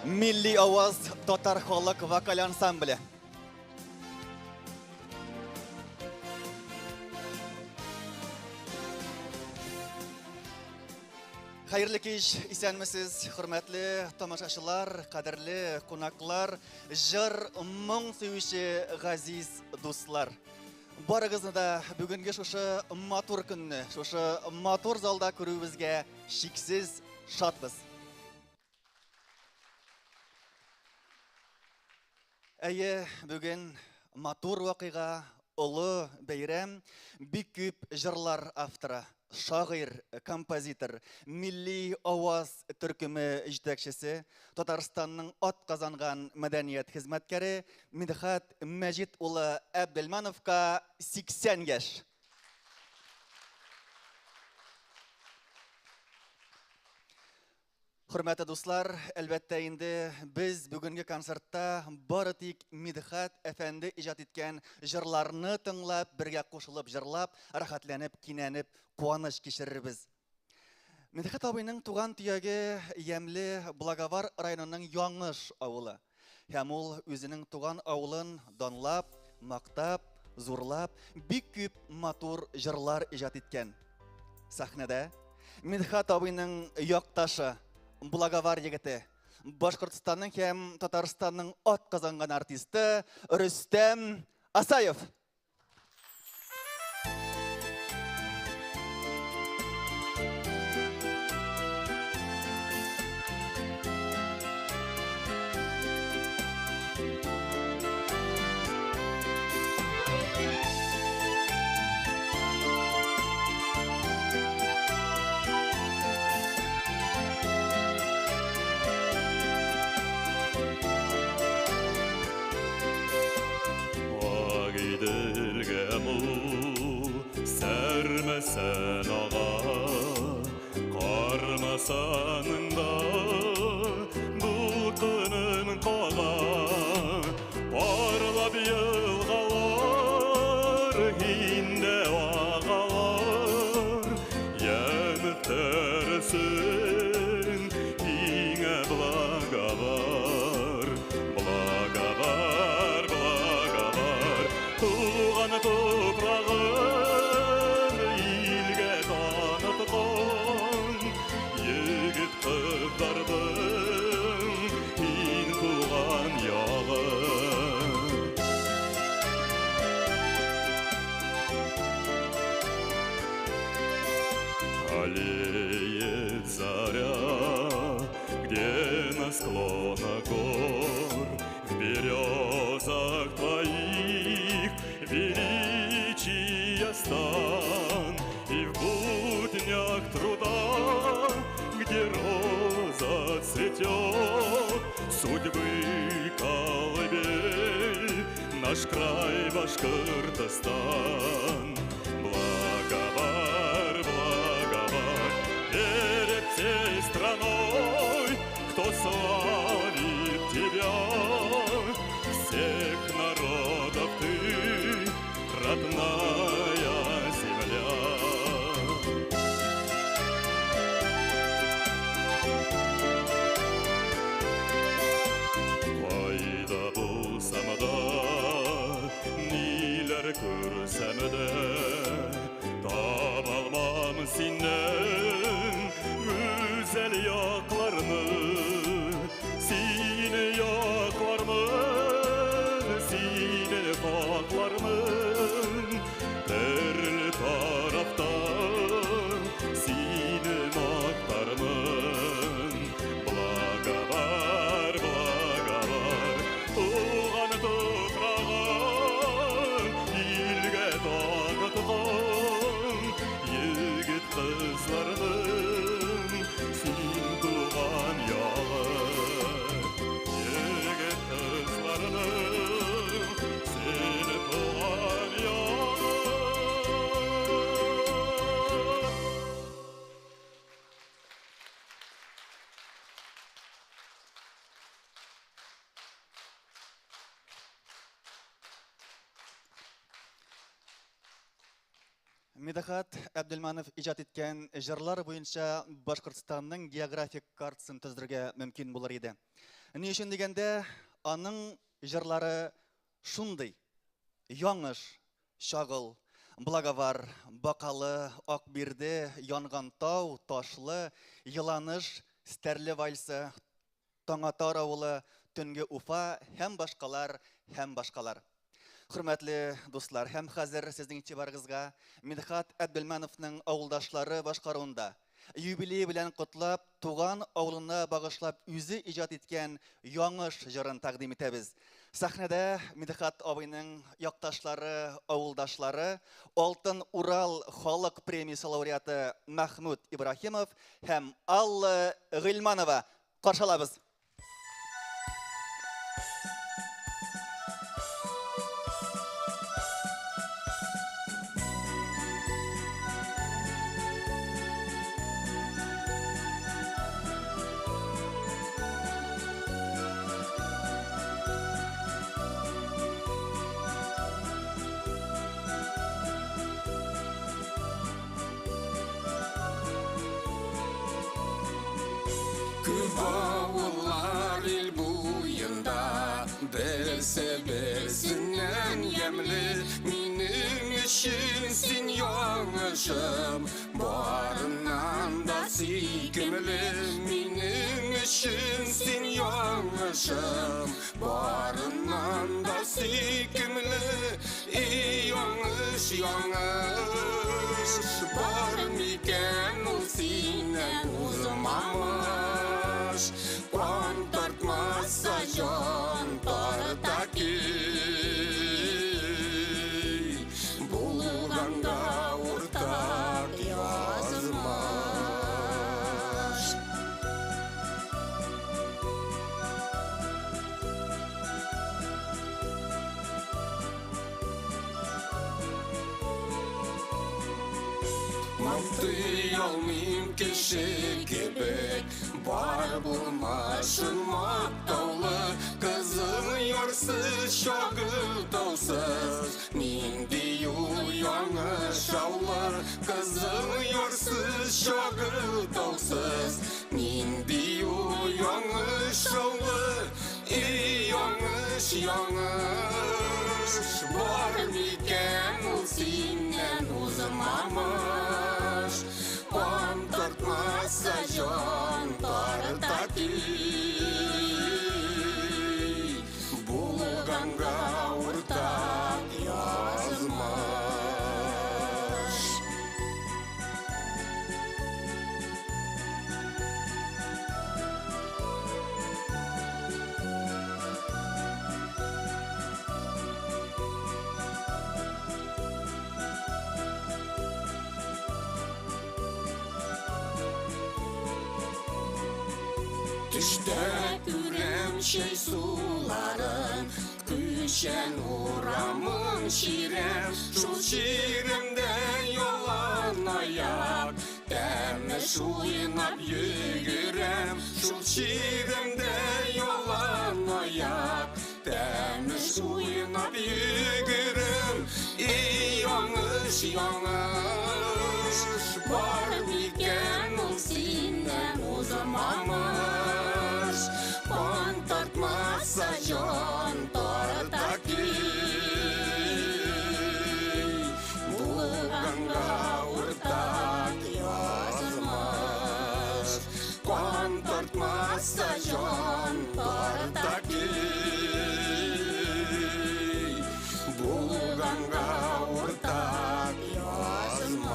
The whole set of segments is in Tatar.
Милли аваз татар халык вокаль ансамбле. Хәерле кич, исәнмесез, хөрмәтле тамашачылар, кадерле кунаклар, җыр, моң сөюче газиз дуслар. Барыгызны да бүгенге шушы матур көнне, шушы матур залда күрүебезгә чиксез шатбыз. Әйе, бүген матур вакыйга, олы бәйрәм, бик күп җырлар авторы, шагыйрь, композитор, милли аваз төркеме җитәкчесе, Татарстанның атказанган мәдәният хезмәткәре Мидхәт Мәҗит улы Әбделмановка 80 яшь. Хөрмәтле дуслар, әлбәттә инде без бүгенге концертта бары тик Мидхәт әфәнде иҗат иткән җырларны тыңлап, бергә кушылып җырлап, рәхәтләнеп, кинәнеп, куаныч кичерербез. Мидхәт абыйның туган төяге ямьле Благовар районының Яңыш авылы. Һәм ул үзенең туган авылын данлап, мактап, зурлап, бик күп матур җырлар иҗат иткән. Сәхнәдә Мидхәт абыйның якташы, Благовар егете, Башкортстанның һәм Татарстанның атказанган артисты Рөстәм Асаев. Агыйделгә мул сәрмәсән ага, Кармасаның да дулкынын кага. Парлап елгалар, һиндә агалар, Ямь тәрсен һиңә Благовар. Благовар, Благовар, туган туфрагын илгә таныткан егет кызларның һин туган ягы. Алеет заря, где на склонах гор, в березах твоих величие стан, и в буднях труда, где роза цветет, судьбы колыбель, наш край Башкортостан. Благовар, Благовар, перед всей страной, кто славит тебя, всех народов ты, родная земля. Кайда булсам да, ниләр күрсәм дә, табалмам синнән гүзәл якларны. Сине яклармын, сине хаклармын, төрле тарафтан сине мактармын. Благовар, Благовар, туган туфрагын илгә таныткан егет кызларның син туган ягы. Егет кызларның син туган ягы. Мидхәт Әбделманов иҗат иткән җырлар буенча Башкортстанның географик картасын төзергә мөмкин булыр иде. Ни өчен дигәндә, аның җырлары шундый: Яңыш, Чагыл, Благовар, Бакалы, Акбирде, Янган тау, Ташлы, Еланыш, Стәрле вальсы, Таңатар авылы, Төнге Уфа һәм башкалар, һәм башкалар. Хөрмәтле дуслар, һәм хәзер сезнең игътибарыгызга Мидхат Әбделмәновның авылдашлары башкаруында юбилее белән котлап, туган авылына багышлап үзе иҗат иткән Яңыш җырын тәкъдим итәбез. Сәхнәдә Мидхат абыйның якташлары, авылдашлары, Алтын Урал халык премиясе лауреаты Мәхмүт Ибраһимов һәм Алла Гыйльманова. Каршы алабыз. Күп авыллар ил буенда, берсе берсеннән ямьле. Минем өчен син яңышым, барыннан да сөйкемле. Минем өчен син яңышым, барыннан да сөйкемле. Эй, яңыш, яңыш, бар микән ул синнән узмамыш? Кан тартмаса, җан тарта көй. Булганда уртак язмыш. Мактый алмыйм кеше кебек, бар булмашын мактаулы. Кызыл ярсыз, чагыл таусыз, нинди ул яңыш авылы? Кызыл ярсыз, чагыл таусыз, нинди ул яңыш авылы? Эй, яңыш, яңыш, бар микән ул синнән узмамыш? Кан тартмаса, җан тарта көй. Булганга уртак язмыш. Төштә күрәм чәй суларын, Күчән урамын чирәм, шул чирәмдә ялан аяк, тәмеш уйнап йөгерәм, шул чирәмдә ялан аяк, тәмеш уйнап йөгерәм. Эй, яңыш, яңыш, бар микән ул синнән узмамыш? Кан тартмаса, җан тарта көй. Булганга уртак язмыш. Кан тартмаса, җан тарта көй. Булганга уртак язмыш.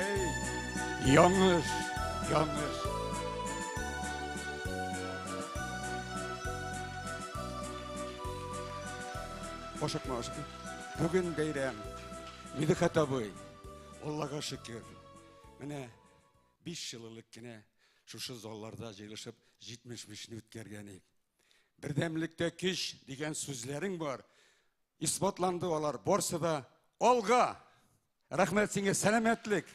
Эй, яңыш, яңыш. Ашыкма, ашыкма. Бүген бәйрәм. Мидхәт абый, Аллага шөкер. Менә 5 ел элек кенә шушы залларда җыелышып 75-не үткәргән идек. Бердәмлектә көч дигән сүзләрең бар. Исбатланды алар барсы да. Алга! Рәхмәт сиңа, сәламәтлек.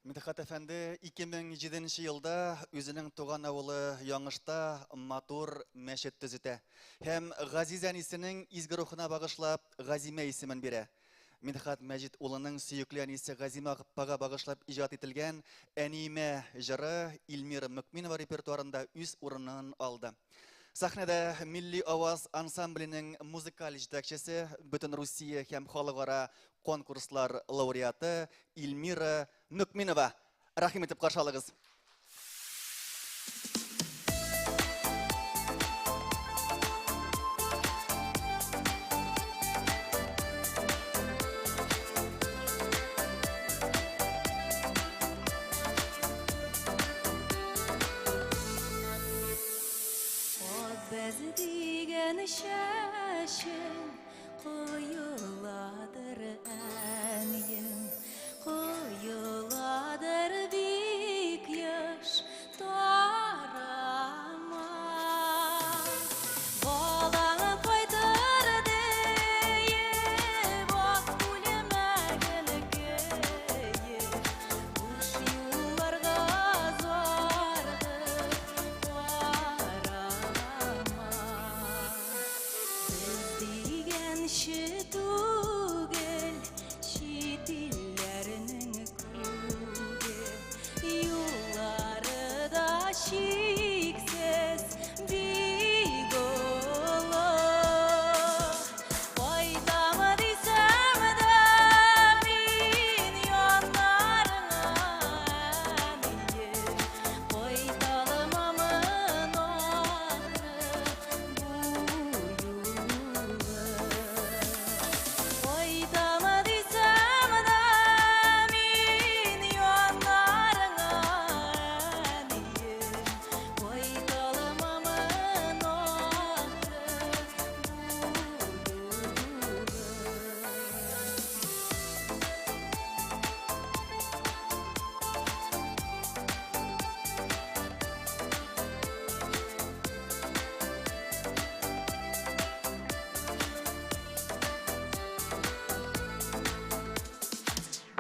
Мидхәт әфәнде 2007 елда үзенең туган авылы Яңышта матур мәчет төзетә. Һәм газиз әнисенең изге рухына багышлап Газимә исемен бирә. Мидхәт Мәҗит улының сөекле әнисе Газима апага багышлап иҗат ителгән Әниемә җыры Илмира Мөкминова репертуарында үз урынын алды. Сәхнәдә Милли аваз ансамбленең музыкаль җитәкчесе, бөтен Русия һәм халыкара конкурслар лауреаты Илмира Мөкминова. Рәхим итеп каршы алыгыз. Бәз дигән чәчең коеладыр, әнием, коеладыр бик еш, тарама. Балаңы кайтыр диеп, ак күлмәген киеп, буш юлларга зарыгып карама. Без дигәнче түгел, чит илләрнең күге, юллары да чиксез бик олы. Кайтам дисәм дә мин яннарыңа, әнием, кайта алмамын ахры бу юлы. Кайтам дисәм дә мин яннарыңа, әнием, кайта алмамын ахры бу юлы.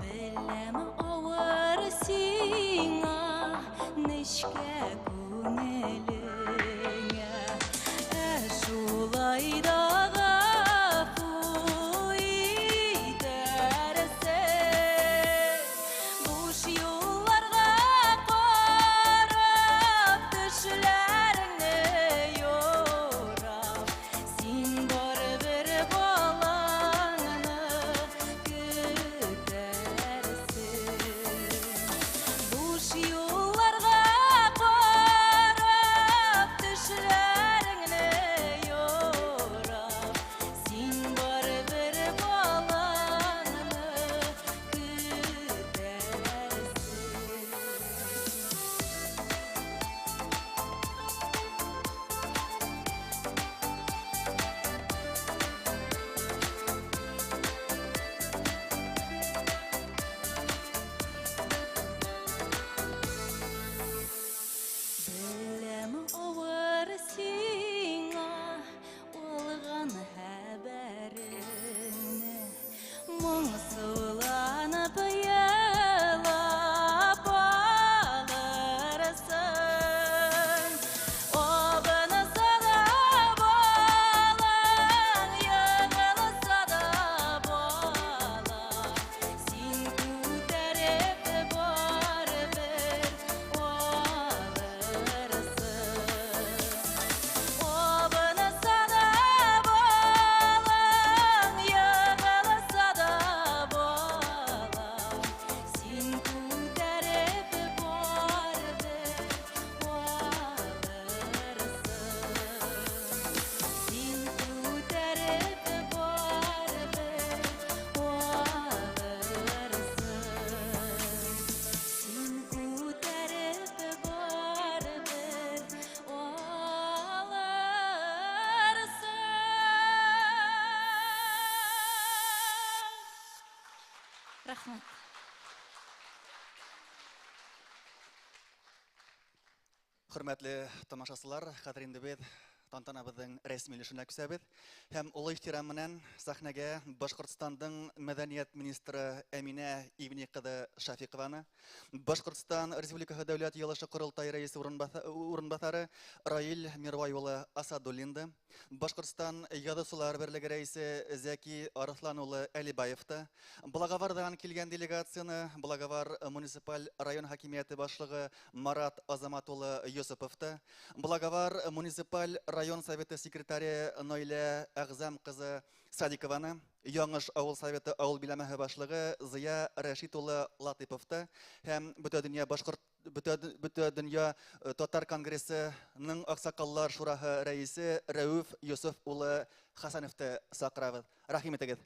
Беләм, авыр сиңа, нечкә күңелеңә, ә шулай да гафу итәрсең. Буш юлларга карап, төшләреңне юрап, син барыбер балаңны көтәрсең. Буш юлларга карап, төшләреңне юрап, син барыбер балаңны көтәрсең. Беләм, авыр сиңа алган хәбәреңне, моңсуланып елап алырсың. Абынса да балаң, егылса да балаң, син күтәреп барыбер алырсың. Абынса да балаң, егылса да балаң, син күтәреп барыбер алырсың. Син күтәреп барыбер алырсың. Син күтәреп барыбер алырсың. Рәхмәт. Хөрмәтле тамашачылар, хәзер инде без тантанабызның рәсми өлешенә күчәбез. Һәм олы ихтирам белән сәхнәгә Башкортстанның мәдәният министры Әминә Ивни кызы Шафикованы, Башкортстан Республикасы Дәүләт Йыелышы Корылтай рәисе урынбасары Раил Мирвай улы Асадуллинды, Башкортстан Язучылар берлеге рәисе Зәки Арыслан улы Әлибаев та, Благовардан килгән делегацияне Благовар муниципаль район хакимияте башлыгы Марат Азамат улы Йосыпов та, Благовар муниципаль район советы секретаре Нойлә Әгъзам кызы Садикованы, Яңыш авыл советы авыл биләмәһе башлыгы Зыя Рәшит улы Латыпов та һәм Бөтәдөнья башкорт Бөтә дөнья татар конгрессының аксакаллар шурасы рәисе Рәүф Йосыф улы Хасановты чакырабыз. Рәхим итегез.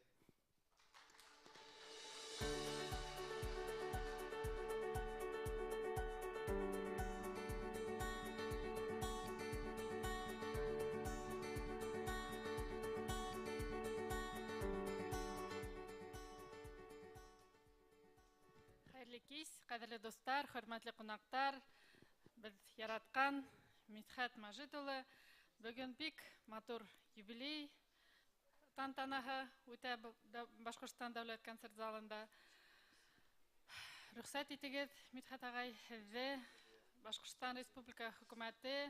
Хәерле кич, кадерле дуслар, хөрмәтле кунаклар, без яраткан Мидхәт Мәҗит улы. Бүген бик матур юбилей тантанасы үтә Башкортстан дәүләт концерт залында. Рөхсәт итегез, Мидхәт агай, һеҙҙе Башкортстан Республика хөкүмәте,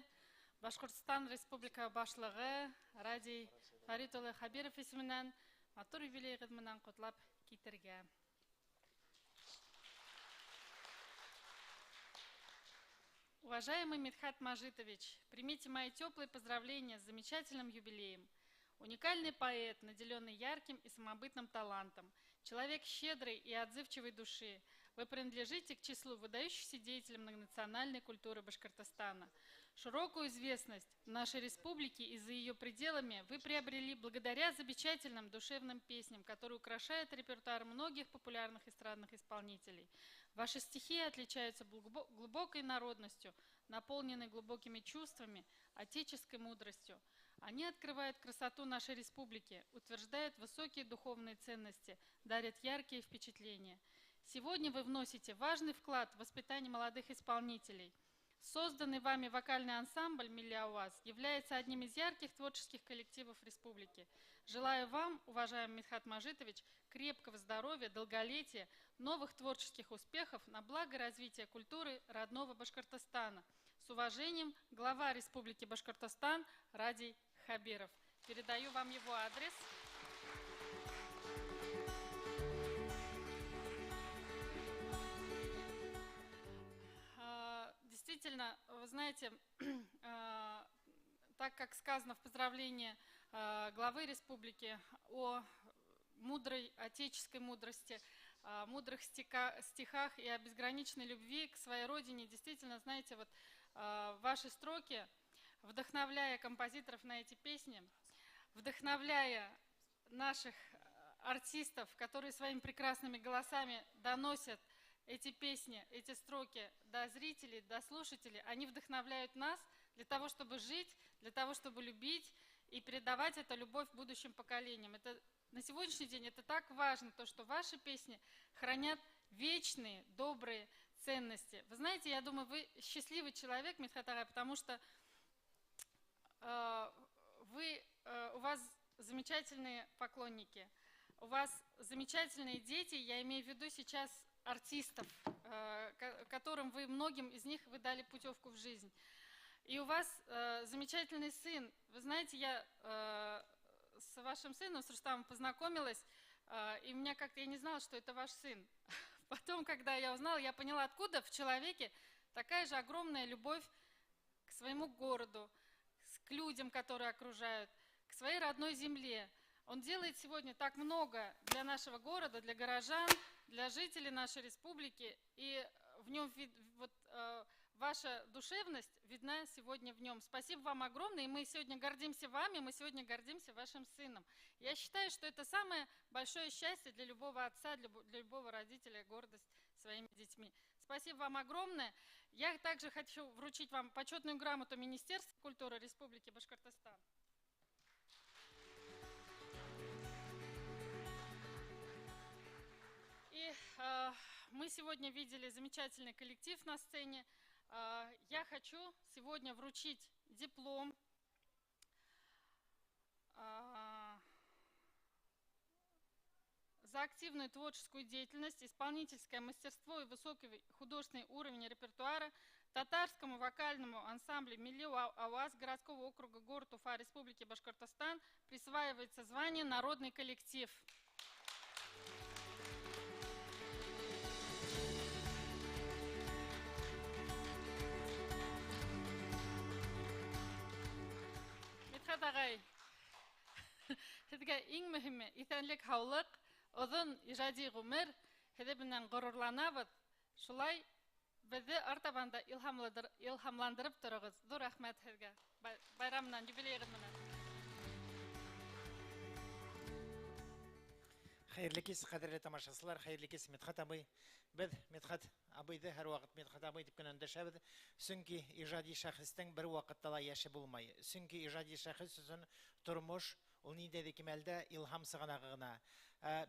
Башкортстан Республика башлыгы Радий Фәрит улы Хәбиров исеменнән матур юбилейыгыҙ менән ҡотлап китергә. Уважаемый Мидхат Мажитович, примите мои теплые поздравления с замечательным юбилеем. Уникальный поэт, наделенный ярким и самобытным талантом, человек щедрой и отзывчивой души, вы принадлежите к числу выдающихся деятелей многонациональной культуры Башкортостана. Широкую известность в нашей республике и за ее пределами вы приобрели благодаря замечательным душевным песням, которые украшают репертуар многих популярных эстрадных исполнителей. Ваши стихи отличаются глубокой народностью, наполнены глубокими чувствами, отеческой мудростью. Они открывают красоту нашей республики, утверждают высокие духовные ценности, дарят яркие впечатления. Сегодня вы вносите важный вклад в воспитание молодых исполнителей. Созданный вами вокальный ансамбль «Милли Ауаз» является одним из ярких творческих коллективов республики. Желаю вам, уважаемый Мидхат Мажитович, крепкого здоровья, долголетия, новых творческих успехов на благо развития культуры родного Башкортостана. С уважением, глава Республики Башкортостан Радий Хабиров. Передаю вам его адрес. Действительно, вы знаете, так как сказано в поздравлении главы республики о мудрой отеческой мудрости, о мудрых стихах и о безграничной любви к своей родине, действительно, знаете, вот ваши строки, вдохновляя композиторов на эти песни, вдохновляя наших артистов, которые своими прекрасными голосами доносят эти песни, эти строки до зрителей, до слушателей, они вдохновляют нас для того, чтобы жить, для того, чтобы любить и передавать эту любовь будущим поколениям. Это, на сегодняшний день это так важно, то, что ваши песни хранят вечные, добрые ценности. Вы знаете, я думаю, вы счастливый человек, Мидхат агай, потому что у вас замечательные поклонники, у вас замечательные дети, я имею в виду сейчас артистов, которым вы, многим из них вы дали путевку в жизнь. И у вас замечательный сын. Вы знаете, я с вашим сыном, с Рустамом, познакомилась, и у меня как-то, я не знала, что это ваш сын. Потом, когда я узнала, я поняла, откуда в человеке такая же огромная любовь к своему городу, к людям, которые окружают, к своей родной земле. Он делает сегодня так много для нашего города, для горожан, для жителей нашей республики, и в нем вот, ваша душевность видна сегодня в нем. Спасибо вам огромное, и мы сегодня гордимся вами, мы сегодня гордимся вашим сыном. Я считаю, что это самое большое счастье для любого отца, для любого родителя, гордость своими детьми. Спасибо вам огромное. Я также хочу вручить вам почетную грамоту Министерства культуры Республики Башкортостан. И мы сегодня видели замечательный коллектив на сцене. Я хочу сегодня вручить диплом за активную творческую деятельность, исполнительское мастерство и высокий художественный уровень репертуара Татарскому вокальному ансамблю «Милли Аваз» городского округа город Уфа Республики Башкортостан присваивается звание «Народный коллектив». Мидхәт ағай, һеҙгә иң мөһиме иҫәнлек, һаулыҡ, оҙон ижади ғүмер, һеҙҙе менән ғорурланабыҙ. Шулай беҙҙе артабан да илһамландырып тороғоҙ. Ҙур рәхмәт һеҙгә. Байрам менән, юбилейығыҙ менән. Хәйерле кис, ҡәҙерле тамашасылар, хәйерле кис, Мидхәт абый. Беҙ Мидхәт абыйҙы һәр ваҡыт Мидхәт абый тип кенә өндәшәбеҙ. Сөнки ижади шәхестең бер ваҡытта ла йәше булмай. Сөнки ижади шәхес өсөн тормош ул ниндәйҙер кимәлдә илһам сығанағы ғына.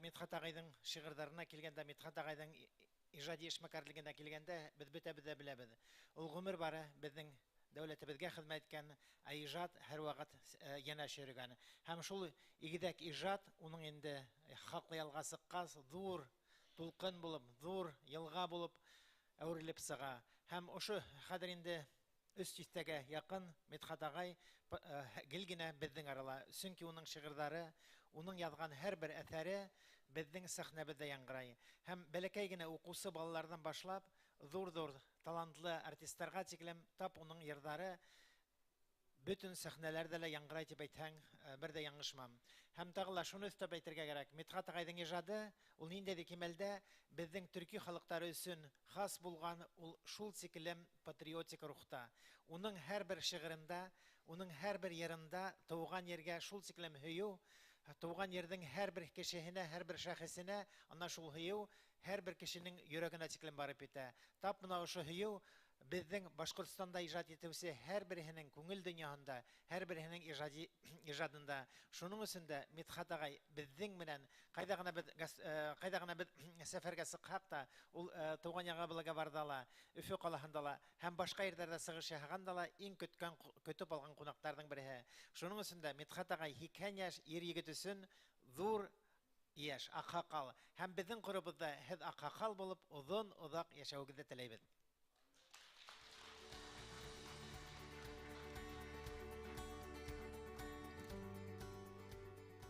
Мидхәт ағайҙың шиғырҙарына килгәндә, Мидхәт ағайҙың ижади эшмәкәрлегенә килгәндә, беҙ бөтәбеҙ ҙә беләбеҙ. Ул ғүмер бары беҙҙең дәүләтебеҙгә хеҙмәт иткән, ә ижад һәр ваҡыт йәнәш йөрөгән. Һәм шул игеҙәк ижад уның инде хаҡлы ялға сыҡҡас, ҙур тулҡын булып, ҙур йылға булып әүерелеп сыға. Һәм ошо хәҙер инде өс тиҫтәгә яҡын Мидхәт ағай гел генә беҙҙең арала. Сөнки уның шиғырҙары, уның яҙған һәр бер әҫәре беҙҙең сәхнәбеҙҙә яңғырай. Һәм бәләкәй генә уҡыусы балаларҙан башлап, ҙур-ҙур талантлы артисттарға тиклем тап уның йырҙары бөтөн сәхнәләрҙә лә яңғырай тип әйтһәң, бер ҙә яңылышмам. Һәм тағы ла шуны өҫтәп әйтергә кәрәк, Мидхәт ағайҙың ижады ул ниндәйҙер кимәлдә беҙҙең төрки халыҡтары өсөн хас булған, ул шул тиклем патриотик рухта. Уның һәр бер шиғырында, уның һәр бер йырында тыуған ергә шул тиклем һөйөү, тыуған ерҙең һәр бер кешеһенә, һәр бер шәхесенә ана шул һөйөү һәр бер кешенең йөрәгенә тиклем барып етә. Тап мына ошо һөйөү беҙҙең Башҡортостанда ижад итеүсе һәр береһенең күңел донъяһында, һәр береһенең ижадында. Шуның өсөн дә Мидхәт ағай беҙҙең менән ҡайҙа ғына беҙ ҡайҙа ғына беҙ сәфәргә сыҡһаҡ та, ул тыуған яғы Благоварҙа ла, Өфө ҡалаһында ла һәм башҡа ерҙәрҙә сығыш яһағанда ла иң көтөп алған ҡунаҡтарҙың береһе. Шуның өсөн дә Мидхәт ағай 80 йәш ир егет өсөн ҙур йәш, аҡһаҡал. Һәм беҙҙең ҡоробоҙҙа һеҙ аҡһаҡал булып оҙон оҙаҡ йәшәүегеҙҙе теләйбеҙ.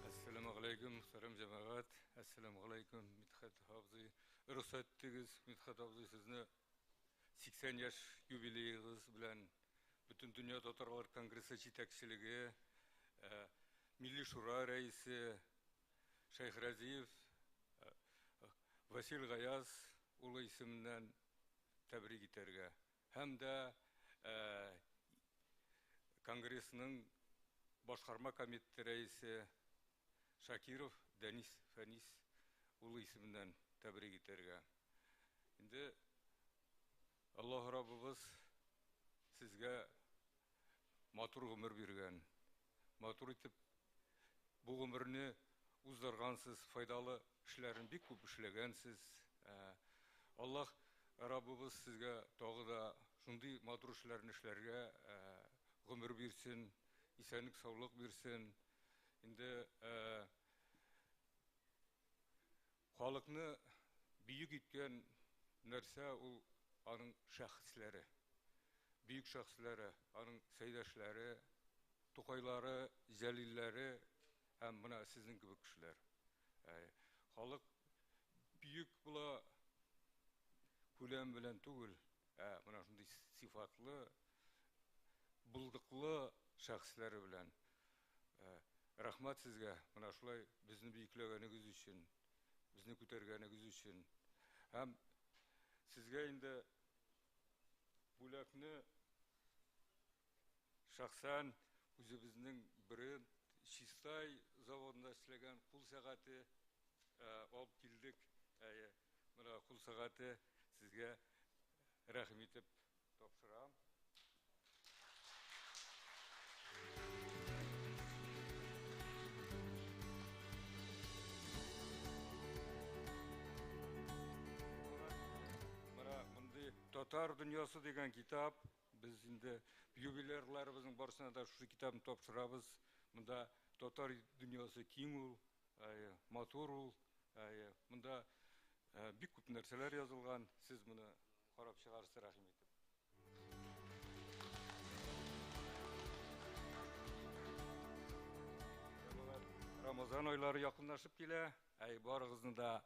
Әссәләмү алейкум, мөхтәрәм җәмәғәт. Әссәләмү алейкум, Мидхәт абзый. Рөхсәт итегез, Мидхәт абзый, сезне 80 йәш юбилейыгыз белән Бөтен дөнья татарлар конгрессы җитәкчелеге, Милли шура рәисе Шәйхразиев, Васил Гаяз улы исеменнән тәбрик итәргә һәм дә конгрессның башҡарма комитеты рәисе Шакиров Дәнис Фәнис улы исеменнән тәбрик итәргә. Инде Аллаһ Раббыбыз сезгә матур ғүмер биргән, матур итеп бу ғүмерне уздыргансыз, файдалы эшләрен бик күп эшләгәнсез. Аллаһ Раббыбыз сезгә тагы да шундый матур эшләрне эшләргә ғүмер бирсен, исәнлек, саулык бирсен. Инде халыкны бөек иткән нәрсә ул аның шәхесләре. Бөек шәхесләре, аның сәйдәшләре, Тукайлары, Җәлилләре һәм мына сезнең кебек кешеләр. Халык бөек була күләм белән түгел, ә мына шундый сифатлы, булдыклы шәхесләре белән. Рәхмәт сезгә, мына шулай безне бөекләгәнегез өчен, безне күтәргәнегез өчен. Һәм сезгә инде бүләкне шәхсән үзебезнең бренд Чистай заводында эшләгән кул сәгате алып килдек. Мына кул сәгате сезгә рәхим итеп тапшырам. Мына мондый Татар дөньясы дигән китап, без инде юбилярларыбызның барысына да шушы китапны тапшырабыз. Монда татар дөньясы киң ул, матур ул, монда бик күп нәрсәләр язылган. Сез моны карап чыгарсыз, рәхим итеп. Рамазан айлары якынлашып килә. Әй, барыгызны да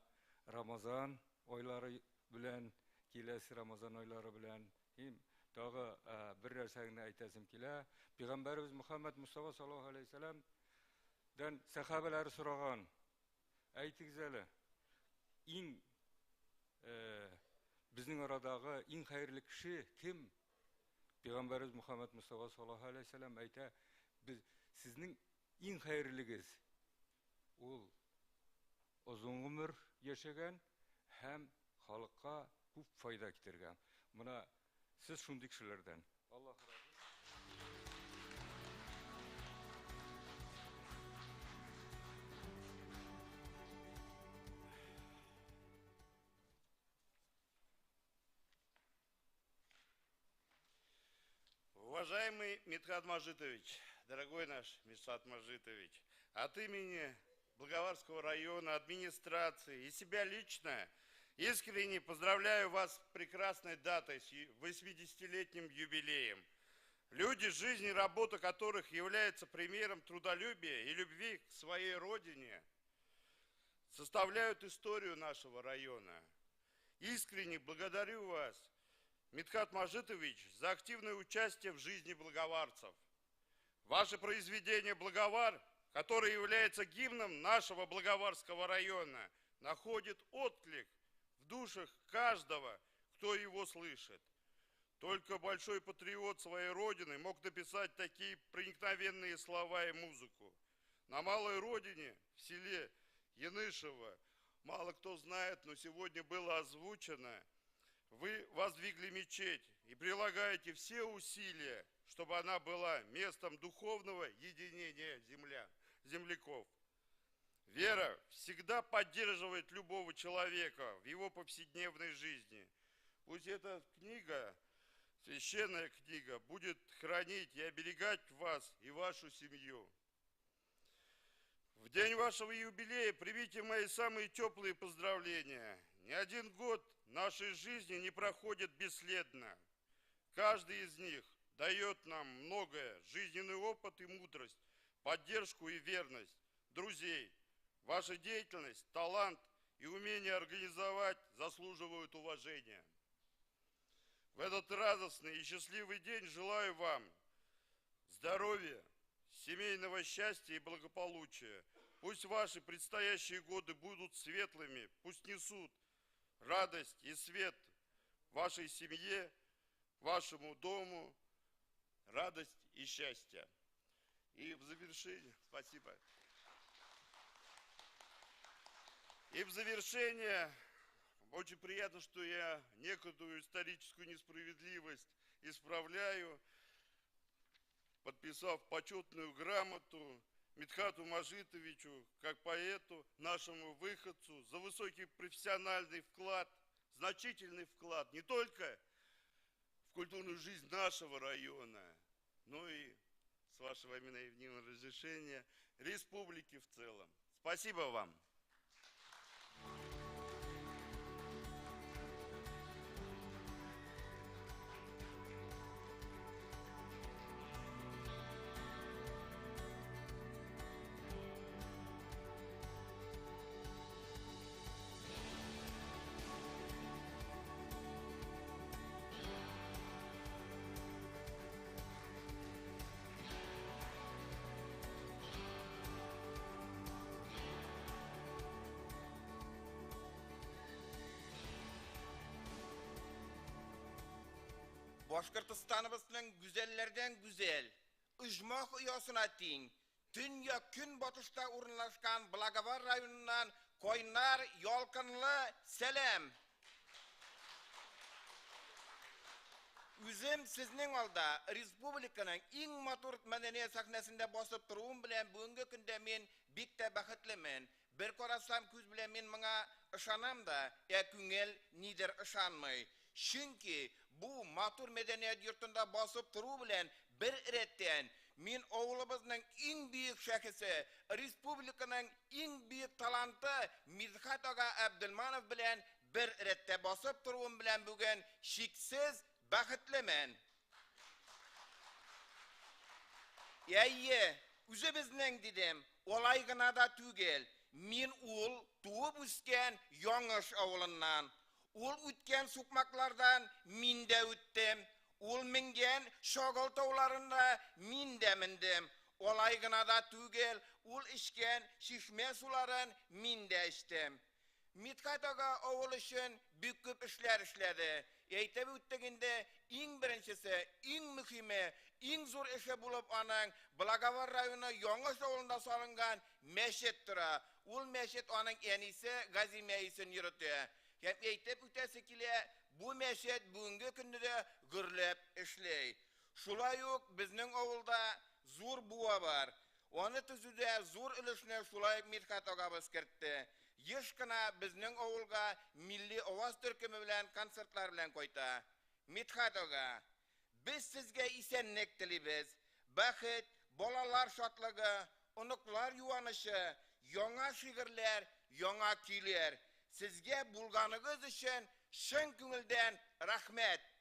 Рамазан айлары белән, киләсе Рамазан айлары белән. Һәм тагы бер нәрсә генә әйтәсем килә. Пәйгамбәребез Мөхәммәд Мустафа саллаллаһу алейһи вәсәлләм дән сәхабәләре сораган. Әйтегез әле, иң безнең арадагы иң хәерле кеше кем? Пәйгамбәребез Мөхәммәд Мустафа саллаллаһу алейһи вәсәлләм әйтә, без сезнең иң хәерлегез ул озын гомер яшәгән һәм халыкка күп файда китергән. Менә сез шундый кешеләрдән. Аллаһ разый. Уважаемый Мидхат Мажитович, дорогой наш Мидхат Мажитович, от имени Благоварского района, администрации и себя лично искренне поздравляю вас с прекрасной датой, с 80-летним юбилеем. Люди, жизнь и работа которых являются примером трудолюбия и любви к своей родине, составляют историю нашего района. Искренне благодарю вас, Мидхат Мажитович, за активное участие в жизни благоварцев. Ваше произведение «Благовар», которое является гимном нашего Благоварского района, находит отклик в душах каждого, кто его слышит. Только большой патриот своей родины мог написать такие проникновенные слова и музыку. На малой родине, в селе Янышево, мало кто знает, но сегодня было озвучено, вы воздвигли мечеть и прилагаете все усилия, чтобы она была местом духовного единения земляков. Вера всегда поддерживает любого человека в его повседневной жизни. Пусть эта книга, священная книга, будет хранить и оберегать вас и вашу семью. В день вашего юбилея примите мои самые теплые поздравления. Ни один год нашей жизни не проходит бесследно. Каждый из них дает нам многое, жизненный опыт и мудрость, поддержку и верность друзей. Ваша деятельность, талант и умение организовать заслуживают уважения. В этот радостный и счастливый день желаю вам здоровья, семейного счастья и благополучия. Пусть ваши предстоящие годы будут светлыми, пусть несут радость и свет вашей семье, вашему дому, радость и счастье. И в завершение, спасибо. И в завершение, очень приятно, что я некоторую историческую несправедливость исправляю, подписав почетную грамоту Мидхату Мажитовичу, как поэту, нашему выходцу, за высокий профессиональный вклад, значительный вклад не только в культурную жизнь нашего района, но и, с вашего имени разрешения, республики в целом. Спасибо вам. Башкортостаныбызның гүзәлләрдән гүзәл, оҗмах оясына тиң, төньяк көнбатышта урынлашкан Благовар районыннан кайнар ялкынлы сәлам. Үзем сезнең алда республиканың иң матур мәдәният сәхнәсендә басып торуым белән бүгенге көндә мин бик тә бәхетлемен. Бер карасам күз белән мин моңа ышанам да, ә күңел нидер ышанмый. Чөнки бу матур мәдәният йортында басып тору белән бер рәттән мин авылыбызның иң бөек шәхесе, республиканың иң бөек таланты Мидхат ага Әбделманов белән бер рәттә басып торуым белән бүген шиксез бәхетлемен. Әйе, Үзебезнең дидем. Алай гына да түгел. Мин ул туып үскән Яңыш авылыннан. Ул үткән сукмаклардан мин дә үттем. Ул менгән Чагыл тауларында мин дә мендем. Алай гына да түгел, ул эчкән чишмә суларын мин дә эчтем. Мидхәт ага авыл өчен бик күп эшләр эшләде. Әйтеп үттек инде, иң беренчесе, иң мөһиме, иң зур эше булып аның Благовар районы Яңыш авылында салынган мәчет тора. Ул мәчет аның әнисе Газимә исен йөртә. Һәм әйтеп үтәсе килә, бу мәчет бүгенге көндә дә гөрләп эшли. Шулай ук безнең авылда зур буа бар. Аны төзүдә зур өлешне шулай ук Мидхәт агабыз кертте. Еш кына безнең авылга Милли аваз төркеме белән концертлар белән кайта. Мидхәт ага, без сезгә исәнлек телибез. Бәхет, балалар шатлыгы, оныклар юанычы, яңа шигырьләр, яңа көйләр. Сезгә булганыгыз өчен чын күңелдән рәхмәт.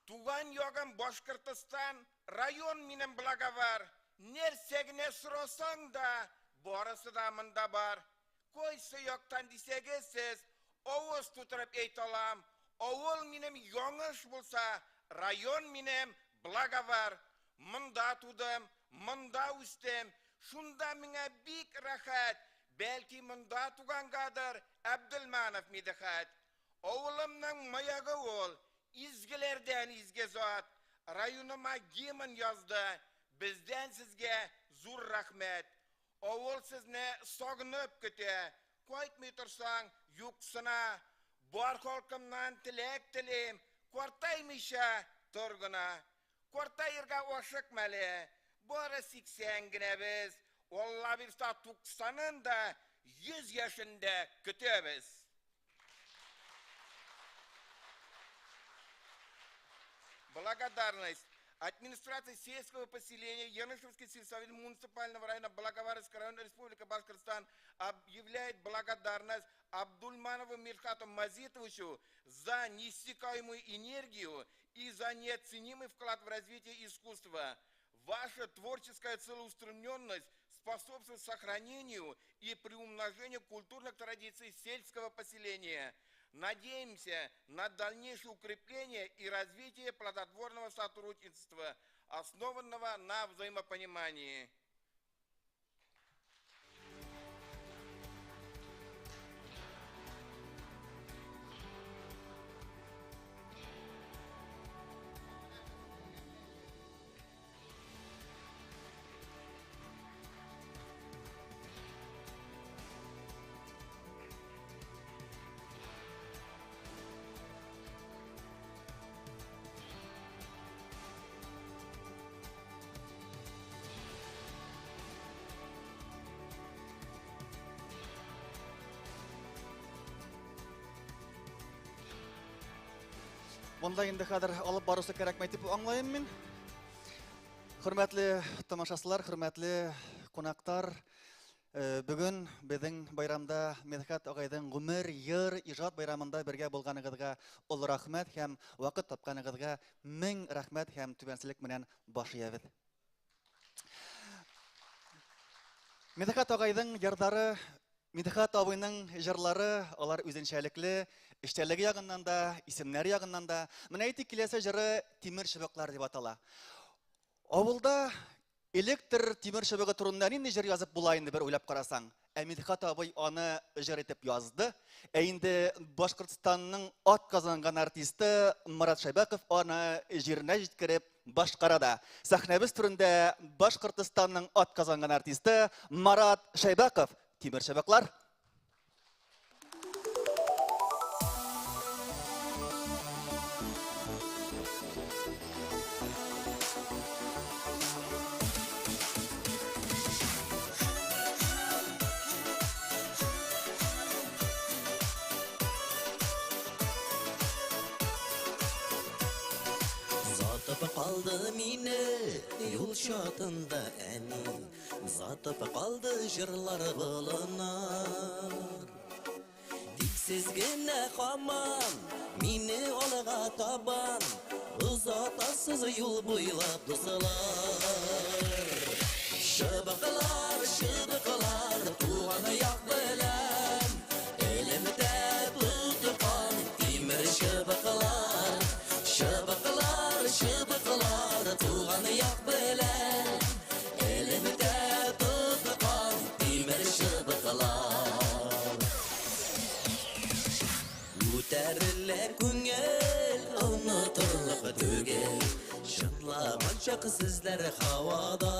Туган ягым Башкортостан, район минем Благовар. Нәрсә генә сорасаң да, барысы да монда бар. Кайсы яктан дисәгез сез, авыз тутырып әйтә алам. Авыл минем Яңыш булса, район минем Благовар. Монда тудым, монда үстем. Шунда миңа бик рәхәт. Бәлки монда тугангадыр Әбделманов Мидхәт. Авылымның маягы ул, изгеләрдән изге зат. Районыма гимн язды. Бездән сезгә зур рәхмәт. Авыл сезне сагынып көтә. Кайтмый торсаң, юксына. Бар халкымнан теләк телим. Картаймыйча тор гына. Картаерга ашыкма әле. Бары 80 генә без. Алла бирса 90-ын да 100 яшендә көтәбез. Благодарность. Администрация сельского поселения Янышевский сельсовет муниципального района Благоварского района Республика Башкортостан объявляет благодарность Абдульманову Мирхату Мазитовичу за неиссякаемую энергию и за неоценимый вклад в развитие искусства. Ваша творческая целеустремленность способствует сохранению и приумножению культурных традиций сельского поселения. Надеемся на дальнейшее укрепление и развитие плодотворного сотрудничества, основанного на взаимопонимании. Монда инде хәзер алып баручы кәрәкмәй дип аңлыйм мин. Хөрмәтле тамашачылар, хөрмәтле кунаклар, бүген безнең байрамда Мидхәт агайның гомер, йыр, иҗат байрамында бергә булганыгызга олы рәхмәт һәм вакыт тапканыгызга мең рәхмәт һәм түбәнчелек белән баш иябез. Мидхәт агайның йырлары, Мидхәт абыйның җырлары, алар үзенчәлекле, эчтәлеге ягыннан да, исемнәре ягыннан да. Менә әйтик, киләсе җыры Тимер чыбыклар дип атала. Авылда электр тимер чыбыгы турында нинди җыр язып була инде бер уйлап карасаң. Ә Мидхәт абый аны җыр итеп язды. Ә инде Башкортстанның ат казанган артисты Марат Шәйбәков аны җиренә җиткереп башкара да. Сәхнәбез түрендә Башкортстанның ат казанган артисты Марат Шәйбәков. Тимер чыбыклар. Сатып калды мине юл чатында әни, Сатып калды җырлар болына. Тик сез генә хаман мине алга табан Озатасыз юл буйлап, дуслар. Чыбыклар, чыбыклар, туган як белән элемтә тоткан тимер чыбыклар. Чыбыклар, чыбыклар, туган як белән элемтә тоткан тимер чыбыклар. Күтәрелә күңел, онытырлык түгел, чынлаган чак сүзләр һавада.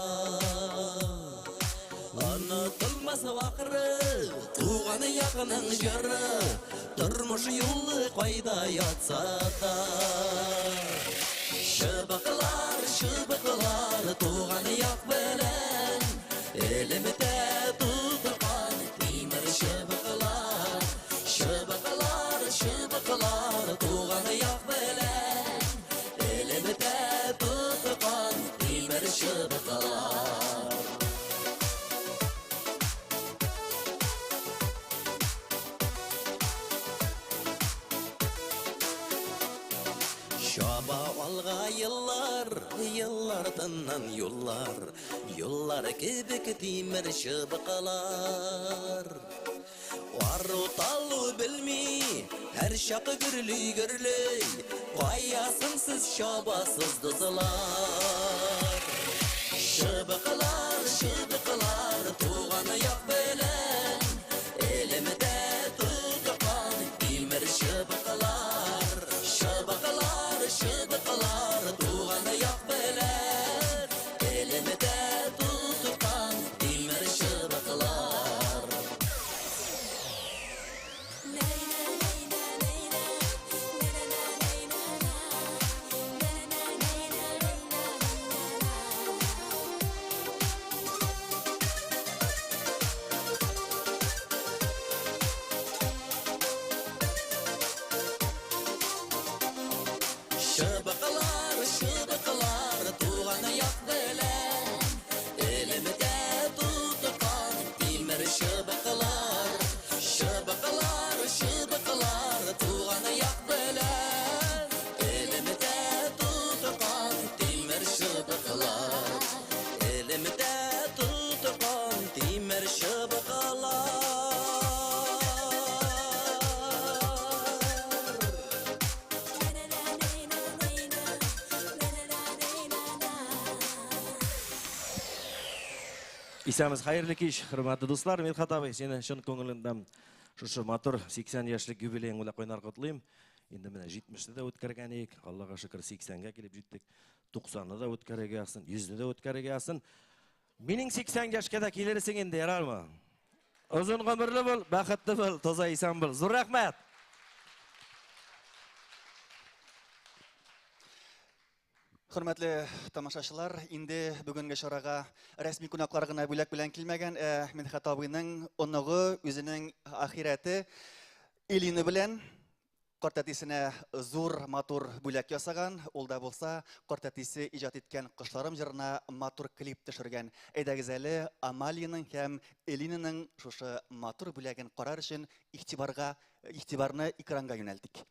Онытылмас ахры туган якның җыры, тормыш юлы кайда ятса да. Чыбыклар, чыбыклар, туган як белән элемтә тоткан тимер чыбыклар. Чыбыклар, чыбыклар, туган як белән элемтә тоткан тимер чыбыклар. Чаба алга еллар, еллар тыннан юллар, юллар кебек тимер чыбыклар. Ару талу белми, һәр чак гөрли гөрли, каясың сез чабасыз, дуслар. Чыбыклар, чыбыклар, туган як белән элемтә тоткан тимер чыбыклар. Чыбыклар, чыбыклар, туган як белән элемтә тоткан тимер чыбыклар. Чыбыклар, чыбыклар, туган як белән элемтә тоткан тимер чыбыклар. Чыбыклар, чыбыклар, туган як белән элемтә тоткан тимер чыбыклар. Элемтә тоткан тимер чыбыклар. Исәнмесез, хәерле кич, хөрмәтле дуслар. Мидхәт абый, сине чын күңелемнән шушы матур 80 яшьлек юбилеең белән кайнар котлыйм. Инде менә 70-не дә үткәргән идек. Аллага шөкер, 80-гә килеп җиттек. 90-ны да үткәрергә язсын, 100-не дә үткәрергә язсын. Минем 80 яшькә дә килерсең инде, ярармы? Озын гомерле бул, бәхетле бул, таза исән бул. Зур рәхмәт. Хөрмәтле тамашачылар, инде бүгенге чарага рәсми кунаклар гына бүләк белән килмәгән, ә Мидхәт абыйның оныгы, үзенең ахирәте Элина белән картәтисенә зур матур бүләк ясаган. Ул да булса, картәтисе иҗат иткән Кошларым җырына матур клип төшергән. Әйдәгез әле Амалиянең һәм Элинаның шушы матур бүләген карар өчен игътибарга, игътибарны экранга юнәлтик.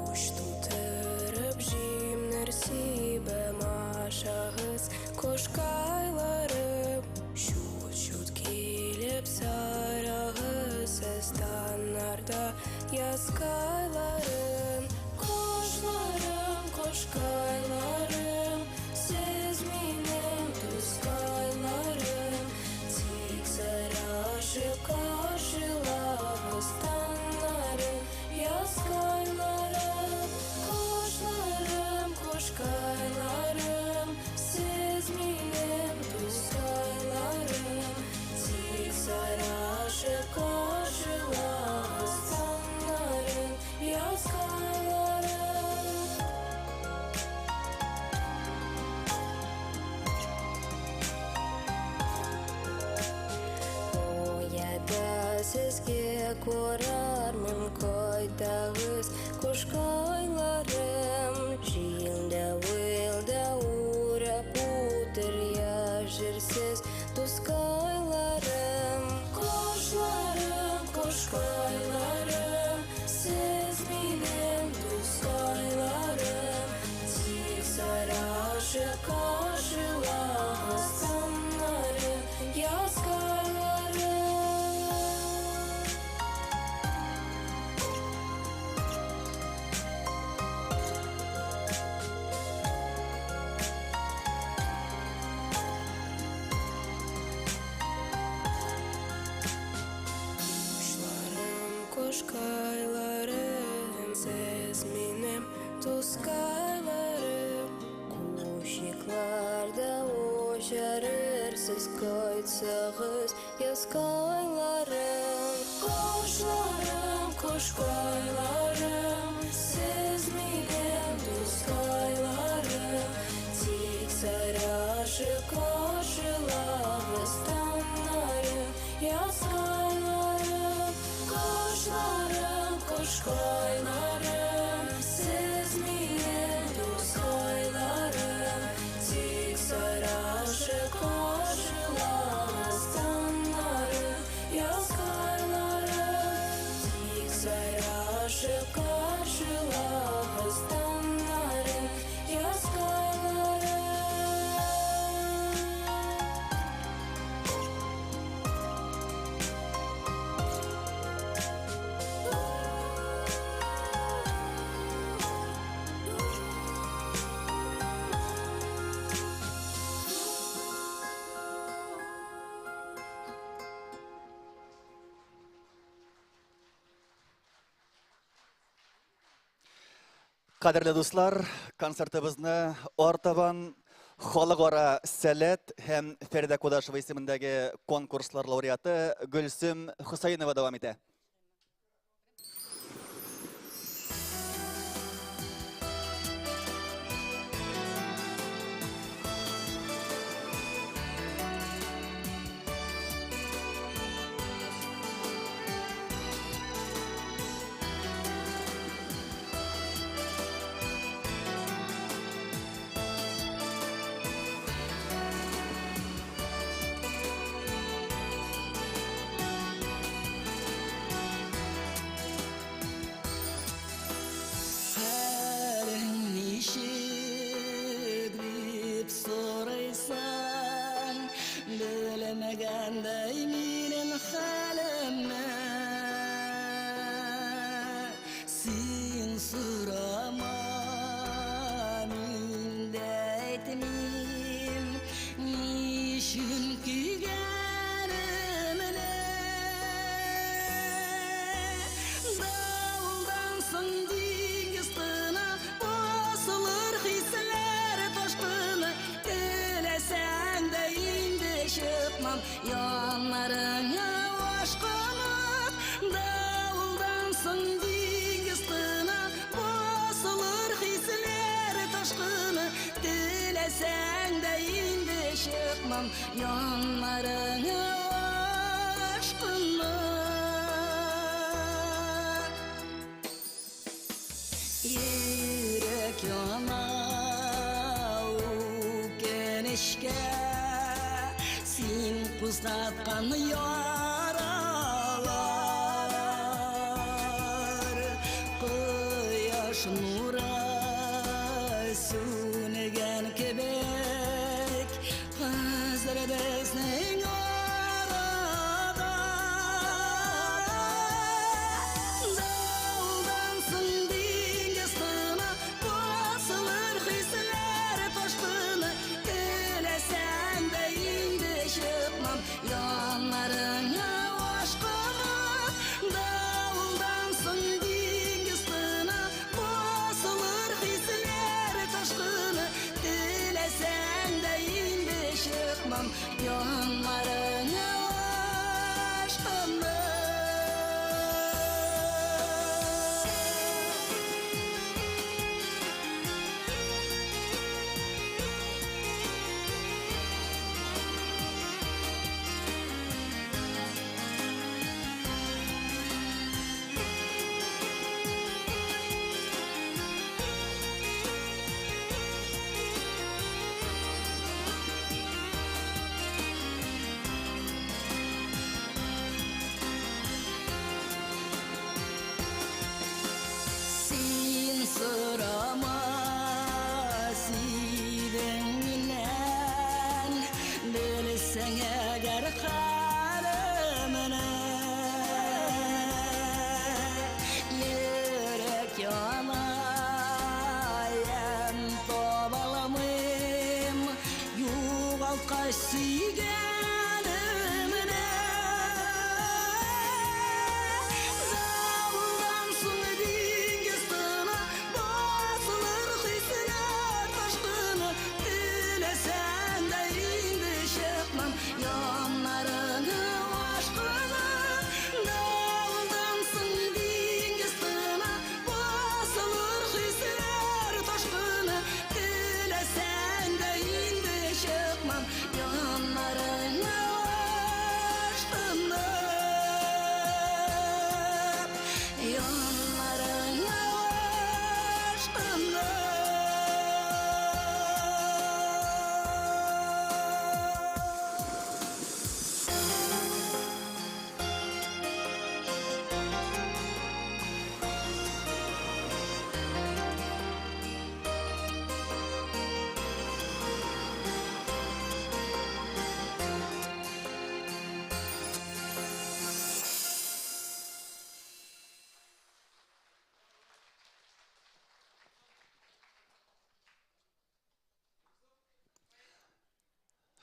Уч тутырып җимнәр сибәм, ашагыз, кошкайларым. Чут-чут килеп сарагыз, әстаннарда язкайларым. Кошларым, кошкайларым, сез минем дускайларым. Тик сарашып каршылагыз таңнарын, язкайларым. Кошларым, кошкайларым, сез минем дускайларым. Тик сарашып каршылагыз Карармын, кайтагыз, кошкайларым. Җилдә уелда урап үтер яшерсез дускайларым. Кошларым, кошкайларым, сез минем дускайларым. Тик сайрашып каршылагыз таңнары, язкайларым. Кошларым, кошкайларым, сез минем дускайларым. Кушикларда очарырсыз, кайтсагыз, язкайларым. Кошларым, кошкайларым, сез минем дускайларым. Тик сайрашып каршылагыз таңнары, язкайларым. Кошларым, кошкайларым, сез минем дускайларым. Тик сайрашып каршылагыз таңнары, язкайларым. Тик сайрашып каршылагыз таңнары, язкайларым. Кадерле дуслар, концертыбызны артабан Халыкара Сәләт һәм Фәридә Кудашева исемендәге конкурслар лауреаты Гөлсем Хусаинова дәвам итә. Хәлең ничек дип сорыйсың, белмәгәндәй минем хәлемне. Син сорама, мин дә әйтмим, ни өчен көйгәнемне. Давылдан соң диңгез тына, басылыр хисләр ташкыны. Теләсәң дә инде чыкмам яннарыңа ашкынып. Давылдан соң диңгез тына, басылыр хисләр ташкыны. Теләсәң дә инде чыкмам яннарыңа ашкынып. Йөрәк яна үкенечкә, син кузгаткан яралар. Кояш нуры сүнгән кебек, хәзер безнең арада. Давылдан соң диңгез тына, басылыр хисләр ташкыны. Теләсәң дә инде чыкмам яннарыңа ашкынып. Давылдан соң диңгез тына, басылыр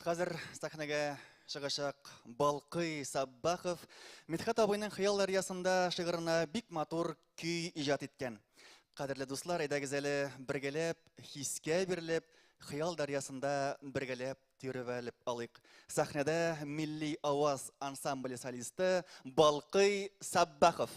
Хәзер сәхнәгә чыгачак Балкый Саббахов Мидхәт абыйның Хыял дәрьясында шигыренә бик матур көй иҗат иткән. Кадерле дуслар, әйдәгез әле бергәләп, хискә бирелеп, хыял дәрьясында бергәләп тирбәлеп алыйк. Сәхнәдә Милли аваз ансамбле солисты Балкый Саббахов.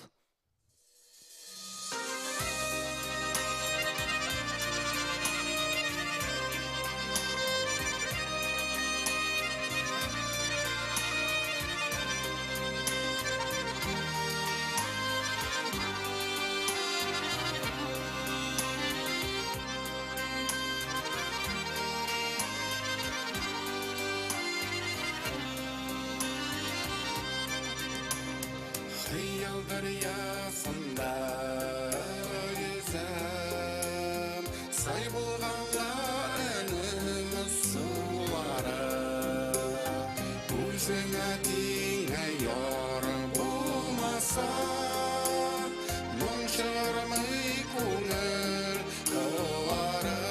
Хыял дәрьясында йөзәм, Сай булганга өнем сулары. Үзеңә тиңе яр булмаса, Моң чыгармый күңел кыллары.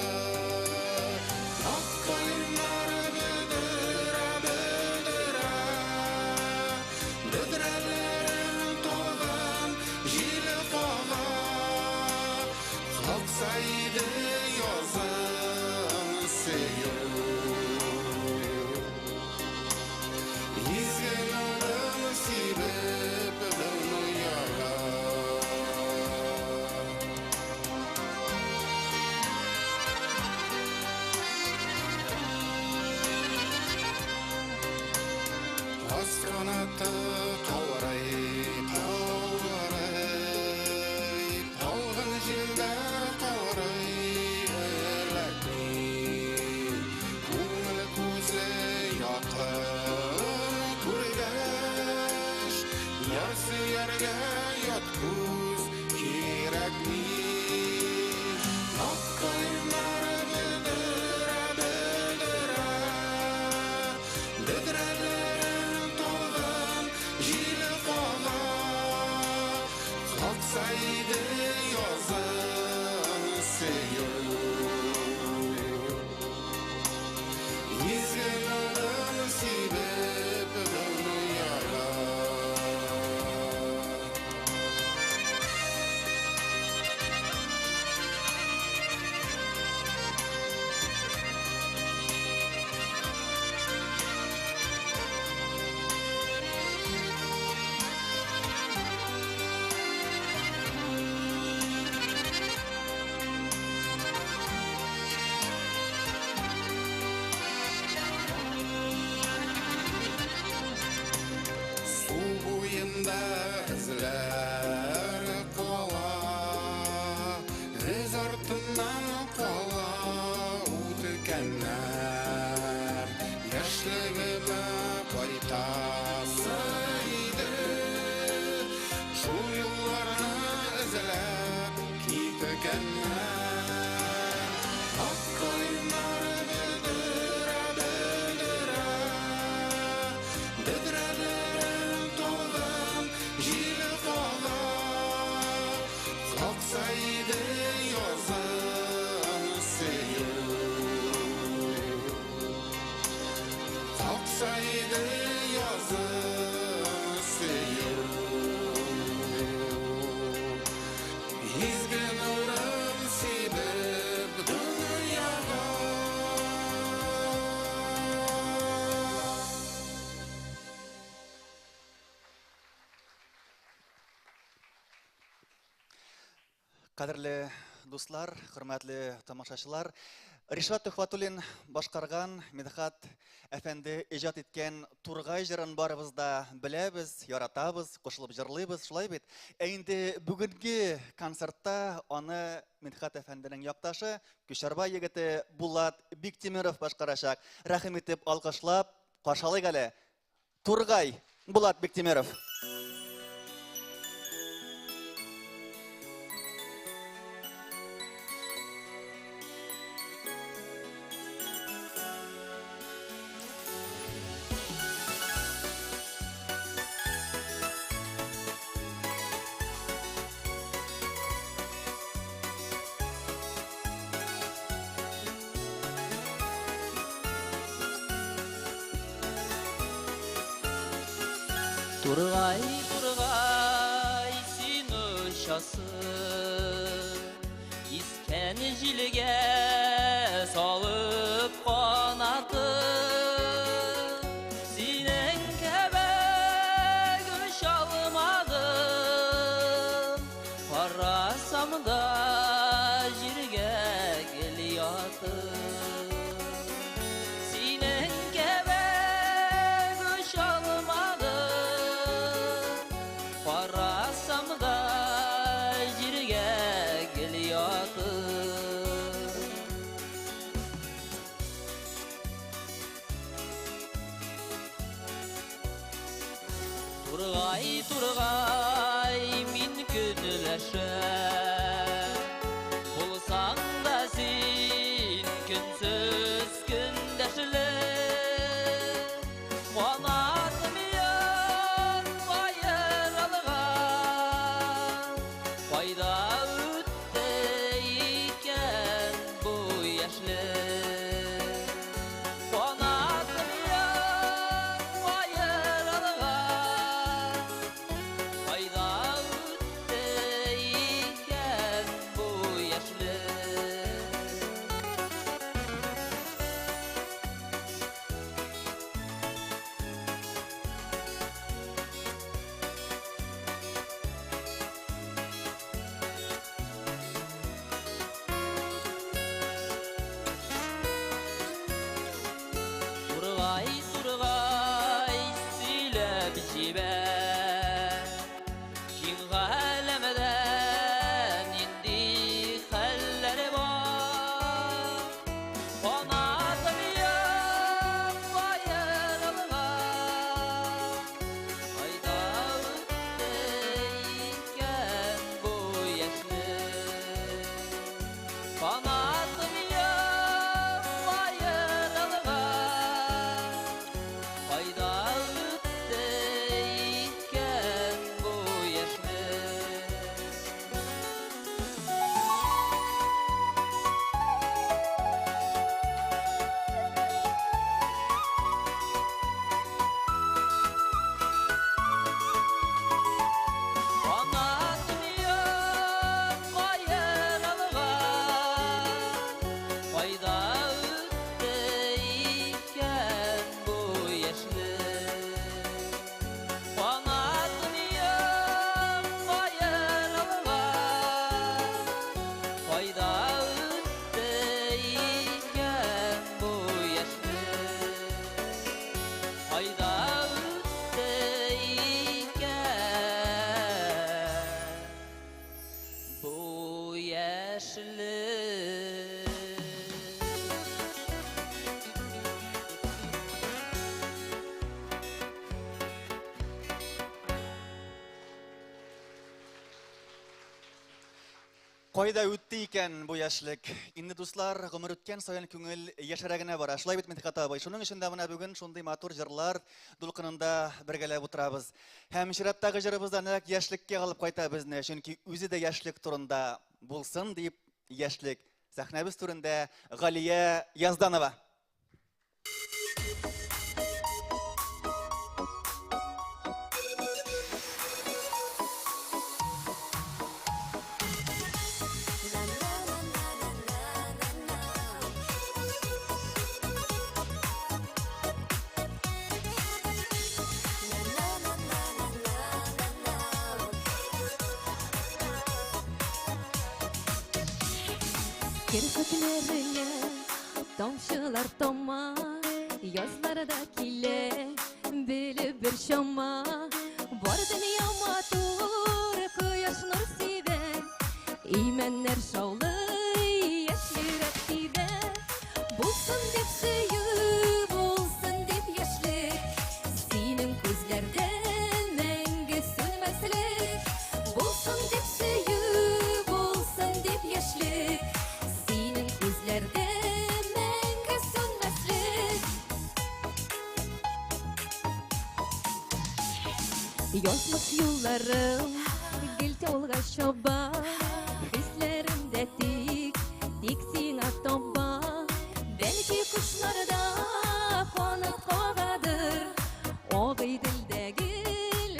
Ак каеннар бөдерә, бөдерә, Бөдрәләрен талгын җил кага. Какса иде язын сөю. Изге нурын сибеп дөньяга. Аз канаты каурый, каурый, Талгын җилдә каурый эләкми. Күңел күзе якын күргәч, Яр сөяргә ят күз кирәкми. Ак каеннар бөдерә, бөдерә, Бөдрәләрен талгын җил кага. Какса иде язын сөю. Изге нурын сибеп дөньяга. Су буенда эзләр кала, Эз артыннан кала үткәннәр. Яшьлегемә кайтасы иде, Шул юлларны эзләп киткәннәр. Ак каеннар бөдерә, бөдерә, Бөдрәләрен талгын җил кага. Какса иде язын сөю. Какса иде язын сөю. Изге нурын сибеп дөньяга. Кадерле дуслар, хөрмәтле тамашачылар, Ришат Тухватуллин башкарган Мидхат әфәнде иҗат иткән Тургай җырын барыбыз да беләбез, яратабыз, кушылып җырлыйбыз, шулай бит. Ә инде бүгенге концертта аны Мидхат әфәнденең якташы, Күчәрбай егете Булат Биктимиров башкарачак. Рәхим итеп алкышлап каршы алыйк әле. Тургай, Булат Биктимиров. Тургай, тургай, син очасың, Искән җилгә салып канатын. Синең кебек очалмадым, Карасам да җиргә гел ятып. Синең кебек очалмадым, Карасам да җиргә гел ятып. Тургай, тургай, мин көнләшәм. Булсаң да син көнсез көндәшле. Канатым юк аерылган, Кайда үтте икән бу яшьлек? Канатым юк аерылган, Кайда үтте икән бу яшьлек? Тургай, тургай, сөйләп җибәр. Киң галәмдә нинди хәлләр бар? Канатым юк аерылган, Кайда үтте икән бу яшьлек? Канатым юк аерылган, Кайда үтте икән бу яшьлек? Канатым юк аерылган, Кайда үтте икән бу яшьлек? Канатым юк аерылган, Кайда үтте икән бу яшьлек? Кайда үтте икән бу яшьлек? Кайда үтте икән бу яшьлек? Инде дуслар, гомер үткән саен күңел яшәрә генә бара. Шулай бит, Мидхәт абый. Шуның өчен дә менә бүген шундый матур җырлар дулкынында бергәләп утырабыз. Һәм чираттагы җырыбыз да нәкъ яшьлеккә алып кайта безне, чөнки үзе дә яшьлек турында булсын дип, яшьлек сәхнәбез түрендә Галия Язданова. Керфекләреңә тамчылар тама, Язлар да килә, белеп бер чама. Бар дөнья матур, кояш нур сибә, Имәннәр шаулый, яшь йөрәк тибә. Булсын дип сөю, булсын дип яшьлек, Синең күзләрдә мәңге сүнмәслек. Булсын дип сөю, булсын дип яшьлек, Синең күзләрдә мәңге сүнмәслек. Язмыш юлларым гел тауга чаба, Хисләрем дә тик, тик сиңа таба. Бәлки кошларда канат кагадыр, Агыйделдә гел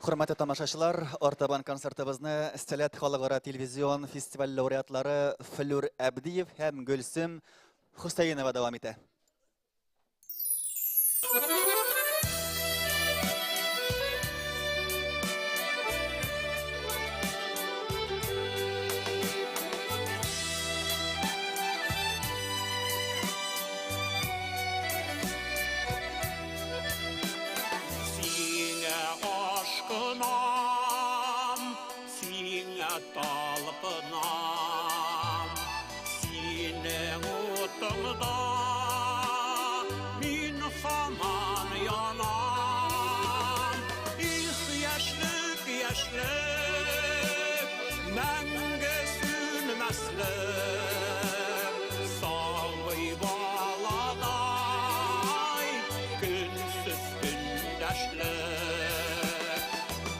Хөрмәтле тамашачылар, артабан концертыбызны Сәләт халыкара телевизион фестиваль лауреатлары Флүр Әбдиев һәм Гөлсем Хөсәенова дәвам итә. Сиңа ашкынам, сиңа талпынам, синең утыңда мин һаман янам. Их, яшьлек, яшьлек, мәңге сүнмәслек, сабый баладай көнсез көндәшлек.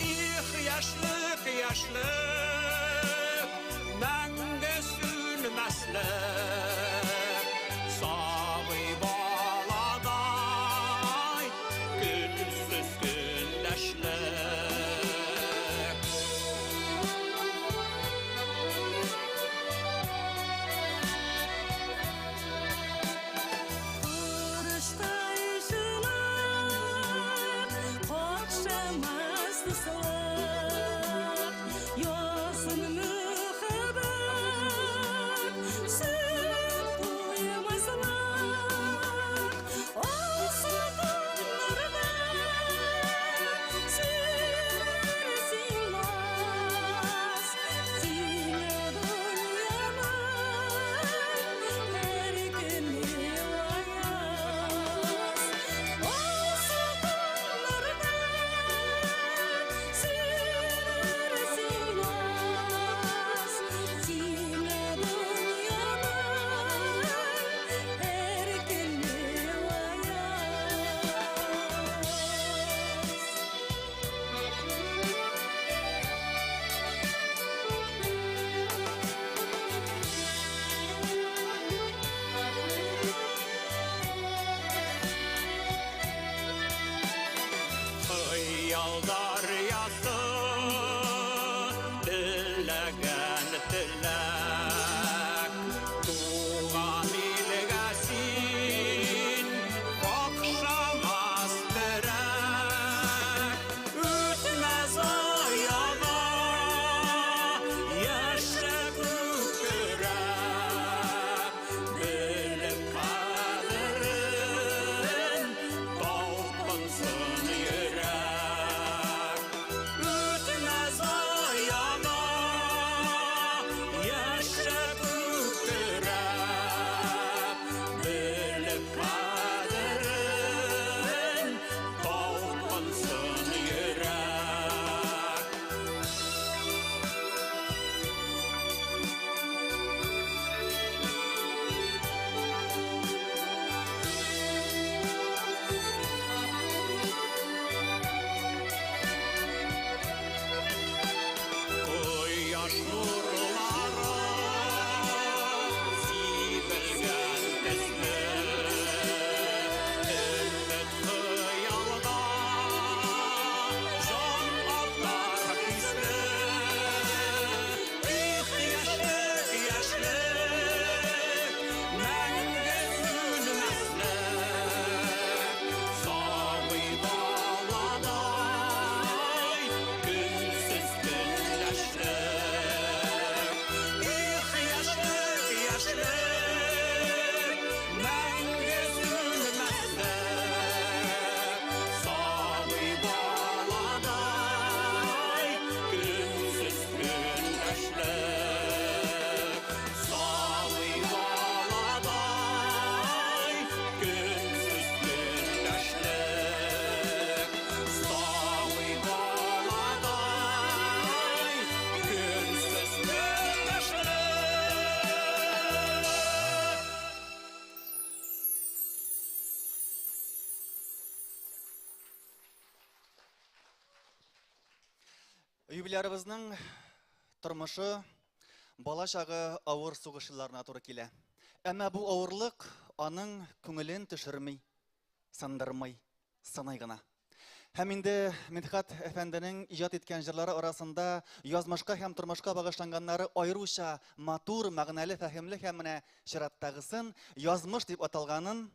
Их, яшьлек, яшьлек, мәңге сүнмәслек, сабый баладай көнсез көндәшлек. Корыштай җылап, какшамас дуслык, Язын мәхәббәт, сөеп туймаслык. Алсу таңнарда сөйләр син наз, Сиңа дөньяның һәр көне аяз. Алсу таңнарда сөйләр син наз, Сиңа дөньяның һәр көне аяз. Хыял дәрьясы теләгән теләк, Туган илгә син какшамас терәк. Үтмәс аяга яшә күкрәк, Белеп кадерен талпынсын йөрәк. Үтмәс аяга яшә күкрәк, Белеп кадерен талпынсын йөрәк. Кояш нурлары сибелгән төсле, Өмет хыялда җан атар хисле. Их, яшьлек, яшьлек, мәңге сүнмәслек, Сабый баладай көнсез көндәшлек. Их, яшьлек, яшьлек, мәңге сүнмәслек, Сабый баладай көнсез көндәшлек. Сабый баладай көнсез көндәшлек. Сабый баладай көнсез көндәшлек. Юбилярыбызның тормышы бала чагы авыр сугыш елларына туры килә. Әмма бу авырлык аның күңелен төшерми, сындырмый, сыный гына. Һәм инде Мидхәт әфәнденең иҗат иткән җырлары арасында язмышка һәм тормышка багышланганнары аеруча матур, мәгънәле, фәһемле һәм менә чираттагысын Язмыш дип аталганын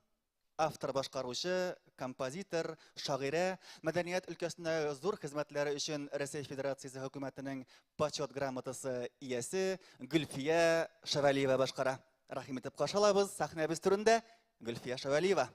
автор башкаручы, композитор, шагыйрә, мәдәният өлкәсендә зур хезмәтләре өчен Рәсәй Федерациясе хөкүмәтенең почет грамотасы иясе Гөлфия Шәвәлиева башкара. Рәхим итеп каршы алабыз сәхнәбез түрендә Гөлфия Шәвәлиева.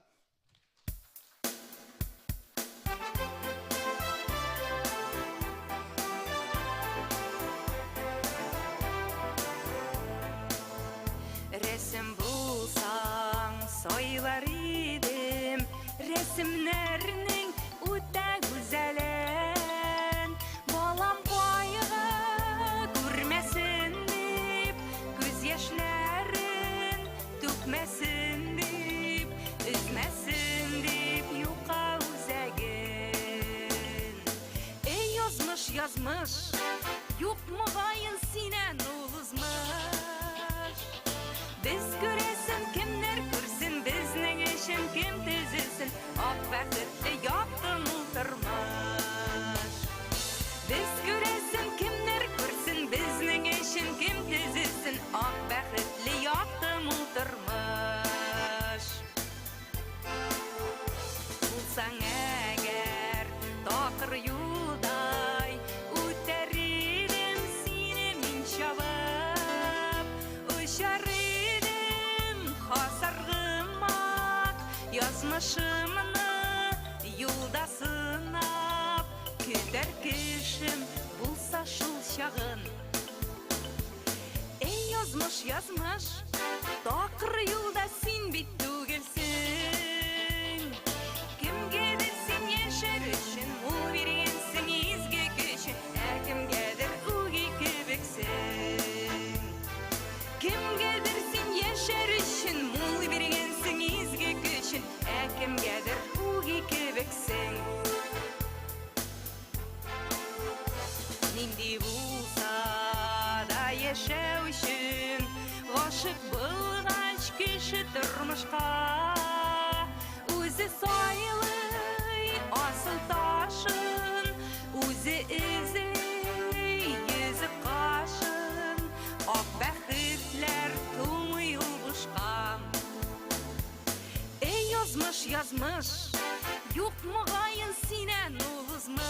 Рәсем булсаң, сайлар идем Рәсемнәрнең үтә гүзәлен. Балам кайгы күрмәсен дип, Күз яшьләрен түкмәсен дип, Өзмәсен дип юка үзәген. Эй, язмыш, язмыш, юк мөгаен синнән ул узмыш. Без күрәсен, кемнәр күрсен, безнең өчен кем төзесен, ак бәхетле якты мул тормыш. Без күрәсен, кемнәр күрсен, безнең өчен кем төзесен, ак бәхетле якты мул тормыш. Булсаң әгәр такыр юлдай, үтәр идем сине мин чабып, очар идем хас аргымак, язмышымны юлда сынап, көтәр кешем булса шул чагын. Эй, язмыш, язмыш, такыр юлда син бит түгелсең. Кемгәдер син яшәр өчен мул биргәнсең изге көчен, ә кемгәдер үги кебексең. Кемгәдер син яшәр өчен мул биргәнсең изге көчен, ә кемгәдер үги кебексең. Нинди булса да яшәү өчен гашык булгач кеше тормышка, үзе сайлый асыл ташын, үзе эзли йөзек кашын, ак бәхетләр тумый ул бушка. Эй, язмыш, язмыш, юк мөгаен синнән ул узмыш.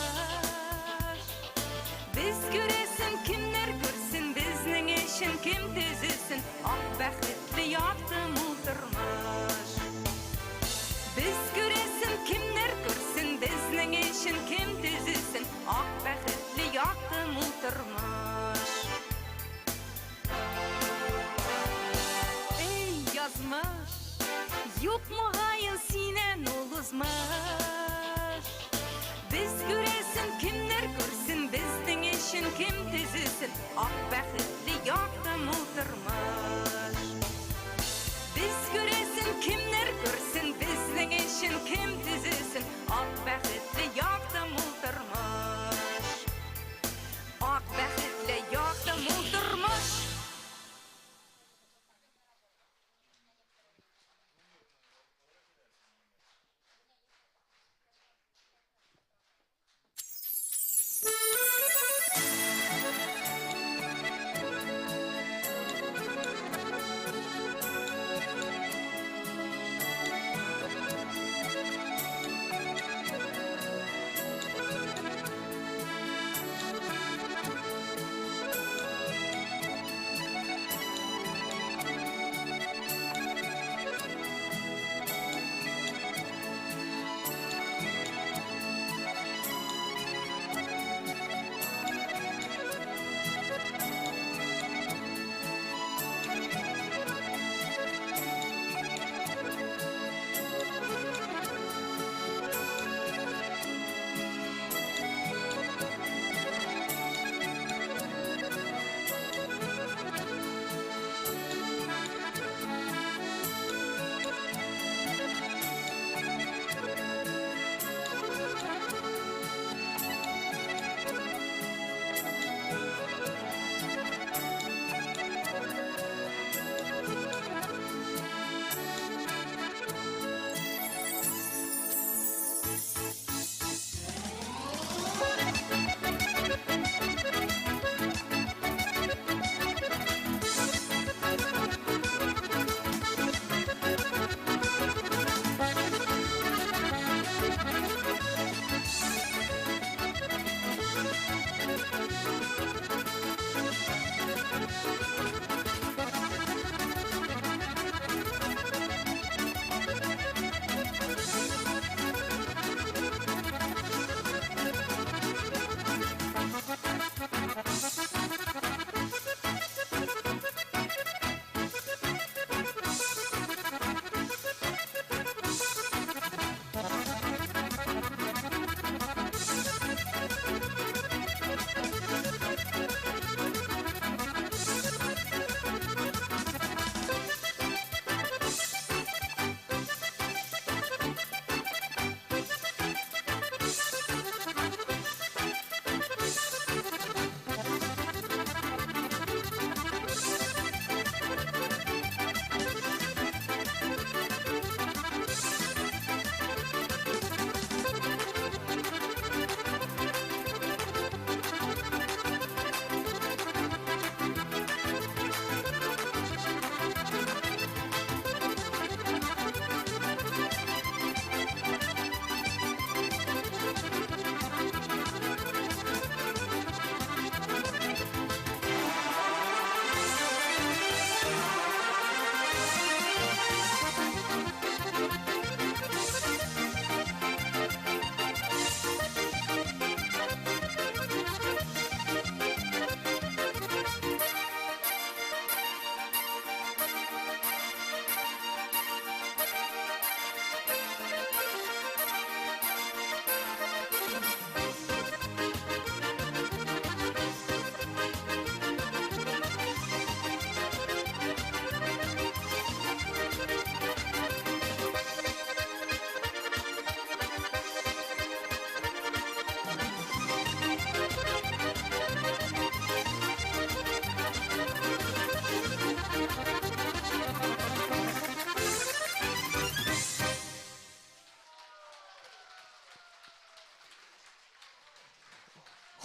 Без күрәсен, кемнәр күрсен, безнең өчен кем төзесен, ак бәхетле якты мул тормыш. Без күрәсен,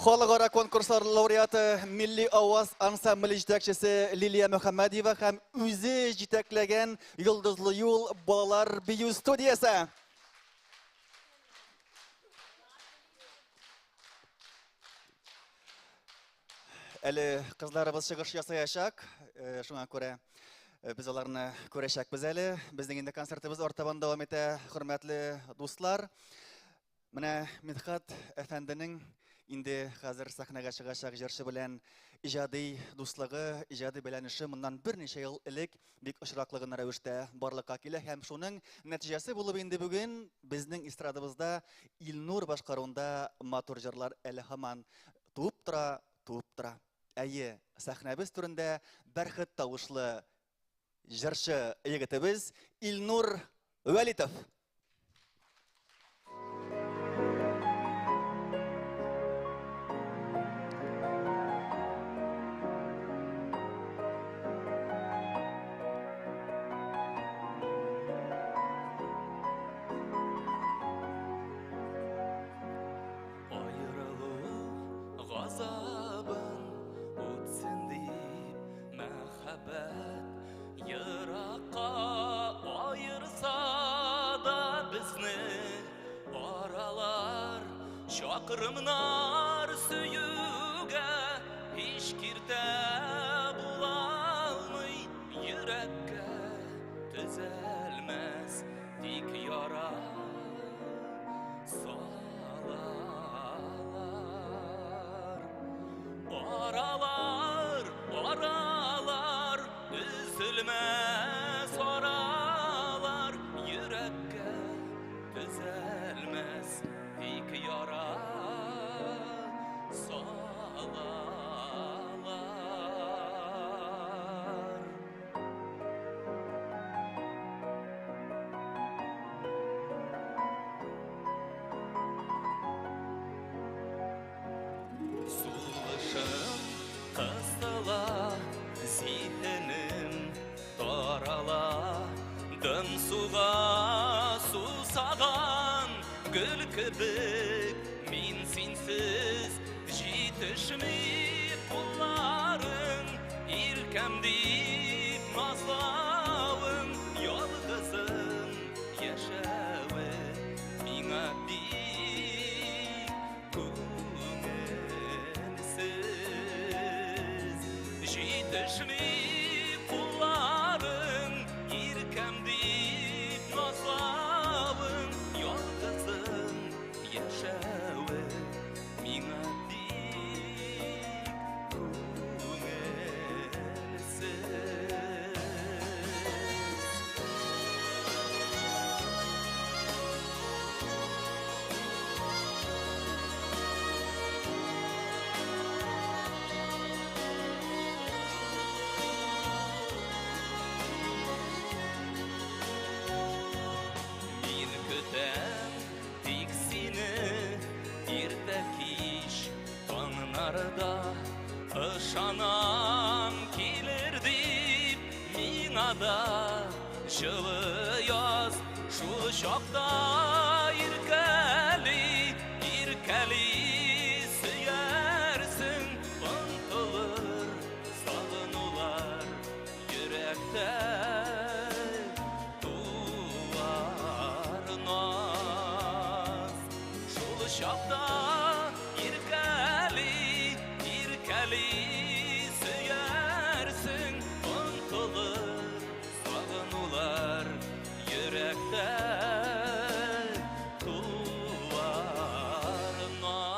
Халыкара конкурслар лауреаты, Милли аваз ансамбле җитәкчесе Лилия Мөхәммәдиева һәм үзе җитәкләгән Йолдызлы юл балалар бию студиясе. Әле кызларыбыз чыгыш ясаячак, шуңа күрә без аларны күрәчәкбез әле. Безнең инде концертыбыз артабан дәвам итә, хөрмәтле дуслар. Менә Мидхәт әфәнденең инде хәзер сәхнәгә чыгачак җырчы белән иҗади дуслыгы, иҗади бәйләнеше моннан берничә ел элек бик очраклы гына рәвештә барлыкка килә һәм шуның нәтиҗәсе булып инде бүген безнең эстрадабызда Илнур башкаруында матур җырлар әле һаман туып тора, туып тора. Әйе, сәхнәбез түрендә бәрхет тавышлы җырчы егетебез Илнур Вәлитов. Аерылу газабын үтсен дип мәхәббәт еракка аерса да безне аралар чакрымнар сөюгә һич киртә була алмый йөрәккә төзәлмәс тик яра салалар. Аралар, аралар, өзелмәс аралар, йөрәккә төзәлмәс тик яра салалар. Сулышым кысыла, зиһенем тарала, дым суга сусаган гөл кебек мин синсез җитешми кулларың, иркәм дип назлавың, ялгызым яшәве миңа бик күңелсез. Җитешми кулларың, иркәм дип назлавың, ялгызым яшәве миңа бик күңелсез. Мин көтәм тик сине иртә кич таңнарда, ышанам килер дип миңа да җылы яз, шул чакта иркәли, иркәли сөярсең, онытылыр сагынулар йөрәктә туар наз. Шул чакта иркәли, иркәли сөярсең, онытылыр сагынулар йөрәктә туар наз.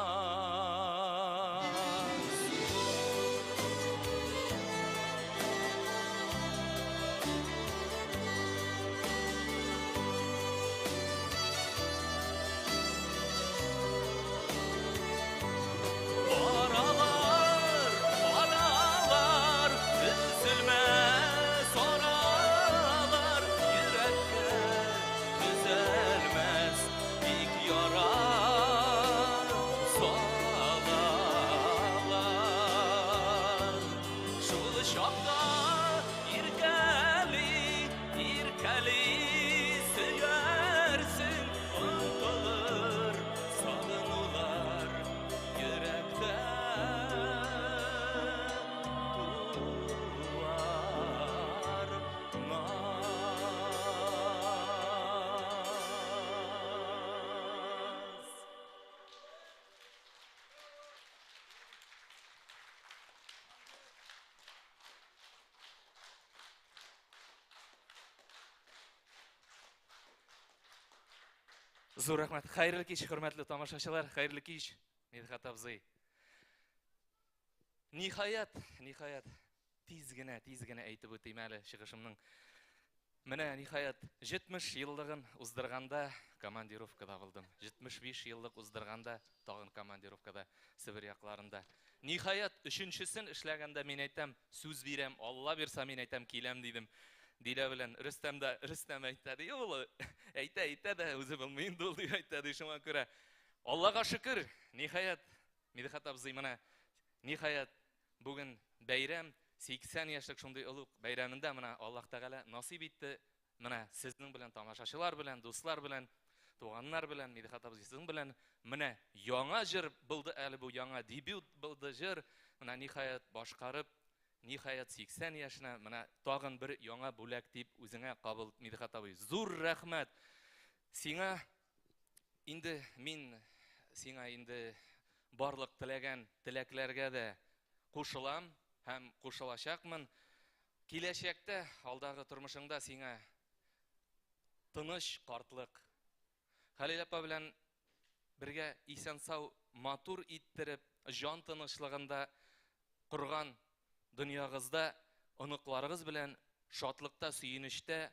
Аралар, Зур рәхмәт. Хәерле кич, хөрмәтле тамашачылар, хәерле кич, Мидхәт абзый. Ниһаять, ниһаять, тиз генә, тиз генә әйтеп үтим әле чыгышымның. Менә, ниһаять, 70 еллыгын уздырганда командировкада булдым. 75 еллык уздырганда тагын командировкада Себер якларында. Ниһаять, өченчесен эшләгәндә мин әйтәм, сүз бирәм, Алла бирса мин әйтәм, киләм дидем. Дилә белән Рөстәм дә, Рөстәм әйтә ди, ул әйтә, әйтә дә, үзе булмый инде ул дип әйтә ди, шуңа күрә. Аллага шөкер, ниһаять, Мидхәт абзый менә, ниһаять, бүген бәйрәм, 80 яшьлек шундый олуг бәйрәмендә менә Аллаһ Тәгалә насыйп итте. Менә сезнең белән, тамашачылар белән, дуслар белән, туганнар белән, Мидхәт абзый сезнең белән менә яңа җыр булды әле бу, яңа дебют булды җыр. Менә ниһаять башкарып, ниһаять 80 яшенә менә тагын бер яңа бүләк дип үзеңә кабул, Мидхәт абый. Зур рәхмәт. Сиңа инде мин сиңа инде барлык теләгән теләкләргә дә кушылам һәм кушылачакмын. Киләчәктә, алдагы тормышыңда сиңа тыныч картлык. Хәлил апа белән бергә исән-сау матур иттереп, җан тынычлыгында корган дөньягызда оныкларыгыз белән шатлыкта, сөенечтә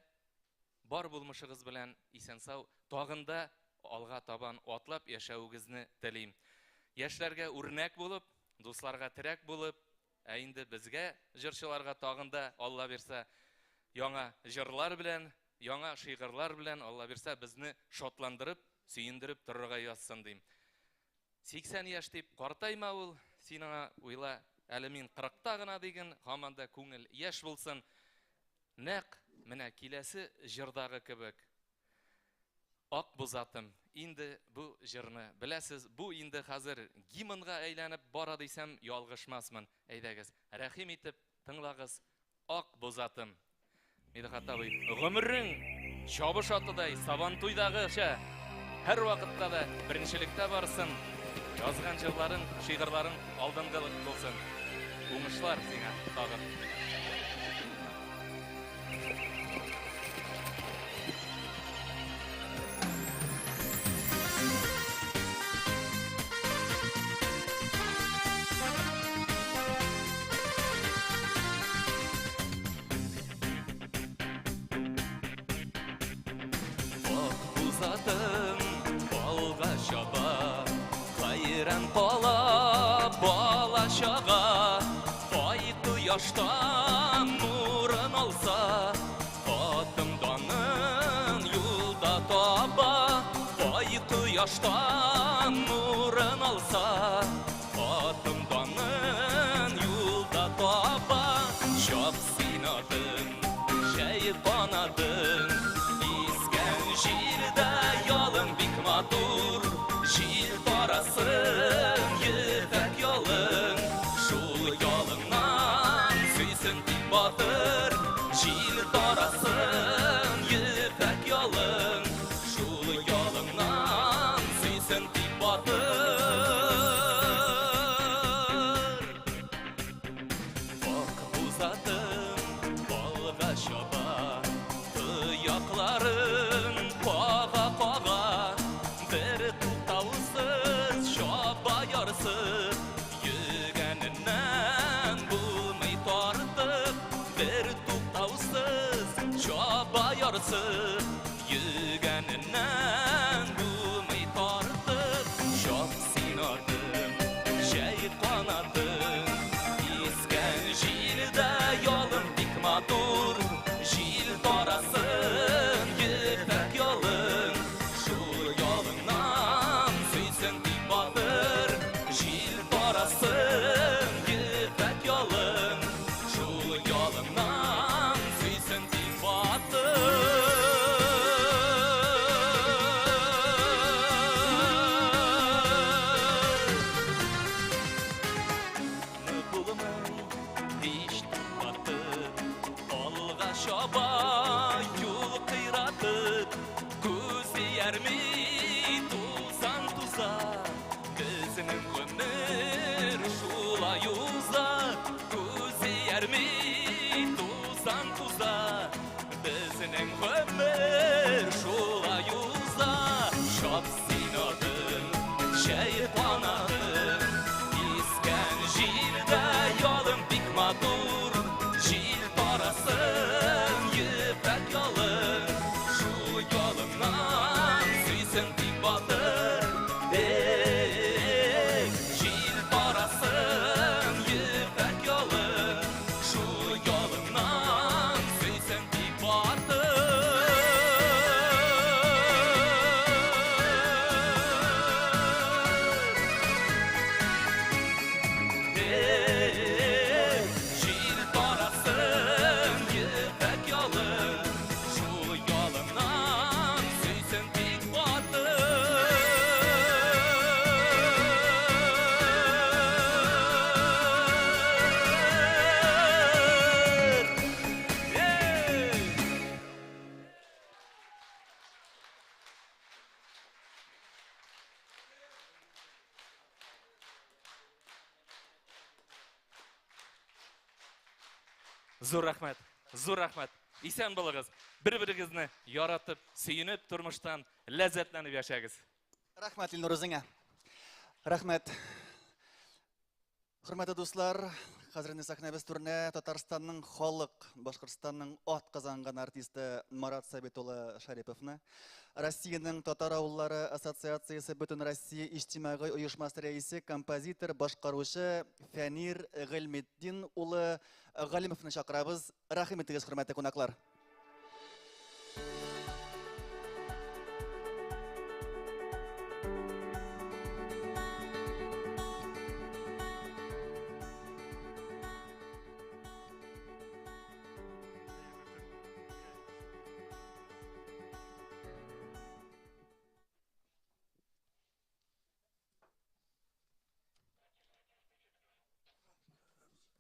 бар булмышыгыз белән исән-сау тагын да алга табан атлап яшәвегезне телим. Яшьләргә үрнәк булып, дусларга терәк булып, ә инде безгә, җырчыларга тагын да, Алла бирсә, яңа җырлар белән, яңа шигырьләр белән, Алла бирсә, безне шатландырып, сөендереп торырга язсын дим. 80 яшь дип картайма ул, син аңа уйла, әле мин 40-та гына диген, һаман да күңел яшь булсын. Нәкъ менә киләсе җырдагы кебек. Ак бузатым. Инде бу җырны беләсез, бу инде хәзер гимнга әйләнеп бара дисәм, ялгышмасмын. Әйдәгез, рәхим итеп тыңлагыз Ак бузатым. Мидхәт абый, гомерең чабыш атыдай Сабантуйдагыча һәр вакытта да беренчелектә барсын. Язган җырларың, шигырьләрең алдынгылык булсын. Уңышлар сиңа тагын. Ак бузатым алга чаба, хайран кала бала чага. Ай кояштан нурын алса, атым данын юлда таба. Ай кояштан нурын алса, атым данын юлда таба. Чап син атым, җәй канатың, искән җирдә ялың бик матур. Җил тарасын ефәк ялың, шул ялыңнан сөйсен дип батыр. Җил тарасын ефәк ялың, шул ялыңнан сөйсен дип батыр. Ак бузатым алга чаба, тоякларын кага-кага, бер туктаусыз чаба ярсып, йөгәненнән булмый тартып, бер туктаусыз чаба ярсып, йөгәненнән булмый тартып. Чап син атым, җәй канатың, искән җилдә ялың бик матур. Җил тарасын ефәк ялың, шул ялыңнан сөйсен дип батыр. Җил тарасын ефәк ялың, шул ялыңнан сөйсен дип батыр. Булмый һич туктатып, алга чаба юл кыйратып, күз иярми тузан туза, безнең гомер шулай уза. Күз иярми тузан туза, безнең гомер шулай уза. Чап Зур рәхмәт, зур рәхмәт. Исән булыгыз. Бер-берегезне яратып, сөенеп, тормыштан ләззәтләнеп яшәгез. Рәхмәт, Илнур, үзеңә. Рәхмәт. Хөрмәтле дуслар, хәзер инде сәхнәбез түренә Татарстанның халык, Башкортстанның ат казанган артисты Марат Сабит улы Шариповны, Россиянең татар авыллары ассоциациясе Бөтен Россия иҗтимагый оешмасы рәисе, композитор, башкаручы Фәнир Гыйльметдин улы Галимовны чакырабыз. Рәхим итегез, хөрмәтле кунаклар.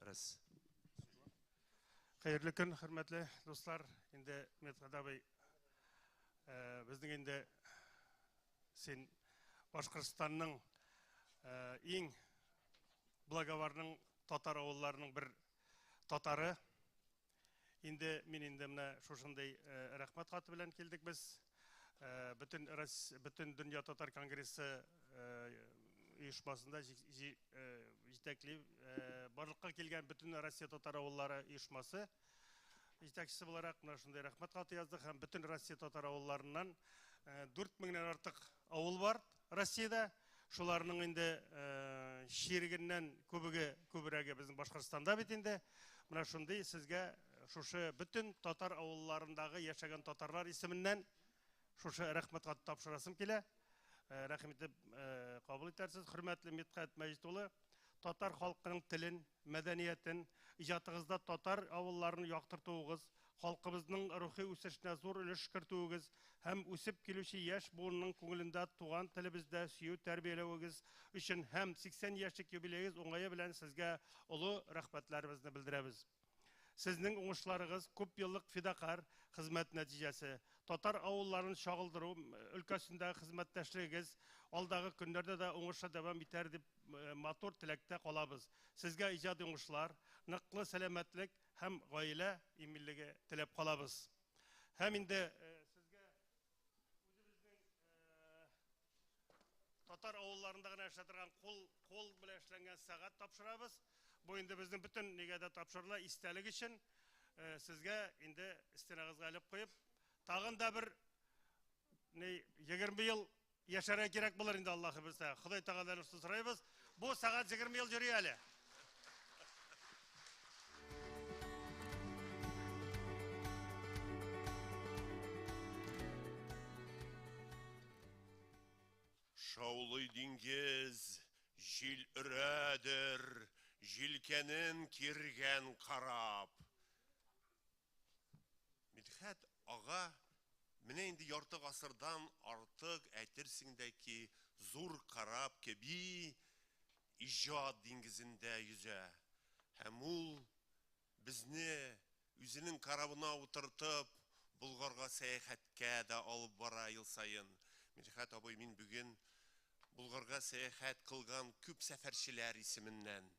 Раз. Хәерле көн, хөрмәтле дуслар. Инде Мидхәт абый, безнең инде син Башкортстанның иң Благоварның татар авылларының бер татары. Инде мин инде менә шушындый рәхмәт хаты белән килдек без. Бөтен бөтен дөнья татар конгрессы оешмасында җитәкли барлыкка килгән бөтен Россия татар авыллары оешмасы җитәкчесе буларак менә шундый рәхмәт хаты яздык һәм бөтен Россия татар авылларыннан 4 меңнән артык авыл бар Россиядә. Шуларның инде чирегеннән күбеге күбрәге безнең Башкортстанда бит инде. Менә шундый сезгә шушы бөтен татар авылларындагы яшәгән татарлар исеменнән шушы рәхмәт хаты тапшырасым килә. Рәхим итеп кабул итәрсез, хөрмәтле Мидхәт Мәҗит улы. Татар халкының телен, мәдәниятен, иҗатыгызда татар авылларын яктыртуыгыз, халкыбызның рухи үсешенә зур өлеш кертүегез һәм үсеп килүче яшь буынның күңелендә туган телебездә сөю тәрбияләвегез өчен һәм 80 яшьлек юбилеегез уңае белән сезгә олы рәхмәтләребезне белдерәбез. Сезнең уңышларыгыз күп еллык фидакарь хезмәт нәтиҗәсе. Татар авылларын чагылдыру өлкәсендәге хезмәттәшлегегез алдагы көннәрдә дә уңышлы дәвам итәр дип матур теләктә калабыз. Сезгә иҗади уңышлар, ныклы сәламәтлек һәм гаилә иминлеге теләп калабыз. Һәм инде сезгә татар авылларында гына эшләп торган кул кул белән эшләнгән сәгать тапшырабыз. Бу инде безнең бөтен нигә дә тапшырыла истәлек өчен. Сезгә инде стенагызга элеп куеп, тагын да бер ни 20 ел яшәргә кирәк булыр инде Аллаһы бирсә. Ходай Тәгаләдән шуны сорыйбыз. Бу сәгать 20 ел йөри әле. Шаулый диңгез, җил өрәдер, җилкәнен киргән карап. Мидхәт ага менә инде ярты гасырдан артык әйтерсең дә ки, зур кораб кеби иҗат диңгезендә йөзә. Һәм ул безне үзенең корабына утыртып, Болгарга сәяхәткә дә алып бара ел саен. Мидхәт абый, мин бүген Болгарга сәяхәт кылган күп сәфәрчеләр исеменнән,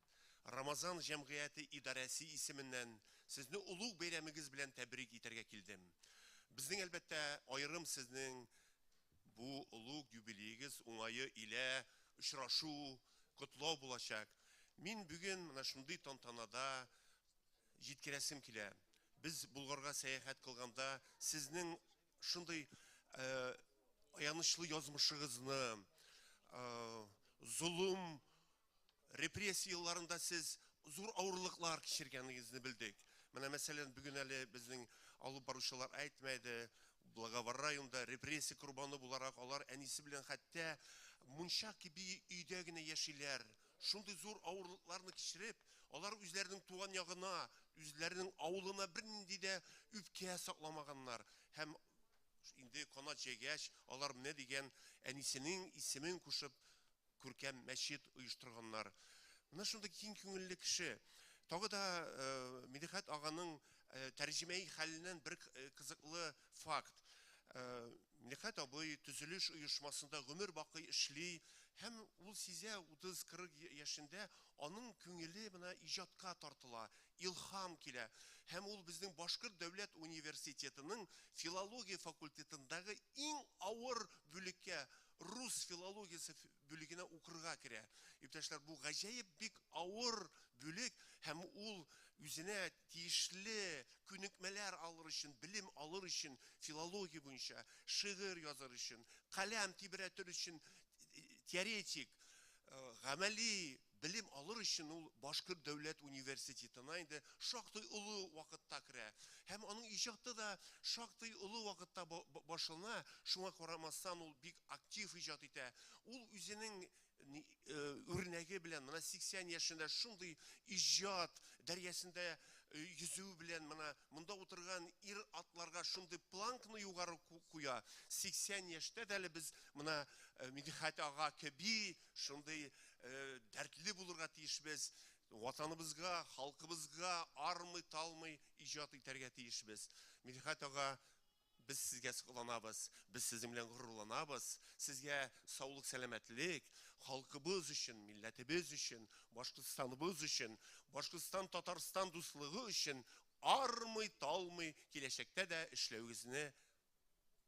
Рамазан җәмгыяте идарәсе исеменнән сезне олуг бәйрәмегез белән тәбрик итәргә килдем. Безнең, әлбәттә, аерым сезнең бу олуг юбилеегез уңае илә очрашу, котлау булачак. Мин бүген менә шундый тантанада җиткерәсем килә. Без Болгарга сәяхәт кылганда сезнең шундый аянычлы язмышыгызны, золым, репрессия елларында сез зур авырлыклар кичергәнегезне белдек. Менә мәсәлән, бүген әле безнең алып баручылар әйтмәде, Благовар районында репрессия корбаны буларак алар әнисе белән хәтта мунча кеби өйдә генә яшиләр. Шундый зур авырлыкларны кичереп, алар үзләренең туган ягына, үзләренең авылына бернинди дә үпкә сакламаганнар. Һәм инде канат җәйгәч, алар менә дигән әнисенең исемен кушып, күркәм мәчет оештырганнар. Менә шундый киң күңелле кеше. Тагы да Мидхәт аганың тәрҗемәи хәленнән бер кызыклы факт. Мидхәт абый төзелеш оешмасында гомер бакый эшли һәм ул сизә 30-40 яшендә аның күңеле менә иҗатка тартыла, илһам килә. Һәм ул безнең Башкорт дәүләт университетының филология факультетындагы иң авыр бүлеккә, рус филологиясе бүлегенә укырга керә. Иптәшләр, бу гаҗәеп бик авыр бүлек, һәм ул үзенә тиешле күнекмәләр алыр өчен, белем алыр өчен, филология буенча шигырь язар өчен, каләм тибрәтер өчен теоретик, гамәли белем алыр өчен ул Башкорт дәүләт университетына инде шактый олы вакытта керә. Һәм аның иҗаты да шактый олы вакытта башлана, шуңа карамастан ул бик актив иҗат итә. Ул үзенең үрнәге белән менә 80 яшендә шундый иҗат дәрьясында йөзү белән менә монда утырган ир атларга шундый планкны югары куя. 80 яшьтә дә әле без менә Мидхәт ага кеби шундый дәртле булырга тиешбез. Ватаныбызга, халкыбызга армый, талмый иҗат итәргә тиешбез. Мидхәт ага, без сезгә сокланабыз, без сезнең белән горурланабыз. Сезгә саулык, сәламәтлек, халкыбыз өчен, милләтебез өчен, Башкортстаныбыз өчен, Башкортстан, Татарстан дуслыгы өчен армый, талмый киләчәктә дә эшләвегезне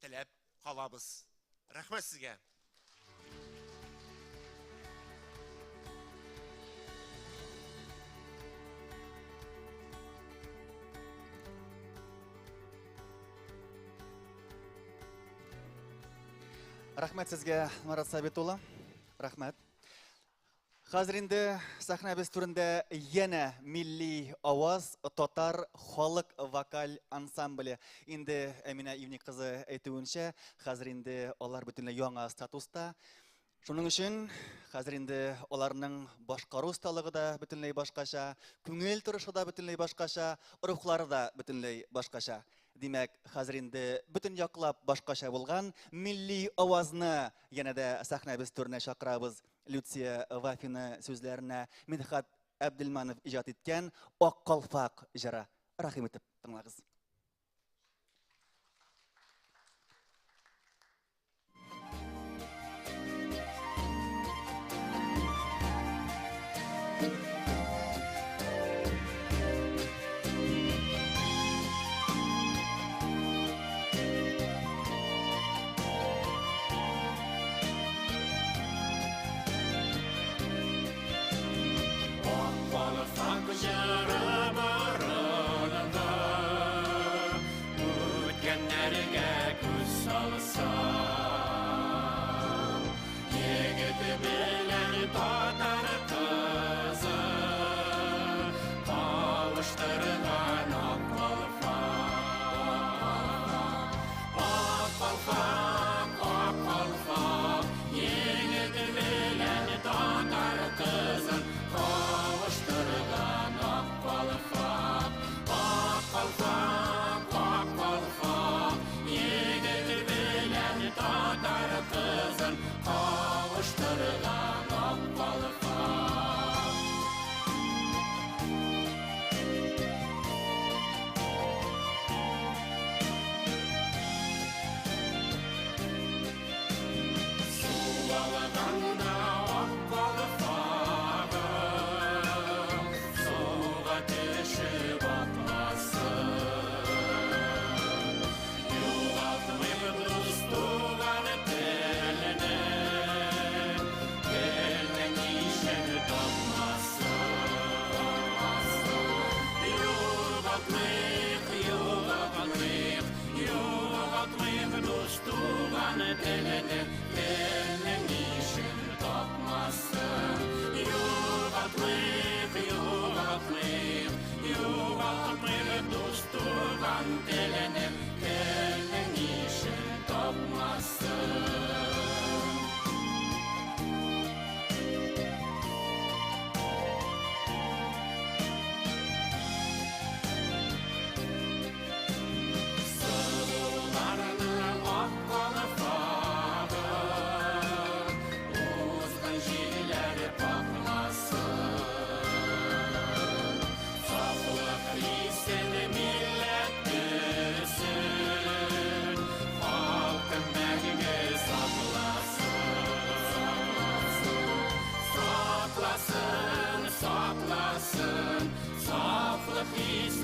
теләп калабыз. Рәхмәт сезгә. Рәхмәт сезгә, Марат Сабит улы. Рәхмәт. Хәзер инде сәхнәбез түрендә янә милли аваз татар халык вокаль ансамбле. Инде Әминә Ивник кызы әйтүенчә, хәзер инде алар бөтенләй яңа статуста. Шуның өчен хәзер инде аларның башкару осталыгы да бөтенләй башкача, күңел торышы да бөтенләй башкача, рухлары да бөтенләй башкача. Димәк, хәзер инде бөтен яклап башкача булган милли авазны янә дә сәхнәбез түренә чакырабыз. Люция Вафина сүзләренә Мидхат Әбделманов иҗат иткән Ак калфак җыры. Рәхим итеп тыңлагыз. Ак калфак җыры борынында.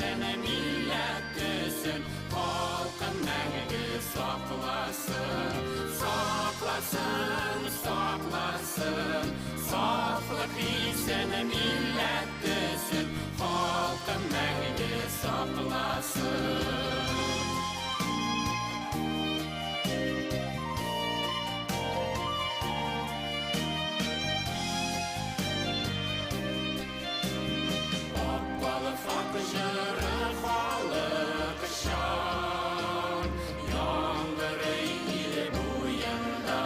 хисен, милләт төсен, халкым мәңге сакласын. Сакласын, сакласын, сафлык хисен, милләт төсен, халкым мәңге сакласын. Ак җыры халыкчан яңгырый ил буенда.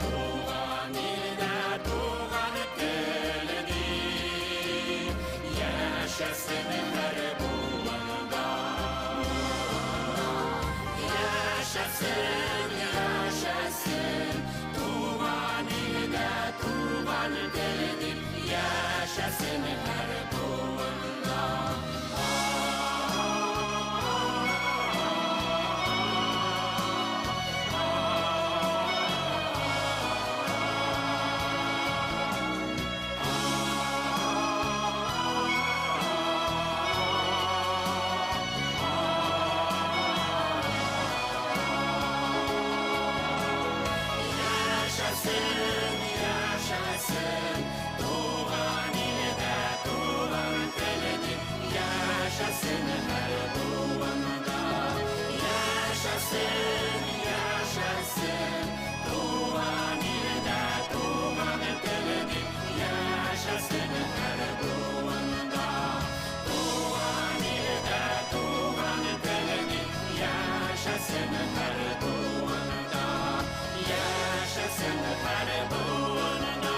Туган илдә туган тел дип яшәсен һәр буында. Яшәсен, яшәсен, туган илдә туган тел дип яшәсен һәр буында. Яшәсен, яшәсен, туган илдә туган тел дип яшәсен һәр буында. Яшәсен, яшәсен, туган илдә туган тел дип яшәсен һәр буында. Туган илдә туган тел дип яшәсен һәр буында. Яшәсен һәр буында.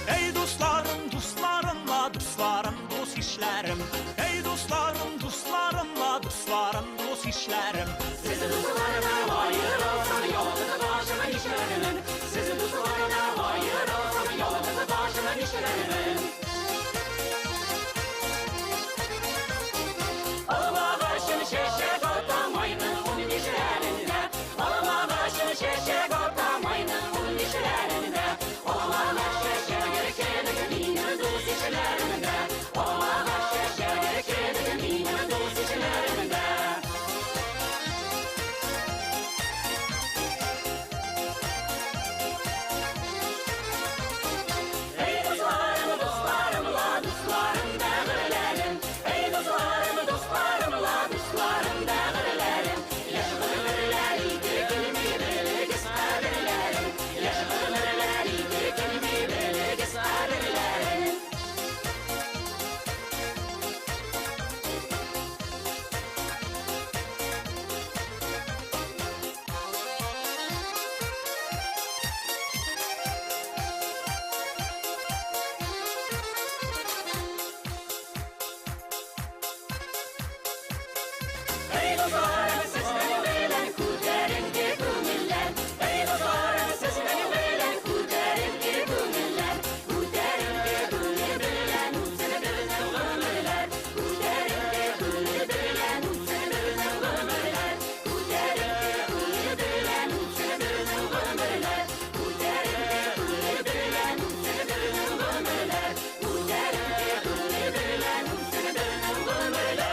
Ey dostlarım, dostlarımla dostlarım, dost işlerim. Ey dostlarım, dostlarımla dostlarım, dost işlerim. Sizi dostlarına ayırılsam yolunu başıma işlerimin. Sizi dostlarına ayırılsam yolunu başıma işlerimin. Alma başını şişe katamayın onun işlerinde. Alma başını şişe katamayın onun işlerinde. Alma başını şişe benim dost işlerinde. Alma başını şişe benim dost işlerinde. Ey dostlarım, dostlarım, la dostlarım, dəğirlərim. Ey dostlarım, dostlarım, la dostlarım, dəğirlərim. Yaş ömürləri tökülmey bilgiz qədərlərim. Yaş ömürləri tökülmey bilgiz qədərlərim. Ey dostlarım, siz benim bilen күтәренке күңелләр. Ey dostlarım, siz benim bilen күтәренке күңелләр. Күтәренке күңел белән үтсен безнең гомерләр. Күтәренке күңел белән үтсен безнең гомерләр. Күтәренке күңел белән үтсен безнең гомерләр. Күтәренке күңел белән үтсен безнең гомерләр. Күтәренке күңел белән үтсен безнең гомерләр.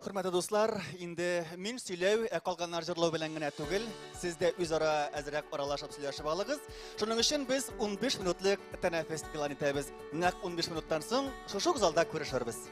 Хөрмәтле дуслар, инде мин сөйләү, ә калганнар җырлау белән генә түгел, сез дә үзара әзрәк аралашып сөйләшеп алыгыз. Шуның өчен без 15 минутлык тәнәфес игълан итәбез. Нәкъ 15 минуттан соң шушы ук залда күрешербез.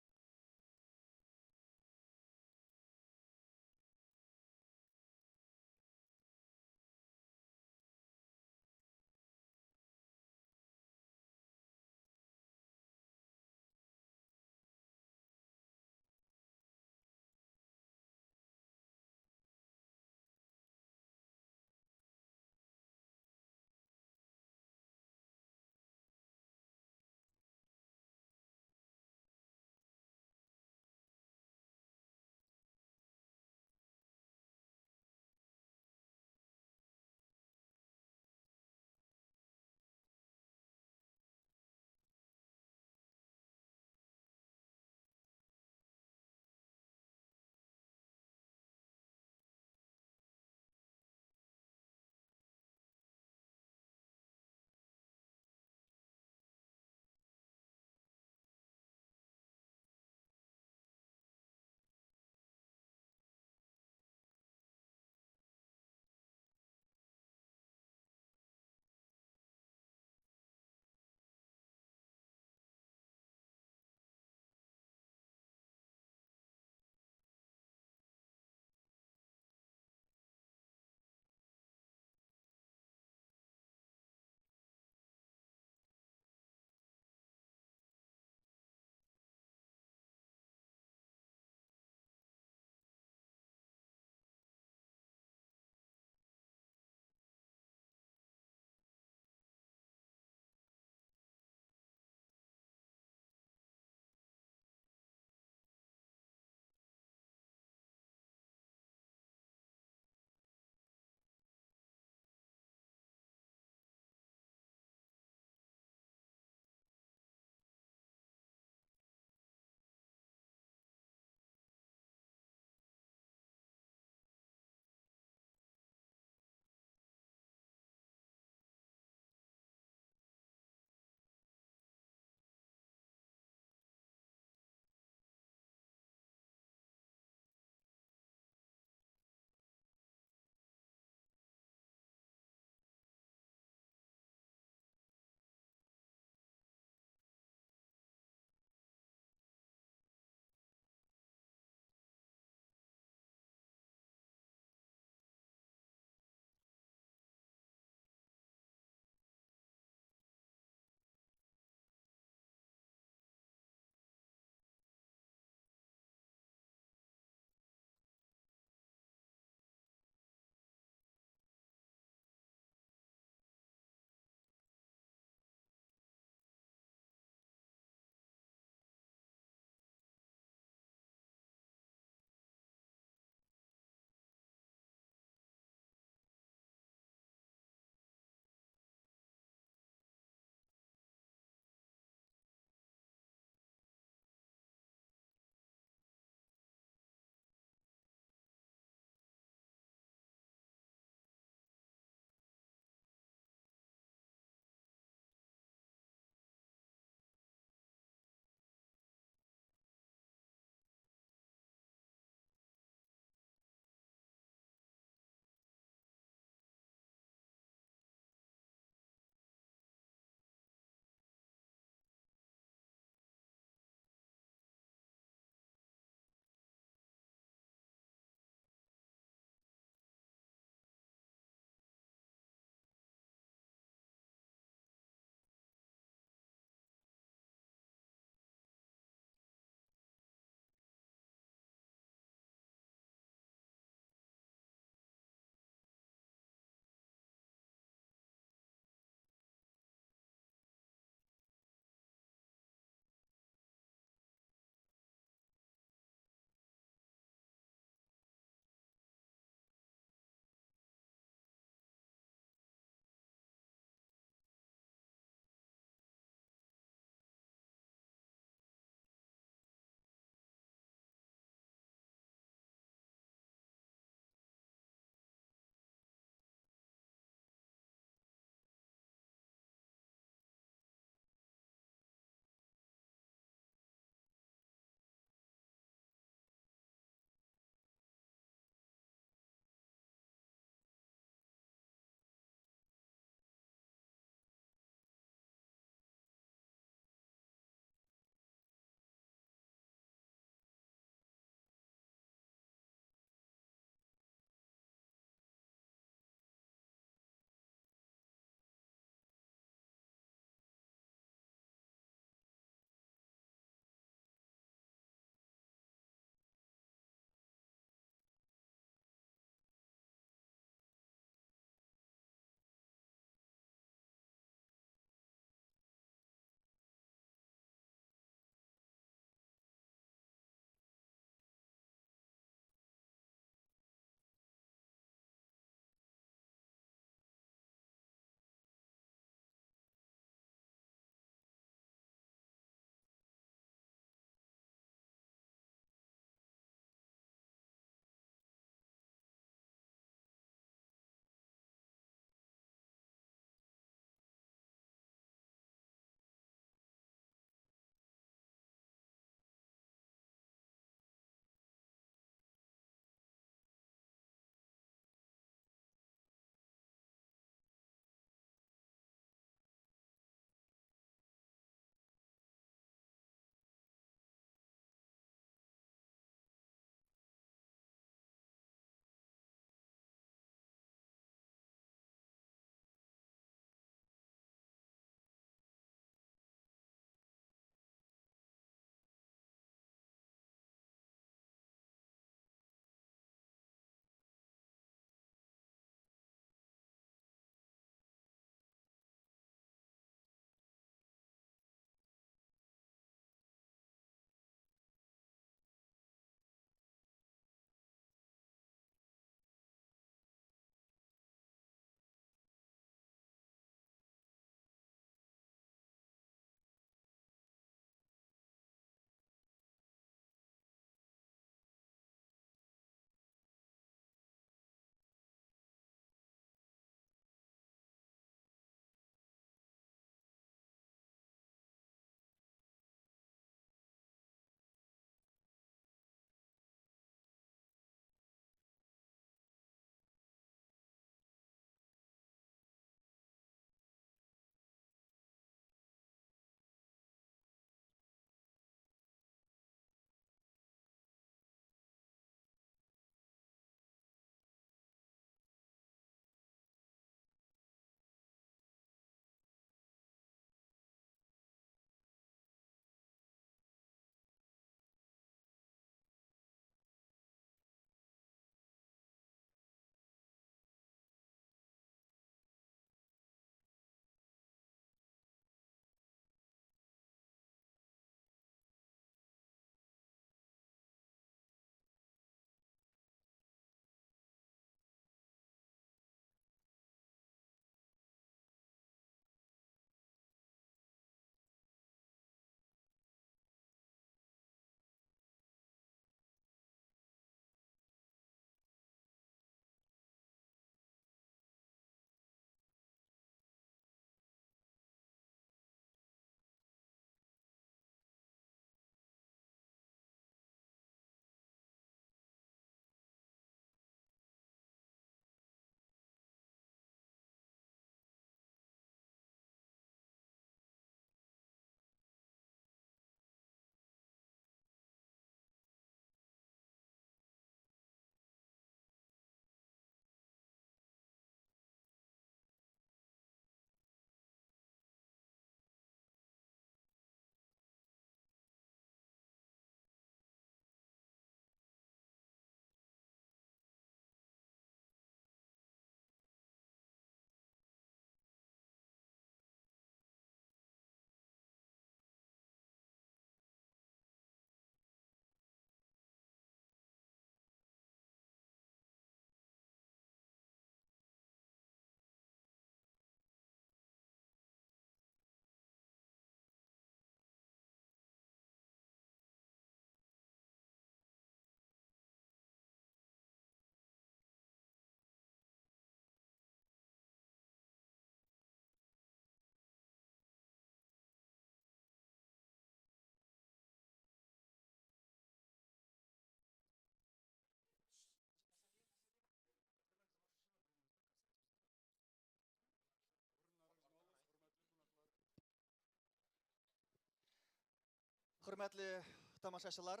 Хөрмәтле тамашачылар,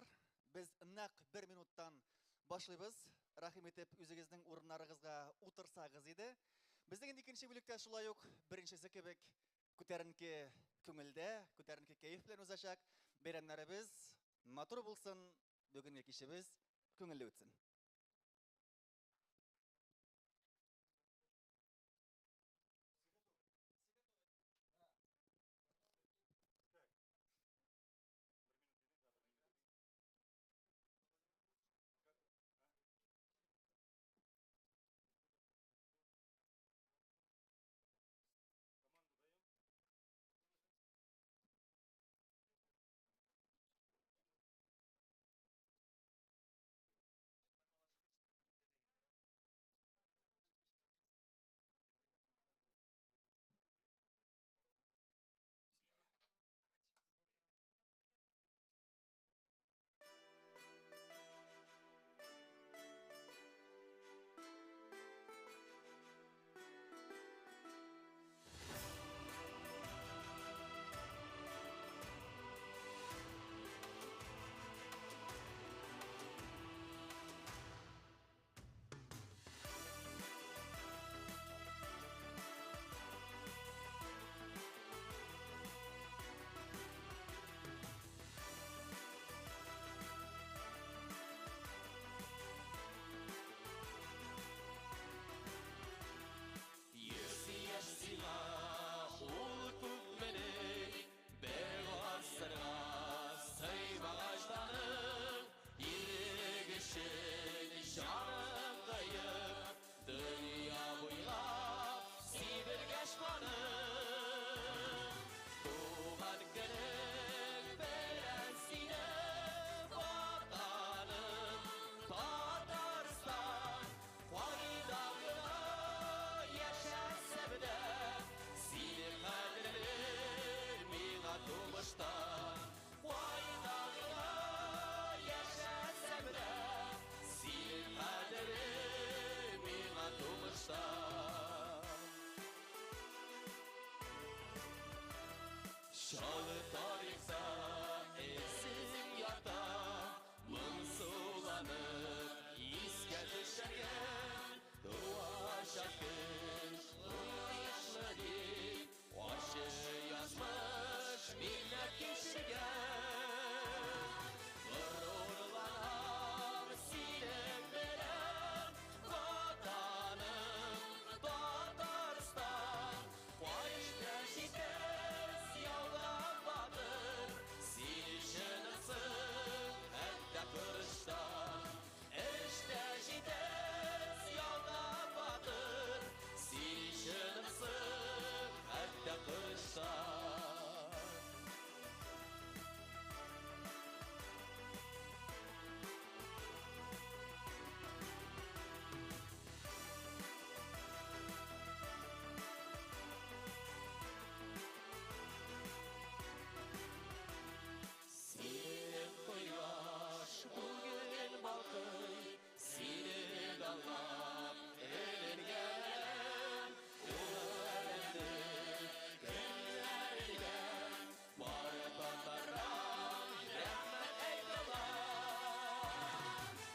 без нәкъ бер минуттан башлыйбыз. Рәхим итеп үзегезнең урыннарыгызга утырсагыз иде. Безнең инде икенче бүлектә шулай ук беренчесе кебек күтәренке күңелдә, күтәренке кәеф белән узачак. Бәйрәмнәребез матур булсын, бүгенге кичебез күңелле үтсен. Йөз яшь сиңа, ул күпменең, бер гасырга сыймагачланың, ирек өчен җаның кыеп, дөнья буйлап сибелгәч каның. Туган көнең белән сине, Ватаным, Татарстан, кайда гына яшәсәм дә, синең кадерле миңа тумыштан. Кайда гына яшәсәм дә, синең кадерле миңа тумыштан. Шалы тарихта эзең ята, моңсуланып искә төшәргән, туачак көн кояшлы дип, ачы язмыш милләт кичергән. Горурланам синең белән, Ватаным, Татарстан. Кайда җитез яулап батыр, син чыныксың, хәтта корычтан. Эштә җитез яулап батыр, син чыныксың, хәтта корычтан. Синең кояш бүген балкый, сине данлап эленгән, ул әлемне көннәргә бар татардан рәхмәт әйтәләр.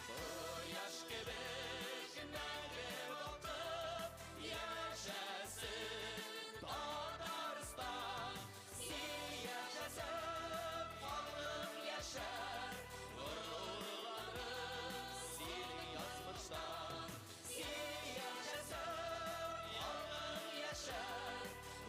Кояш кебек мәңге балкып яшәсен Татарстан. Син яшәсәң, халкың яшәр, горурланып синең язмыштан. Син яшәсәң, халкың яшәр,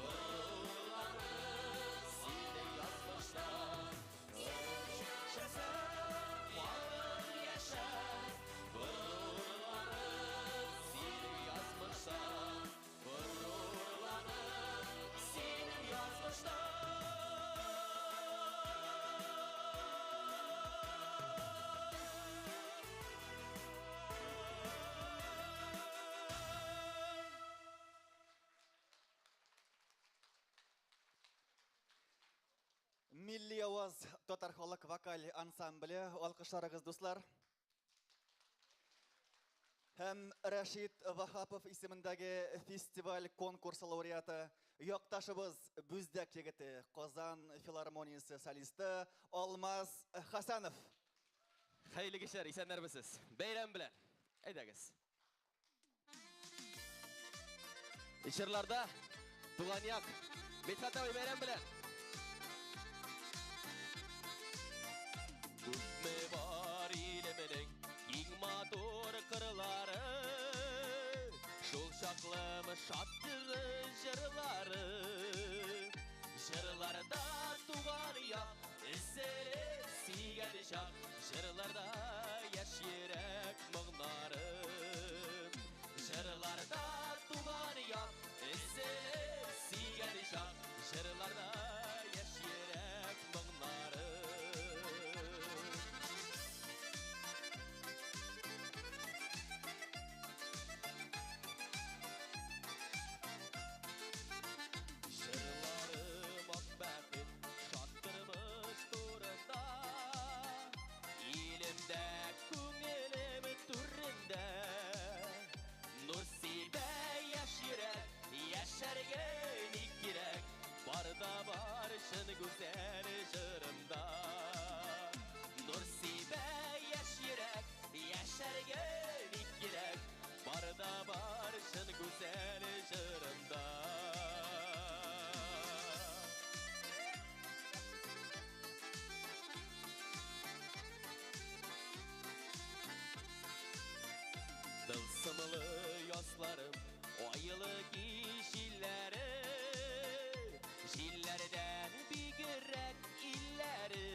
горурланып синең язмыштан. Син яшәсәң, халкың яшәр, горурланып синең язмыштан. Горурланып синең язмыштан. Милли аваз татар халык вокаль ансамбле, алкышларыгыз, дуслар. Һәм Рәшит Ваһапов исемендәге фестиваль конкурсы лауреаты, якташыбыз Бүздәк егете, Казан филармониясе солисты Алмаз Хасанов. Хәерле кичләр, исәннәрмесез? Бәйрәм белән. Әйдәгез. Җырларда туган як. Мидхәт абый, бәйрәм белән. Күпме бар илемнең иң матур кырлары, шул чаклы шатлы җырлары. Җырларда туган як, эзләре сөйгән чак, җырларда яшь йөрәк моңнары. Җырларда туган як, эзләре сөйгән чак, җырларда яшь йөрәк моңнары. Җырларым ак бәхет, шат тормыш турында, илемдә, күңелем түрендә. Нур сибә яшь йөрәк, яшәргә ни кирәк, бар да бар чын гүзәл җырымда. Нур сибә яшь йөрәк, яшәргә ни кирәк, бар да бар чын гүзәл җырымда. Тылсымлы язларым, айлы кич җилләре, җилләрдән бигрәк илләре.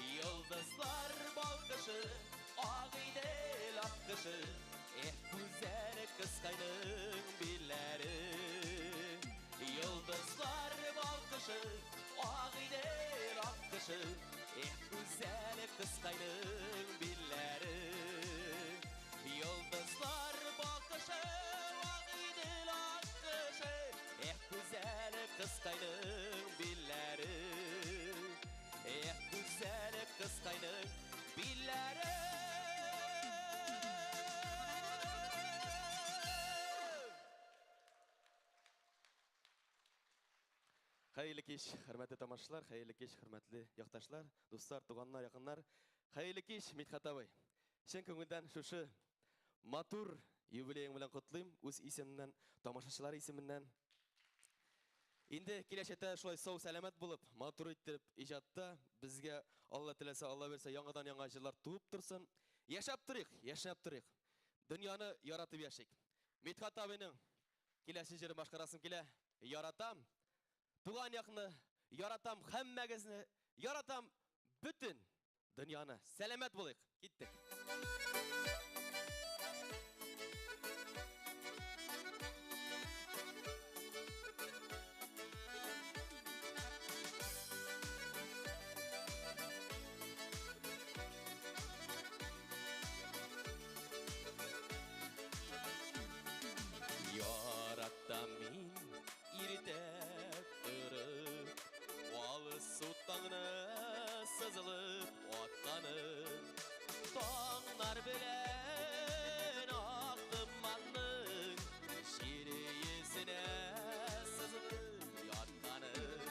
Йолдызлар балкышы, Агыйдел аккышы, эх, гүзәл кызкайның билләре. Йолдызлар балкышы, Агыйдел аккышы, эх, гүзәл кызкайның билләре. Йолдызлар балкышы, Агыйдел аккышы, эх, гүзәл кызкайның билләре. Эх, гүзәл кызкайның билләре. Хәерле кич, хөрмәтле тамашачылар, хәерле кич, хөрмәтле якташлар, дуслар, туганнар, якыннар. Хәерле кич, Мидхәт абый. Чын күңелдән шушы матур юбилеең белән котлыйм, үз исемемнән, тамашачылар исеменнән. Инде киләчәктә шулай сау сәламәт булып, матур иттереп иҗатта безгә Алла теләсә, Алла бирсә, яңадан яңа җырлар туып торсын. Яшәп торыйк, яшәп торыйк. Дөньяны яратып яшик. Мидхәт абыйның киләсе җырын башкарасым килә. Яратам. Туган якны яратам, һәммәгезне яратам, бөтен дөньяны. Сәламәт булыйк. Киттек. Яратам мин иртә торып, алсу таңны сызылып атканын, таңнар белән ак томанның җир йөзенә сызылып ятканын,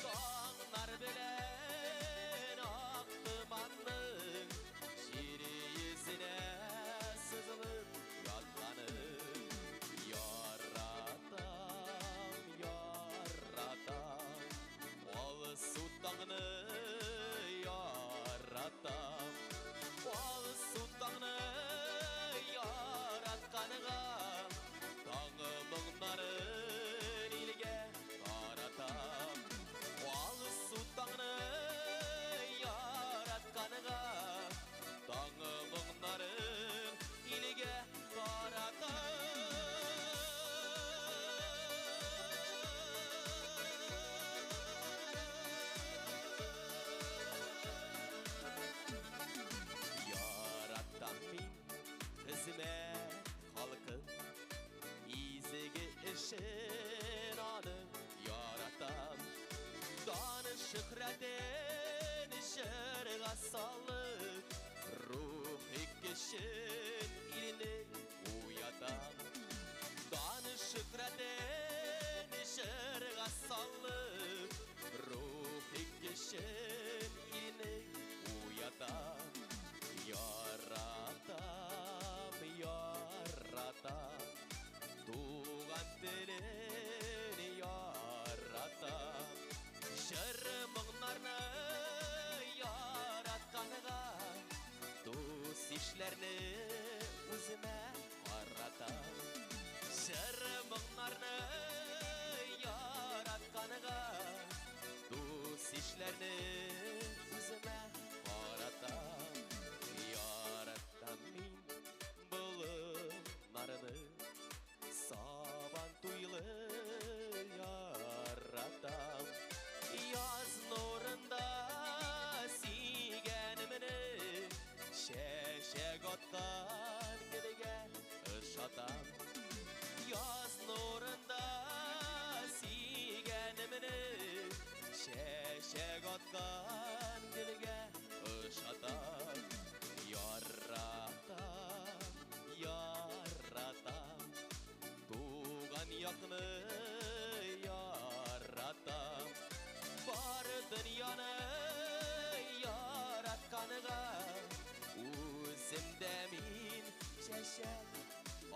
таңнар белән ак томанның җир йөзенә сызылып ятканын. Яратам, яратам, алсу таңны яратам, алсу таңны яратканга таңы моңнарын илгә таратам, алсу таңны яратканга таңы моңнарын илгә таратам. Яратам мин хезмәт халкын, изге эшен аның яратам. Дан шөһрәтен җырга салып, рухи көчен Шөһрәтен җырга салып, рухи көчен илнең уятам. Яратам, яратам, туган телен яратам. Җыр моңнарны яратканга, дус ишләрне үземә каратам. Җыр моңнарны яратканга, дус ишләрне үземә каратам. Яратам мин болыннарны, сабан туйлы яратам. Яз нурында сөйгәнемне, чәчәк аткан гөлгә ошатам. Яз нурында сөйгәнемне, чәчәк аткан гөлгә ошатам. Яратам, яратам, туган якны яратам. Бар дөньяны яратканга, үзем дә мин чәчәк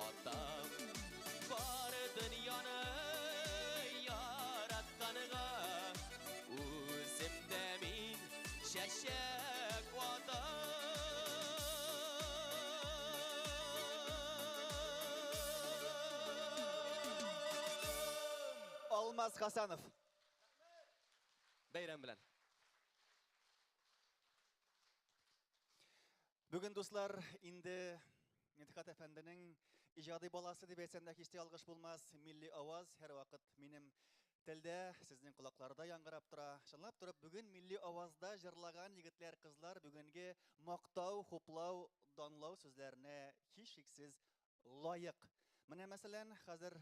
атам. Бар дөньяны яратканга, үзем дә мин чәчәк атам. Алмаз Хасанов. Бәйрәм белән. Бүген, дуслар, инде Мидхәт әфәнденең иҗади баласы дип әйтсәм дә һич тә ялгыш булмас. Милли аваз һәрвакыт минем телдә, сезнең колакларда яңгырап тора. Чынлап торып, бүген милли авазда җырлаган егетләр, кызлар бүгенге мактау, хуплау, данлау сүзләренә һичшиксез лаек. Менә мәсәлән, хәзер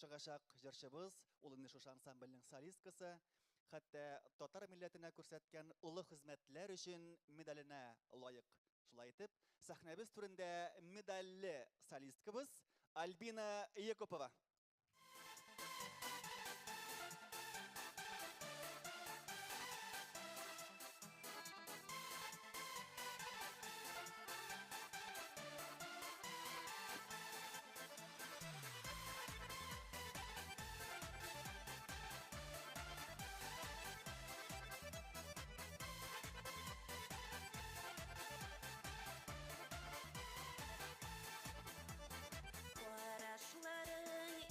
чыгачак җырчыбыз, ул инде шушы ансамбльнең солисткасы, хәтта татар милләтенә күрсәткән олы хезмәтләр өчен медаленә лаек. Шулай итеп, сәхнәбез түрендә медальле солисткабыз Альбина Якупова. Карашларың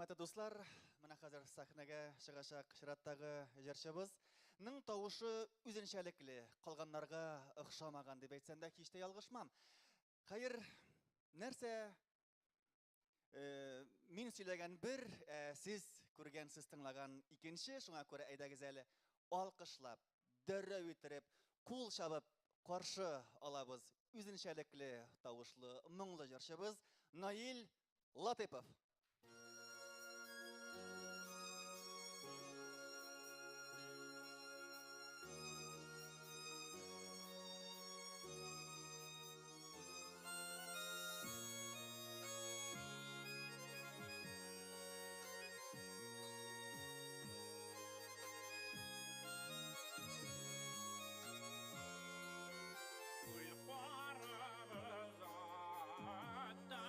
Хөрмәтле дуслар, менә хәзер сәхнәгә чыгачак чираттагы җырчыбыз ның тавышы үзенчәлекле, калганнарга охшамаган дип әйтсәм дә һич тә ялгышмам. Хәер, нәрсә мин сөйләгән бер, сез күргән, сез тыңлаган икенче, шуңа күрә әйдәгез әле алкышлап, дәррәү иттереп, кул чабып каршы алабыз үзенчәлекле тавышлы, моңлы җырчыбыз Наил Латыпов. Күл карабыз атта.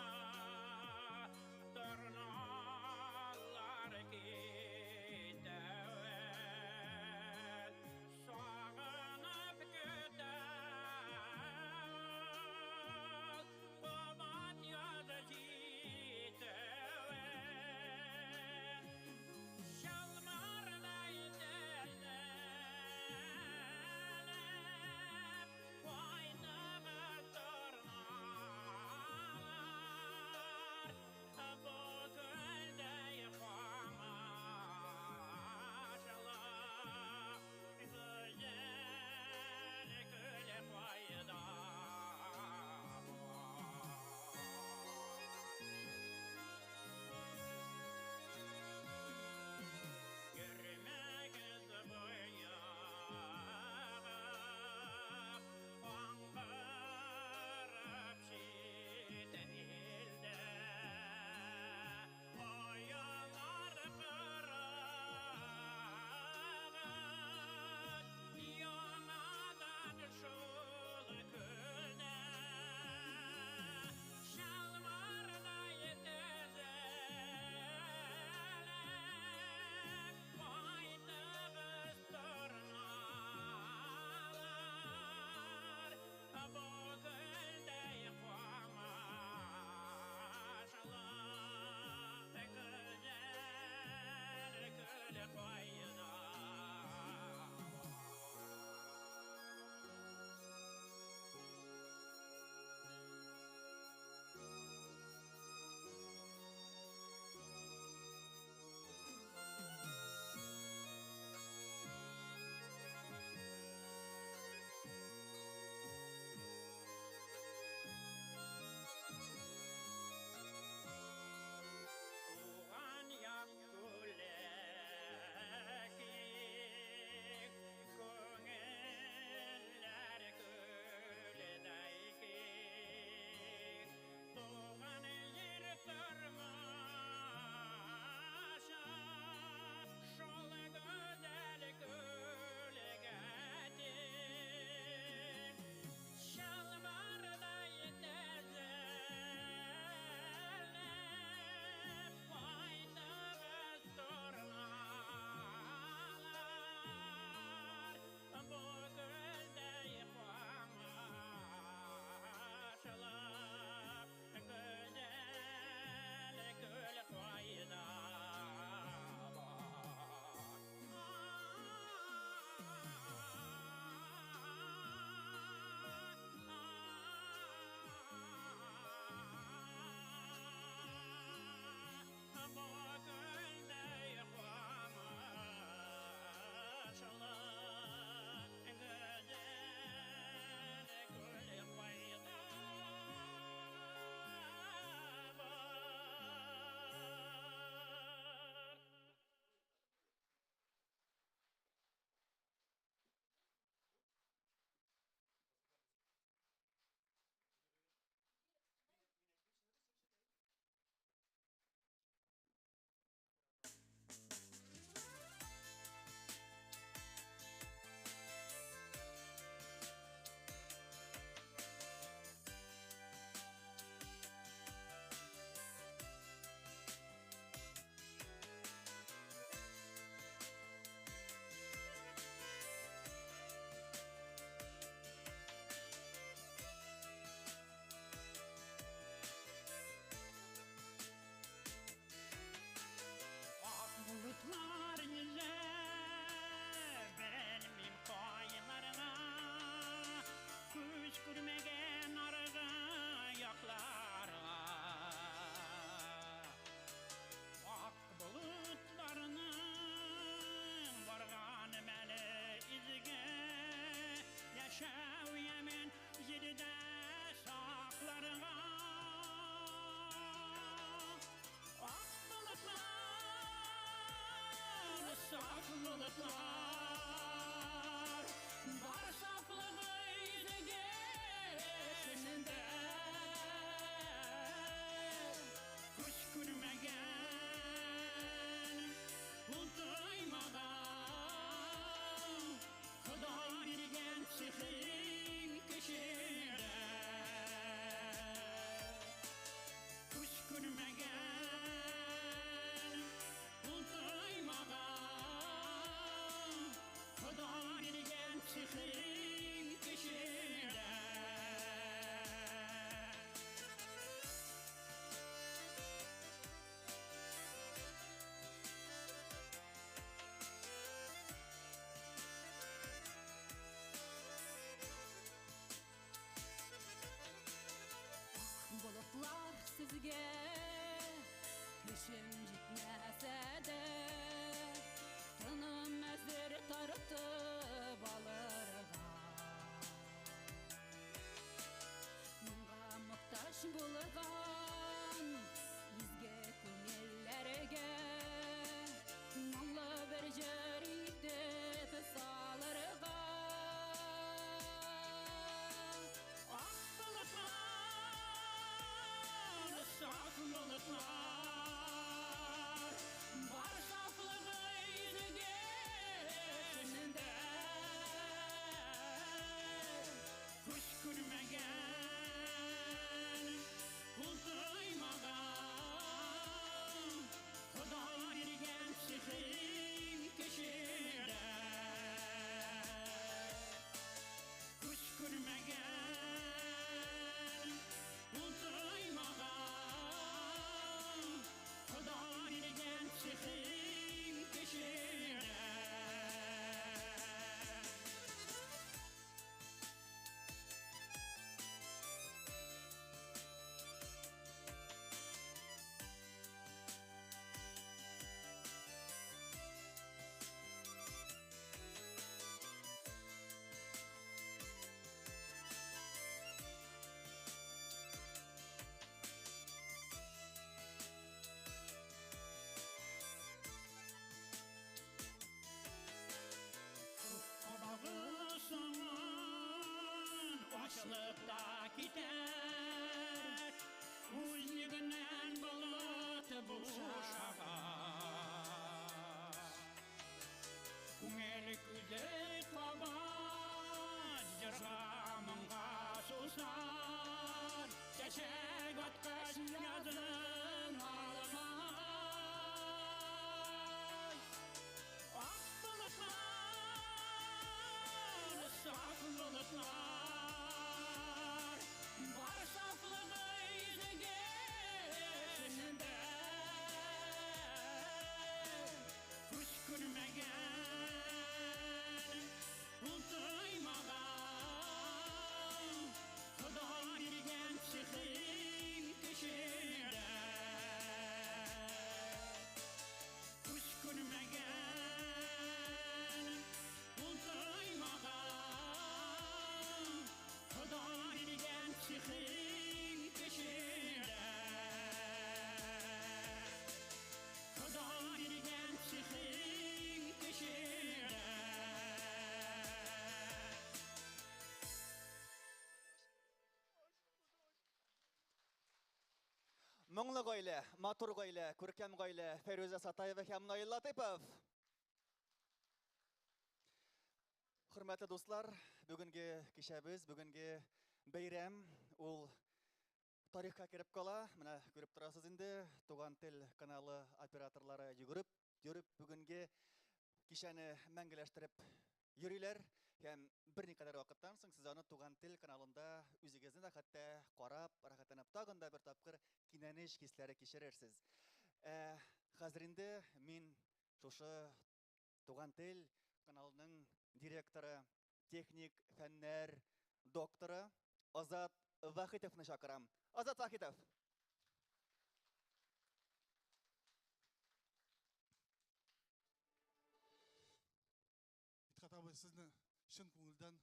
Яшәү ямен җирдә сакларга. Ак болытлар, саф болытлар, бар сафлыгы изге эчендә. Күз күрмәгән, кул тоймаган, Хода биргән сихри кешегә. Күз күрмәгән, кул тоймаган, Хода биргән сихри кешегә. Болытлар сезгә көчем җитмәсә дә, тыным әзер тартып алырга. Моңга мохтаҗ булган изге күңелләргә моңлы бер җыр итеп салырга. Ак болытлар, саф болытлар, бар сафлыгы изге эчендә. Күз күрмәгән, кул тоймаган, Хода биргән сихри кешегә. Күз күрмәгән, кул тоймаган, Хода биргән сихри кешегә. Кабагы сыман ачлып та китәр, Үзлегеннән болыт бушаган. Күңел күзе кабат җырга моңга сусар, Чәчәк аткач язын алмас. Ак болытлар, саф болытлар, бар сафлыгы изге эчендә. Күз күрмәгән, кул тоймаган, Хода биргән сихри кешегә. Күз күрмәгән, кул тоймаган, Хода биргән сихри кешегә. Хода биргән сихри кешегә. Моңлы гаилә, матур гаилә, күркәм гаилә Фәрүзә Сатаева һәм Наил Латыпов. Хөрмәтле дуслар, бүгенге кичәбез, бүгенге бәйрәм ул тарихка кереп кала. Менә күреп торасыз инде, Туган тел каналы операторлары йөгереп, йөреп бүгенге кичәне мәңгеләштереп йөриләр. Һәм берникадәр вакыттан соң сез аны Туган тел каналында үзегезне дә хәтта карап, рәхәтләнеп тагын да бер тапкыр кинәнеч хисләре кичерерсез. Хәзер инде мин шушы Туган тел каналының директоры, техник фәннәр докторы Азат Вахитовны чакырам. Азат Вахитов. Мидхәт абый, сезне чын күңелдән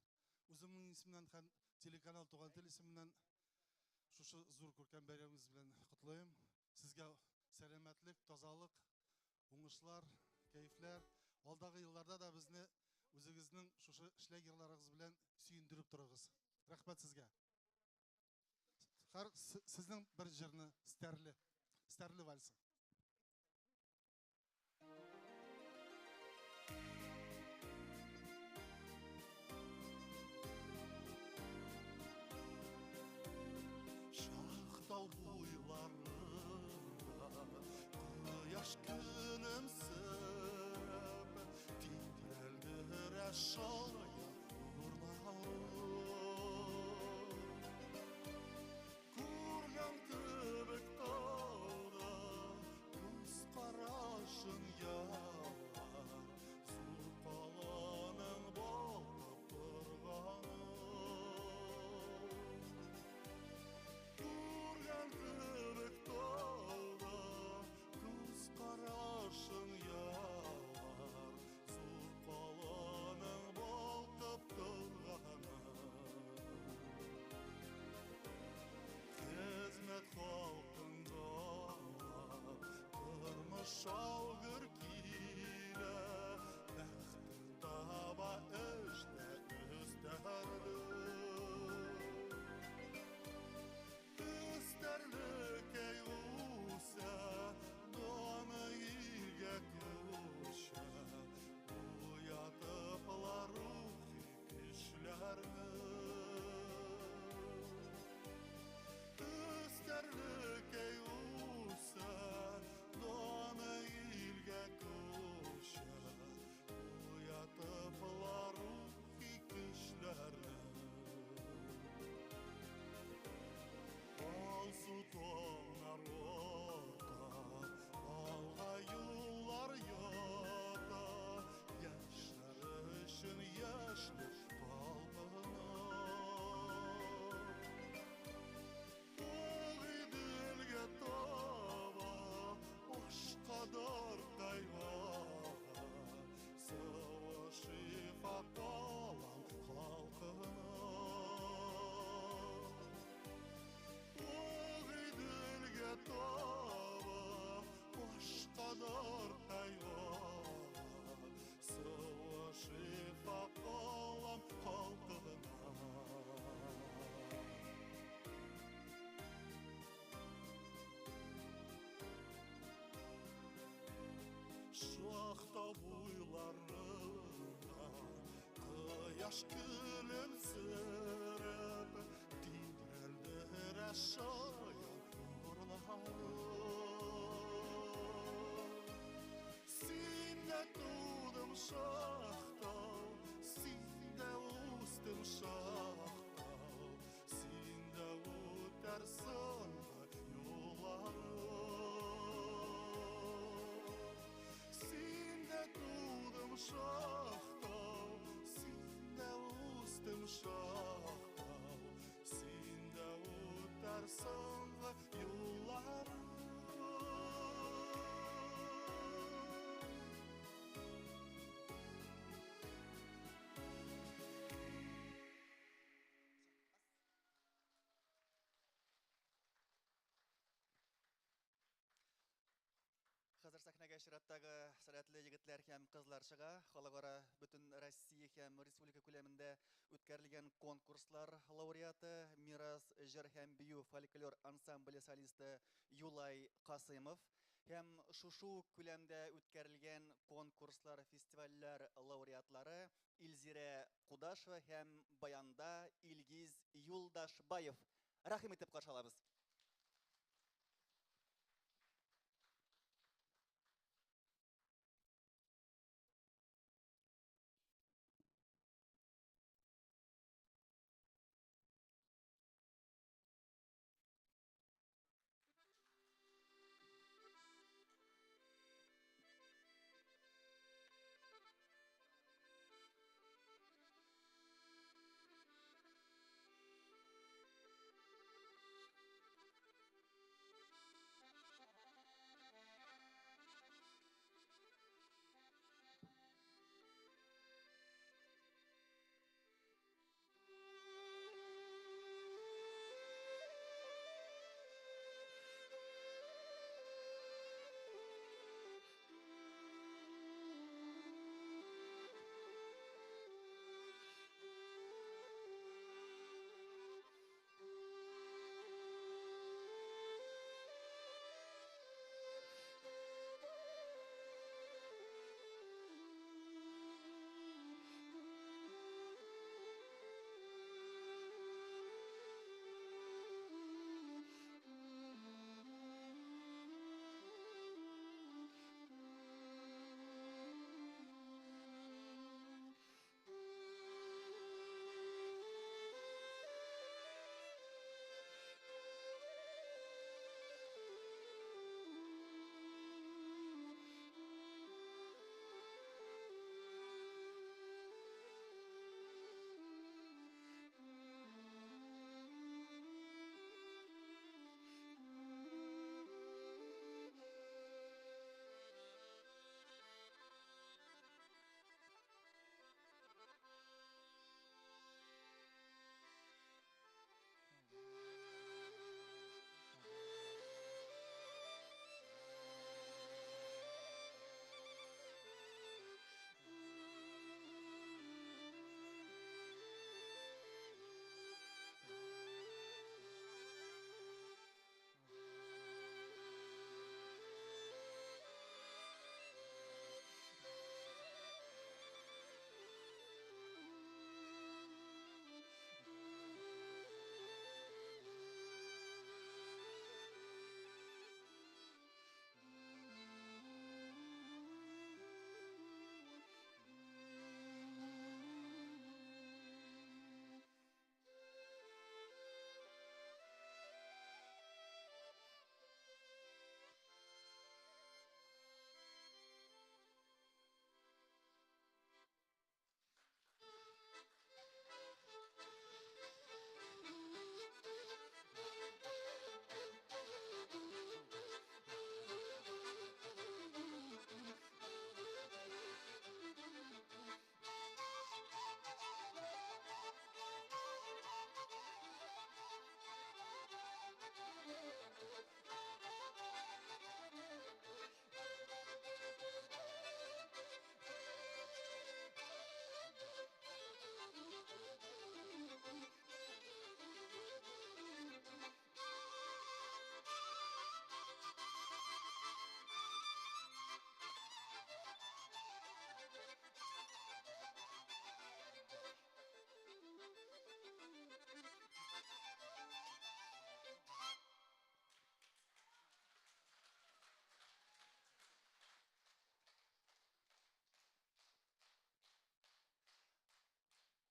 Үземнең исемнән һәм телеканал Туган тел исеменнән шушы зур күркәм бәйрәмегез белән котлыйм. Сезгә сәламәтлек, тазалык, уңышлар, кәефләр. Алдагы елларда да безне үзегезнең шушы шлягерларыгыз белән сөендереп торыгыз. Рәхмәт сезгә. Һәр сезнең бер җырны Стәрле, Стәрле вальсы. Шахтау буйларында кояш көлемсерәп тирәлдерә шаян нурларын. Күргән кебек тауда күз карашын ява, зур каланың балкып торганын. Күргән кебек тауда күз карашын явар, зур каланың балкып торганын. Хезмәт халкын данлап, тормыш шау-гөр килә, бәхтен таба эштә өстәрлек. Өстәрлекәй үсә, даны илгә күчә, уятыплар рухи көчләрне. Өстәрлекәй үсә, даны илгә күчә, уятыплар рухи көчләрне. Алсу таңнар ата, алга юллар ята, яшьләр өчен яшьлек талпына. Агыйделгә таба башкадар тайга, сылы шифа калам халкына. Агыйделгә таба башкадар тайга, сылы шифа калам халкына. Шахта буйларында кояш көлемсерәп тирәлдерә шаян нурларын. Син дә тудым шахта, син дә үстем шахта, син дә үтәр соңгы юлларың. Син дә тудым шахта, син дә үстем шахта, син дә үтәр соңгы юлларың. Хәзер сәхнәгә чираттагы сәләтле егетләр һәм кызлар чыга. Халыкара бөтен Россия һәм республика күләмендә үткәрелгән конкурслар лауреаты, Мирас җыр һәм бию фольклор ансамбле солисты Юлай Касыймов һәм шушы ук күләмдә үткәрелгән конкурслар, фестивальләр лауреатлары Илзирә Кудашева һәм баянда Илгиз Юлдашбаев. Рәхим итеп каршы алабыз.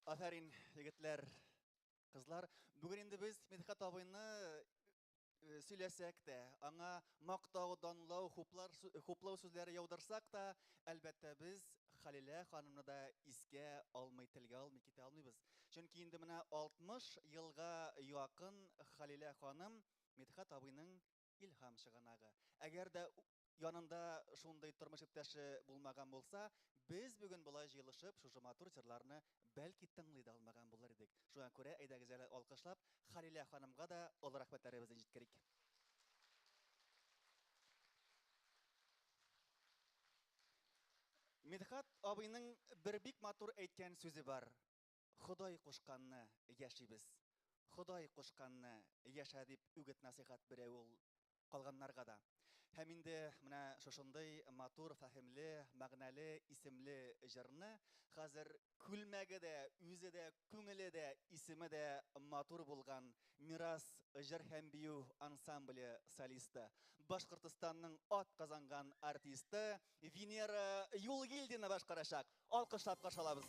Афәрин, егетләр, кызлар. Бүген инде без Мидхәт абыйны э, сөйләсәк тә, аңа мактау, данлау, хуплар, хуплау сүзләре яудырсак та, әлбәттә, без Халилә ханымны да искә алмый, телгә алмый китә алмыйбыз. Чөнки инде менә 60 елга якын Халилә ханым Мидхәт абыйның илһам чыганагы. Әгәр дә янында шундый тормыш иптәше булмаган булса, без бүген болай җыелышып, шушы матур җырларны бәлки тыңлый да алмаган булыр идек. Шуңа күрә әйдәгез әле алкышлап Халилә ханымга да олы рәхмәтләребезне җиткерик. Мидхәт абыйның бер бик матур әйткән сүзе бар. Ходай кушканны яшибез. Ходай кушканны яшә дип үгет-нәсыйхәт бирә ул калганнарга да. Һәм инде менә шушындый матур, фәһемле, мәгънәле, исемле җырны хәзер күлмәге дә, үзе дә, күңеле дә, исеме дә матур булган Мирас җыр һәм бию ансамбле солисты, Башкортостанның атказанган артисты Венера Юлгилдина башкарачак. Алкышлап каршы алабыз.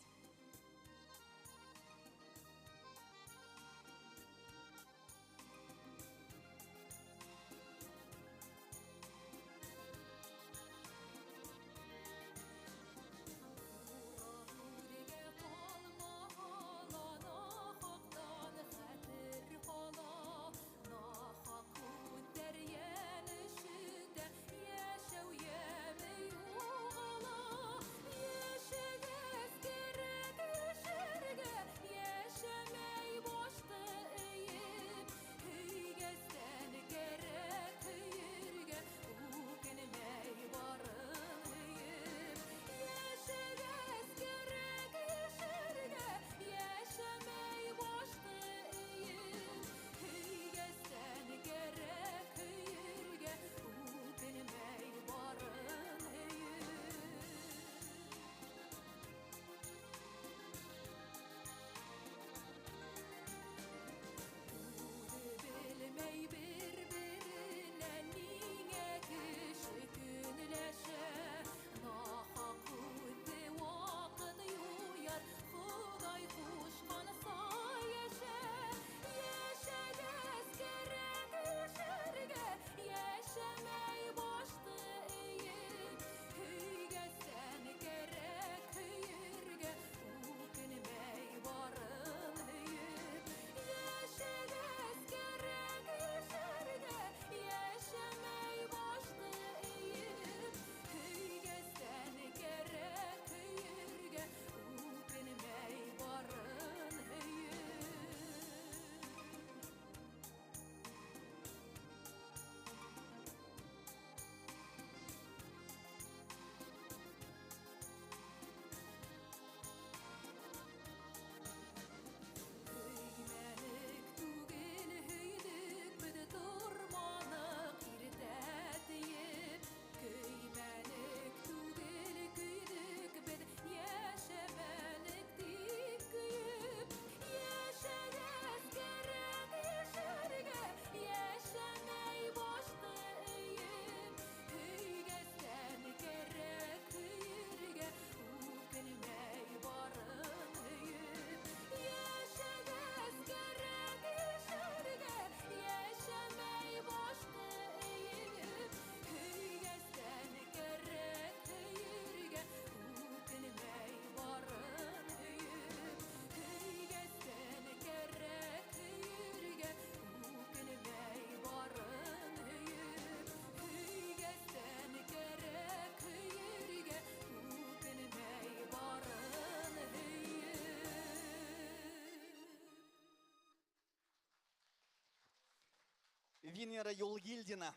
Венера Юлгилдина.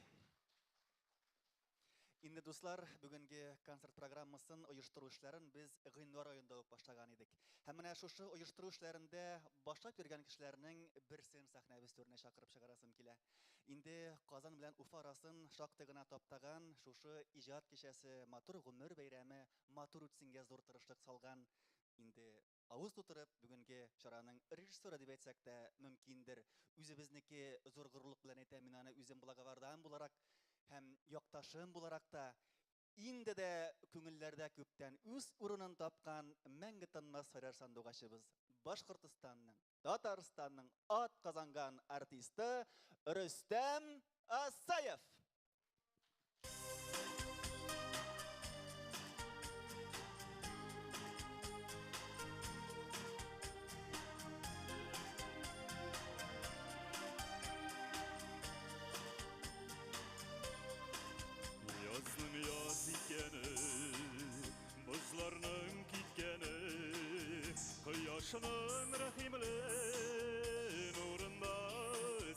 Инде, дуслар, бүгенге концерт программасын оештыру эшләрен без гыйнвар аенда ук башлаган идек. Һәм менә шушы оештыру эшләрендә башлап йөргән кешеләрнең берсен сәхнәбез түренә чакырып чыгарасым килә. Инде Казан белән Уфа арасын шактый гына таптаган шушы иҗат кичәсе, матур гомер бәйрәме матур үтсенгә зур тырышлык салган инде авыз тутырып бүгенге чараның режиссеры дип әйтсәк тә мөмкиндер. Үзебезнеке зур горурлык белән әйтәм мин аны үзем Благовардан буларак һәм якташым буларак та. Инде дә күңелләрдә күптән үз урынын тапкан мәңге тынмас сайрар сандугачыбыз Башкортостанның, Татарстанның ат казанган артисты Рөстәм Асаев. Язның яз икәне, бозларның киткәне, кояшның рәхимле нурында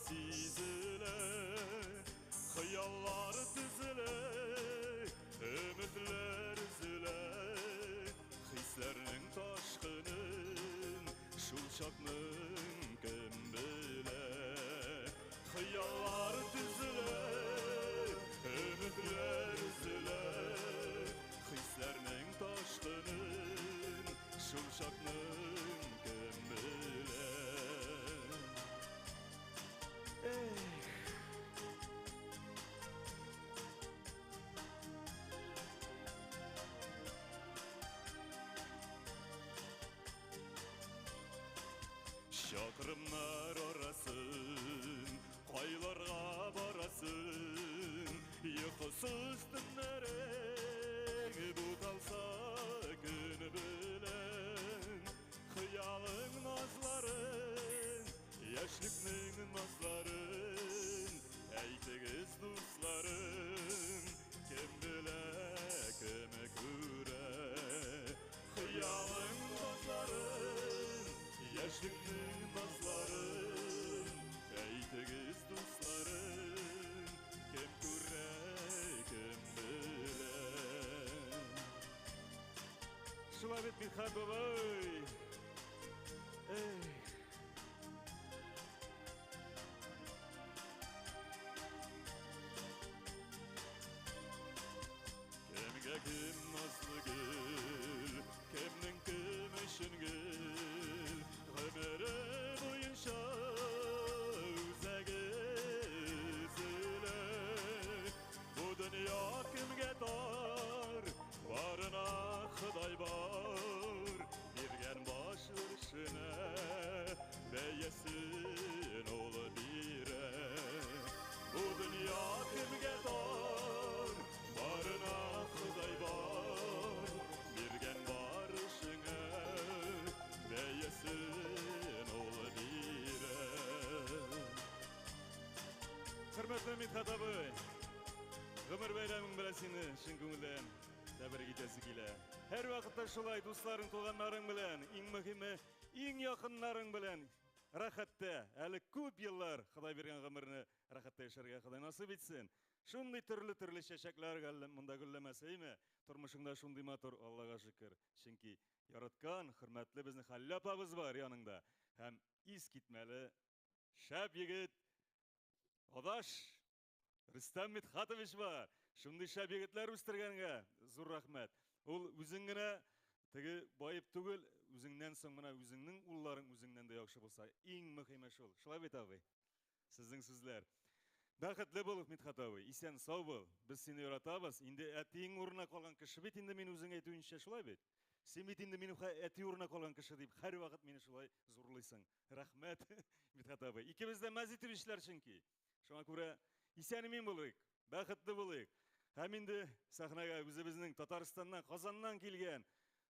сизелә. Хыяллар төзелә, өметләр өзелә, хисләрнең ташкынын шул чакның кем белә. Хыяллар төзелә, өметләр өзелә, хисләрнең ташкынын шул чакның кем белә. Эх! Чакрымнар арасын, кайларга барасың, йокысыз төннәрең буталса көн белән. Хыялың назларын, яшьлекнең назларын, әйтегез, дусларым, кем белә, кем күрә. Хыялың назларын, яшьлекнең назларын, әйтегез, дусларым, кем күрә, кем белә. Шулай бит, Мидхәт бабай? Эх! Кемгә кем назлы гөл, кемнең кем өчен гөл, гомере буенча үзәге өзелә. Бу дөнья кемгә тар, барына Ходай бар, биргән баш өлешенә бәясен ул бирә. Бу дөнья кемгә тар, барына Ходай бар, биргән бар эшеңә бәясен ул бирә. Хөрмәтле Мидхәт абый, гомер бәйрәмең белән сине чын күңелдән тәбрик итәсе килә. Һәр вакытта шулай дусларың, туганнарың белән, иң мөһиме, иң якыннарың белән рәхәттә, әле күп еллар Ходай биргән гомерне рәхәттә яшәргә Ходай насыйп итсен. Шундый төрле-төрле чәчәкләр монда гөлләмәсе, әйме? Тормышыңда шундый матур, Аллага шөкер. Чөнки яраткан, хөрмәтле безнең Хәлилә апабыз бар яныңда. Һәм искитмәле шәп егет Адаш Рөстәм Мидхатович бар. Шундый шәп егетләр үстергәнгә зур рәхмәт. Ул үзең генә теге баеп түгел, үзеңнән соң менә үзеңнең улларың үзеңнән дә яхшы булса, иң мөһиме шул. Шулай бит, абый? Сезнең сүзләр. Бәхетле бул, Мидхат абый, исән сау бул. Без сине яратабыз. Инде әтиең урынына калган кеше бит инде мин үзең әйтүенчә, шулай бит? Син бит инде минем әти урынына калган кеше дип һәрвакыт мине шулай зурлыйсың. Рәхмәт, Мидхат абый. Икебез дә Мәзитовичлар чөнки. Шуңа күрә исән-имин булыйк, бәхетле булыйк. Һәм инде сәхнәгә үзебезнең Татарстаннан, Казаннан килгән,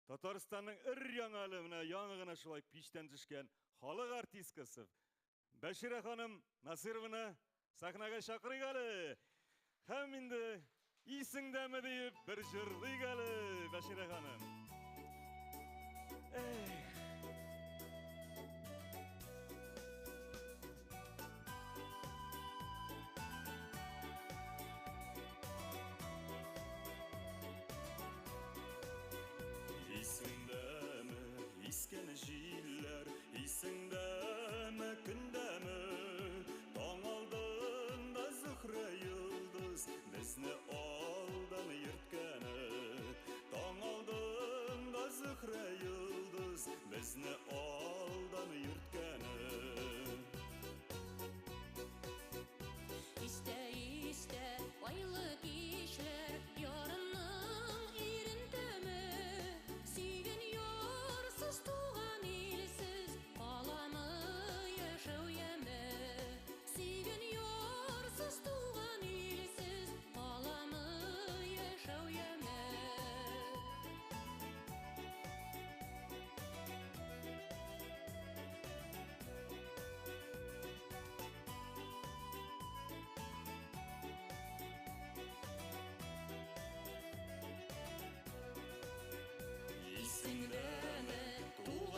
Татарстанның өр-яңа әле менә яңа гына шулай пичтән төшкән халык артисткасы Бәширә ханым Насырованы сәхнәгә чакырыйк әле. Һәм инде исеңдәме диеп бер җырлыйк әле, Бәширә ханым. Эх! Исеңдәме искән җилләр, исеңдәме көндәме? Таң алдында Зөһрә йолдыз безне алдан йөрткәне. Таң алдында Зөһрә йолдыз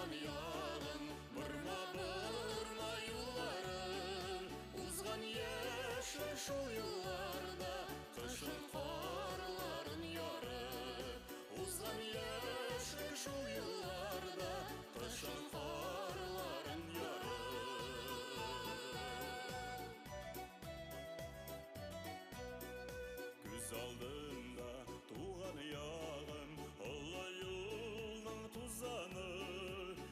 туган ягым, борма-борма юлларың. Узган яшьлек шул юлларда, кышын карларын ярып. Узган яшьлек шул юлларда, кышын карларын ярып. Күз алдында туган ягым, олы юлның тузаны.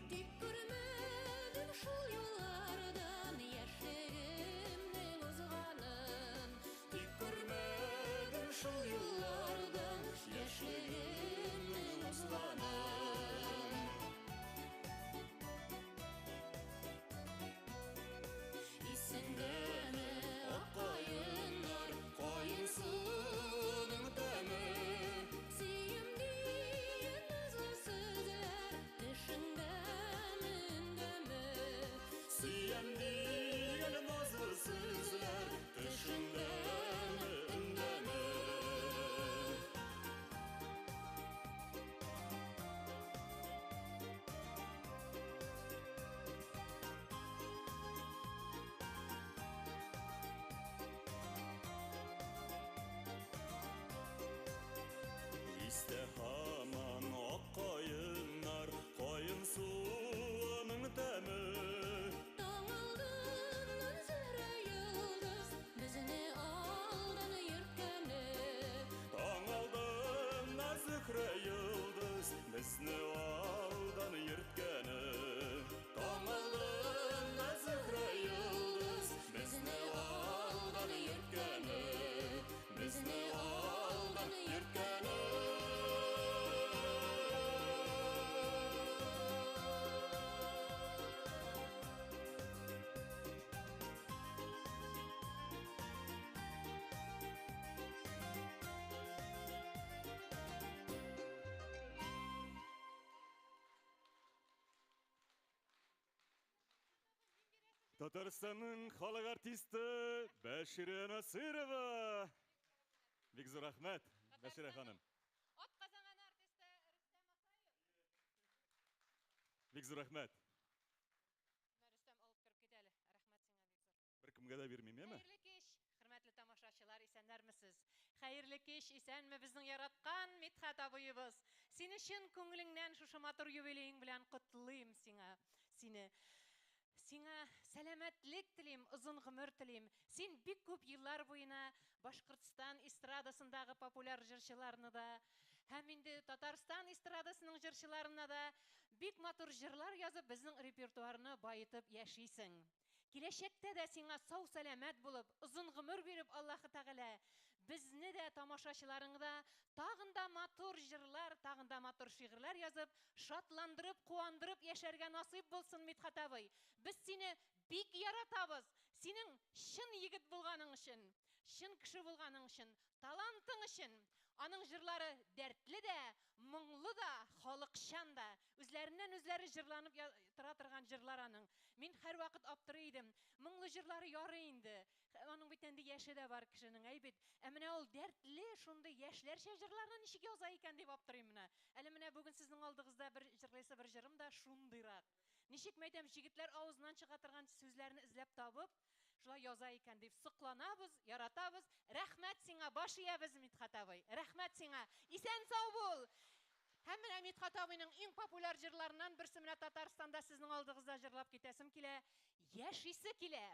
Тик күрмәдем шул юллардан яшьлегемнең узганын. Тик күрмәдем шул юллардан яшьлегемнең узганын. Исеңдәме ак каеннар, каен суының тәме? Сөем дигән назлы сүзләр төшеңдәме, өндәме? Сөям дигән назлы сүзләр төшеңдәме, өндәме? Истә һаман ак каеннар, каен суының тәме. Таң алдыннан Зөһрә йолдыз безне алдан йөрткәне. Таң алдыннан Зөһрә йолдыз безне алдан йөрткәне. Таң алдыннан Зөһрә йолдыз безне алдан йөрткәне. Безне алдан йөрткәне. Татарстанның халык артисты Бәширә Насырова. Бик зур рәхмәт, Бәширә ханым. Бик зур рәхмәт. Бер кемгә дә бирмим, яме? Хәерле кич, хөрмәтле тамашачылар, исәннәрмесез? Хәерле кич, исәнме безнең яраткан Мидхәт абыебыз. Сине чын күңелеңнән шушы матур юбилеең белән котлыйм сиңа, сине. Сиңа сәламәтлек телим, озын гомер телим. Син бик күп еллар буена Башкортстан эстрадасындагы популяр җырчыларны да, һәм инде Татарстан эстрадасының җырчыларына да бик матур җырлар язып, безнең репертуарны баетып яшисең. Киләчәктә дә сиңа сау сәламәт булып, озын гомер биреп Аллаһы Тәгалә безне дә, тамашачыларыңны да тагын да матур җырлар, тагын да матур шигырьләр язып, шатландырып, куандырып яшәргә насыйп булсын, Мидхәт абый. Без сине бик яратабыз. Синең чын егет булганың өчен, чын кеше булганың өчен, талантың өчен. Аның җырлары дәртле дә, моңлы да, халыкчан да. Үзләреннән үзләре җырланып тора торган җырлар аның. Мин һәрвакыт аптырый идем. Моңлы җырлары ярый инде. Аның бит инде яше дә бар кешенең, әй бит. Ә менә ул дәртле, шундый яшьләрчә җырларны ничек яза икән дип аптырыйм менә. Әле менә бүген сезнең алдыгызда бер җырлыйсы бер җырым да шундыйрак. Ничек мәйтәм, җегетләр авызыннан чыга торган сүзләрне эзләп табып, шулай яза икән дип сокланабыз, яратабыз. Рәхмәт сиңа, баш иябез, Мидхәт абый. Рәхмәт сиңа. Исән сау бул. Һәм менә Мидхәт абыйның иң популяр җырларыннан берсе менә Татарстанда сезнең алдыгызда җырлап китәсем килә. Яшисе килә.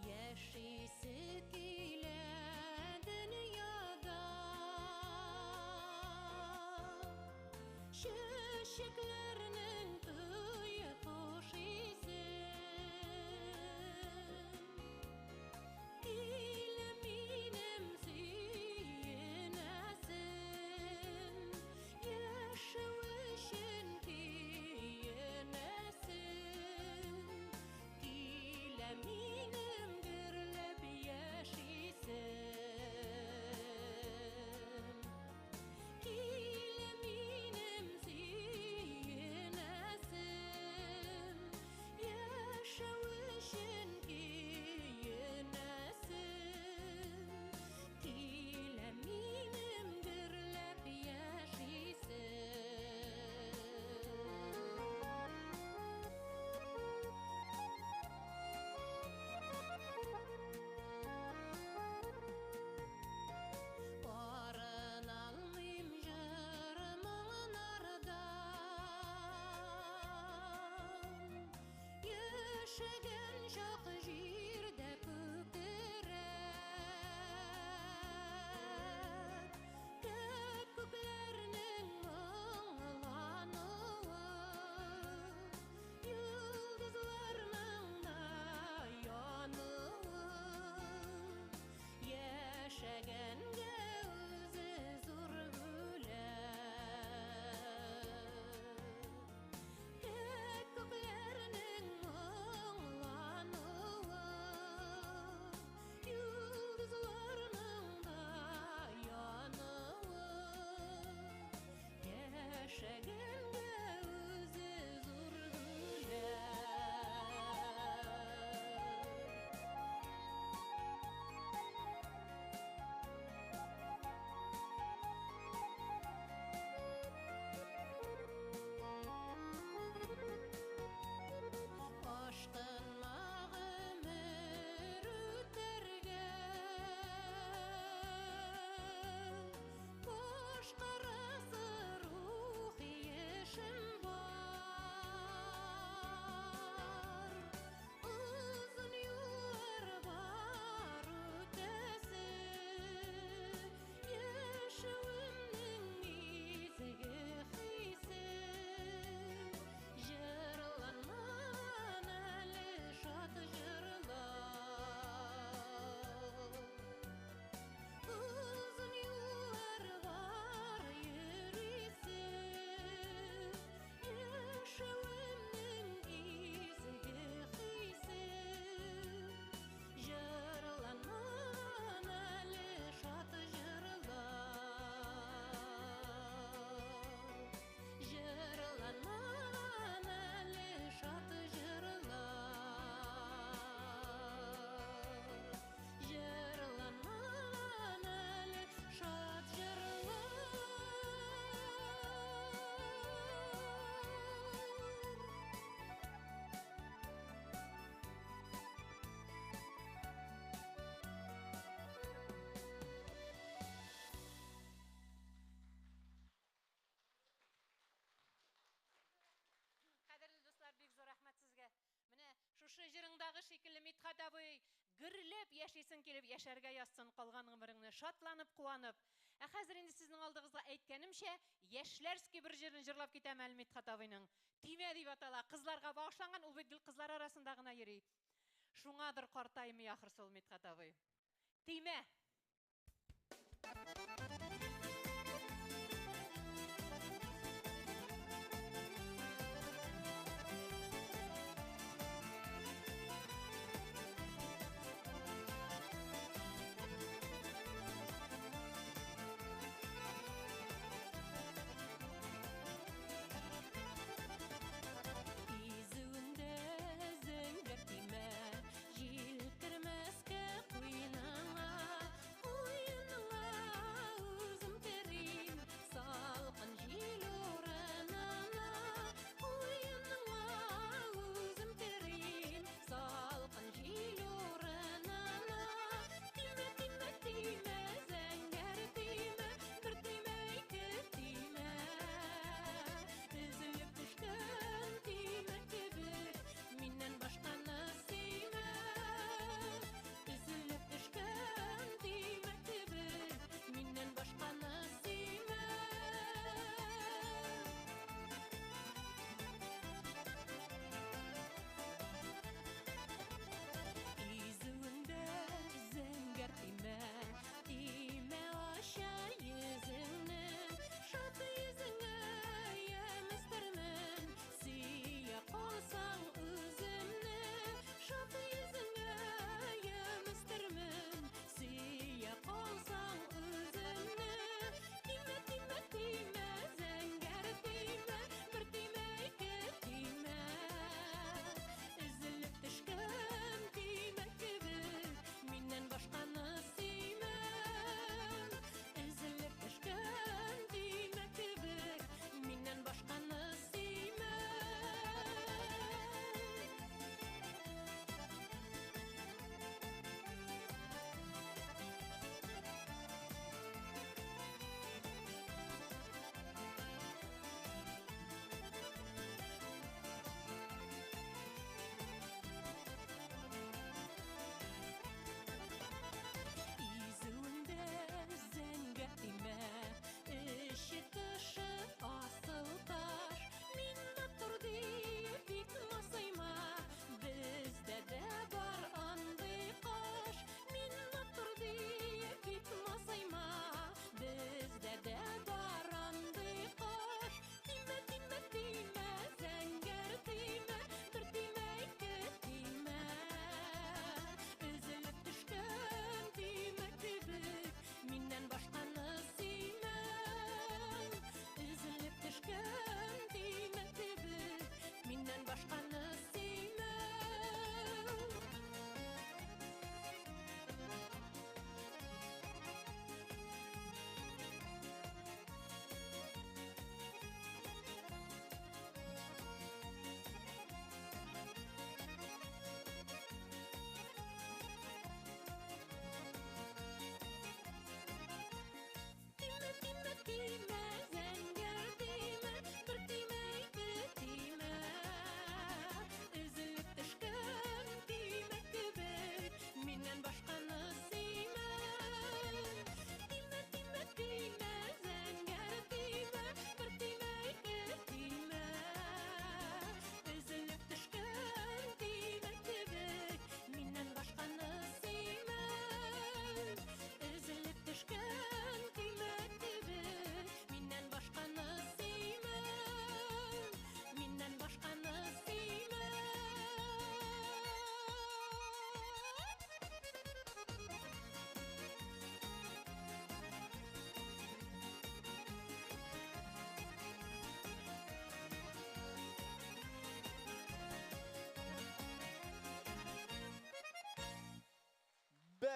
Яшисе килә дөньяда, чәчәкләрнең туе хуш исен. Килә минем сөенәсем, яшәвемнең Яшәгән чак җирдә күкрәп, Күкләрнең моңлануы, Йолдызларның да януы, Яшәгәнгә үзе зур бүләк. Күкләрнең моңлануы, Йолдызларның да януы, Яшәгәнгә үзе зур бүләк. Ашкынма гомер үтәргә, Башкарасы рухи эшем бар. Озын юллар бар үтәсе, Яшәвемнең изге хисе. Җырланмаган әле шат җырлар. Озын юллар бар йөрисе, Яшәвемнең изге хисе. Җырланмаган әле шат җырлар. Җырланмаган әле шат җырлар. Җырланмаган әле шат җырлар. Кадерле дуслар, бик зур рәхмәт сезгә. Менә шушы җырыңдагы шикелле Мидхәт абый, гөрләп яшисең килеп яшәргә язсын калган гомереңне, шатланып, куанып. Ә хәзер инде сезнең алдыгызга әйткәнемчә, яшьләрский бер җырын җырлап китәм әле Мидхәт абыйның. Тимә дип атала, кызларга багышланган, ул бит гел кызлар арасында гына йөри. Шуңадыр картаймый ахрысы ул Мидхәт абый. Тимә! Изүендә зәңгәр төймә, Җил кермәскә куеныңа, Куеныңа.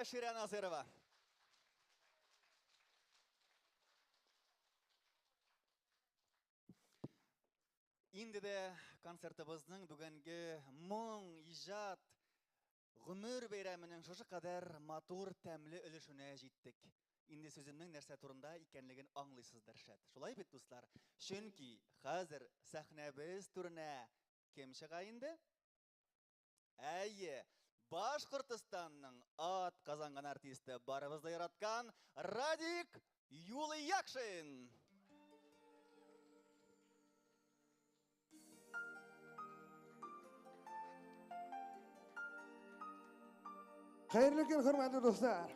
Мөбәширә Насырова. Инде дә концертыбызның бүгенге моң, иҗат, гомер бәйрәменең шушы кадәр матур, тәмле өлешенә җиттек. Инде сүземнең нәрсә турында икәнлеген аңлыйсыздыр шәт. Шулай бит, дуслар? Чөнки хәзер сәхнәбез түренә кем чыга инде? Әйе, Башкортостанның ат казанган артисты, барыбыз да яраткан Радик Юльякшин. Хәерле көн, хөрмәтле дуслар.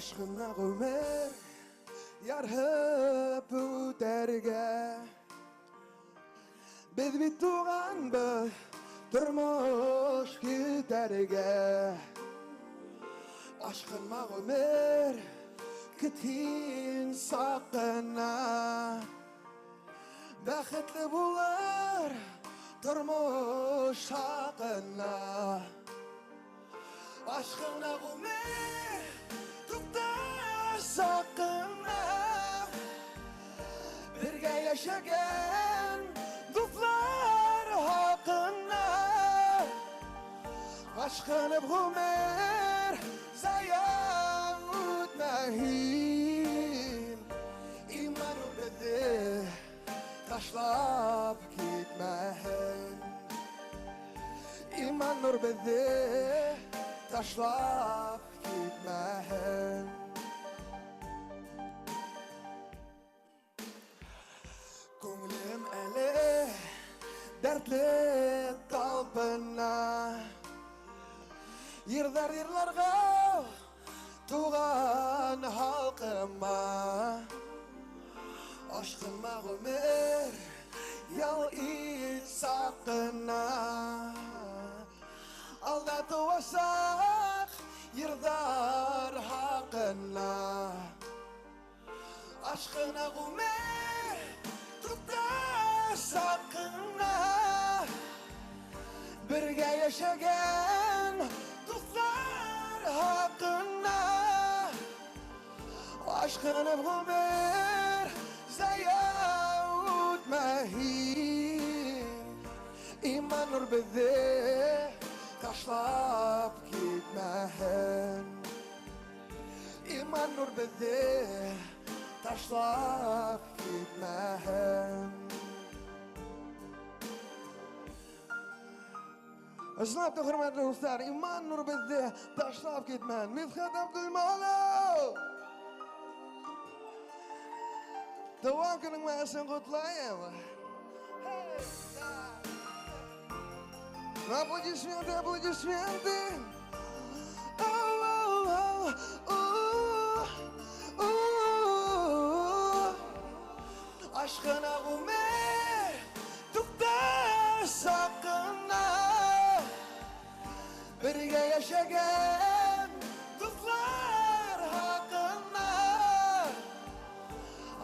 Ашкына гомер ярһып үтәргә. Без бит туганбыз тормыш көтәргә. Ашкынма гомер, көтин сакына. Бәхетле булыр тормыш хакына. Ашкына гомер, тукта сакына. Бергә яшәгән дуслар хакына. Ашкынып гомер зая үтмәһин. Иман безне ташлап китмәһен. Иман нур безне ташлап китмәһен. Күңелем әле дәртле талпына. Йырлар йырларга туган халкыма. Ашкынма гомер, ял ит сакына. Алда туасак йырлар хакына. Ашкына гомер, тукта сакына. Бергә яшәгән дуслар хакына. Ашкынып гомер зая үтмәһин. Иман нур безне ташлап китмәһен. Иман нур безне ташлап китмәһен. Ызлап та хөрмәтле дуслар, Иман нур безне ташлап китмәһен. Мидхәт Абдулмалов! Туган көнең белән котлыйм. Аплодисменты, аплодисменты. Ашкына гомер, тукта сакына. Бергә яшәгән дуслар хакына.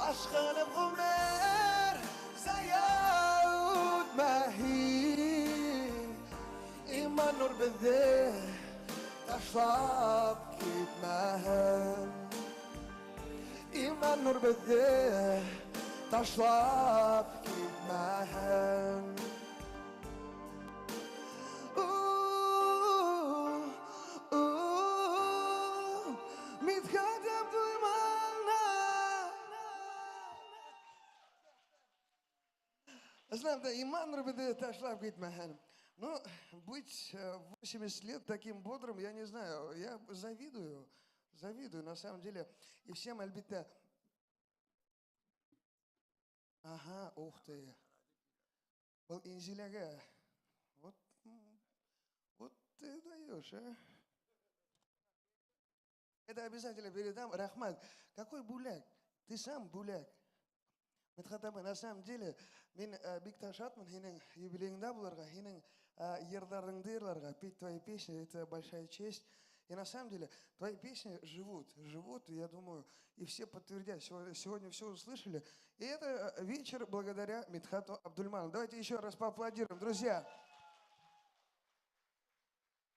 Ашкынып гомер зая үтмәһин. Иман нур безне ташлап китмәһен. Иман нур безне ташлап китмәһен. Мидхәт Абдулманов. Ызлап та Иман нур безне ташлап китмәһен. Ну, быть 80 лет таким бодрым, я не знаю, я завидую, завидую на самом деле. И всем, әлбиттә. Ага, ух ты. Был Инзиляга. Вот, вот ты даешь, а? Это обязательно передам. Рахмат, какой буляк? Ты сам буляк. Мидхәт Мидхәт абый, на самом деле, мин бик тә шатмын һинең юбилееңдә булырга, һинең йырларыңды йырларга, петь твои песни, это большая честь. И на самом деле, твои песни живут, живут, я думаю, и все подтвердят. Сегодня все услышали. И это вечер благодаря Мидхату Абдульманову. Давайте еще раз поаплодируем, друзья.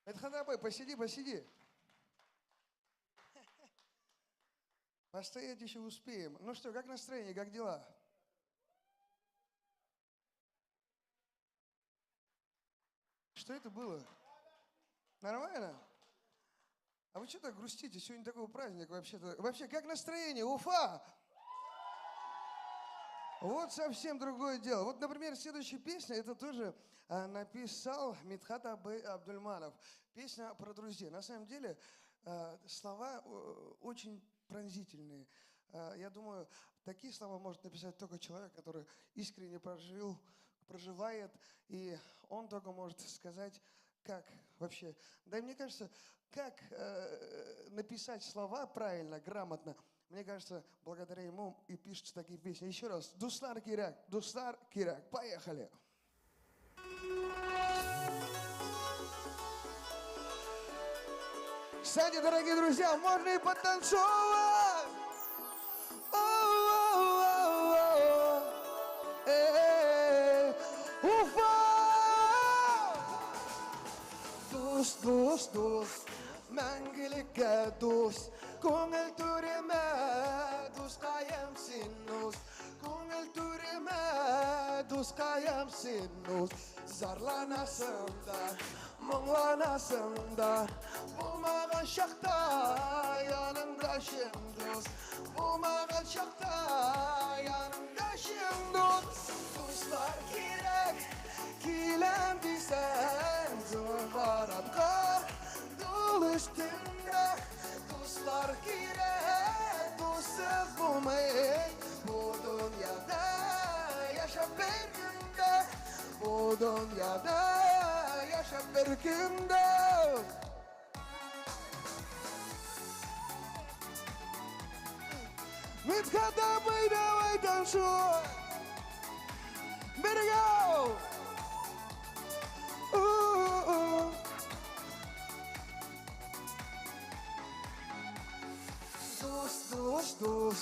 Мидхат абый, посиди, посиди. Постоять еще успеем. Ну что, как настроение, как дела? Что это было? Нормально? А вы что так грустите? Сегодня такой праздник вообще-то. Вообще, как настроение? Уфа! Вот совсем другое дело. Вот, например, следующая песня, это тоже написал Мидхат Абдульманов. Песня про друзей. На самом деле, слова очень пронзительные. Я думаю, такие слова может написать только человек, который искренне прожил, проживает, и он только может сказать, как вообще. Да и мне кажется, как написать слова правильно, грамотно, мне кажется, благодаря ему и пишутся такие песни. Еще раз, Дуслар кирәк, Дуслар кирәк. Поехали! Кстати, дорогие друзья, можно и потанцевать! Уфа! Дус, дус, дус, мәңгелеккә дус, күңел түремә, дускаем син дус, күңел түремә, дускаем син дус, зарланасың да, моңланасың да, булмаган чакта яныңда чын дус, булмаган чакта яныңда чын дус, дуслар кирәк, киләм дисәң, зур корабка дул өстендә, дуслар кирәк, дуссыз булмый, бу дөньяда яшәп бер көндә, бу дөньяда яшәп бер көндә. Мидхат абый, давай танцуй! Бергә! Дус, дус, дус,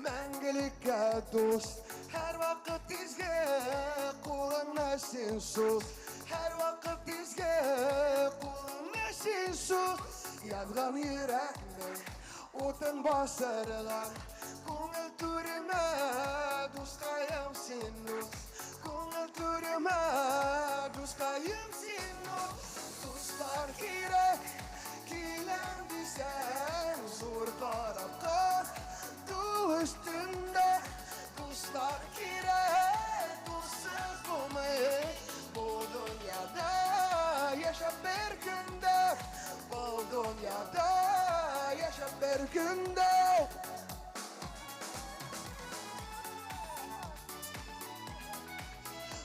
мәңгелеккә дус, һәрвакыт изге кулыңны син суз, һәрвакыт изге кулыңны син суз, янган йөрәкнең утын басырга, күңел түремә, дускаем син дус, күңел түремә, дускаем син дус, дуслар кирәк, киләм дисәң, зур корабка дул өстендә, дуслар кирәк, дуссыз булмый, бу дөньяда яшәп бер көндә, бу дөньяда яшәп бер көндә.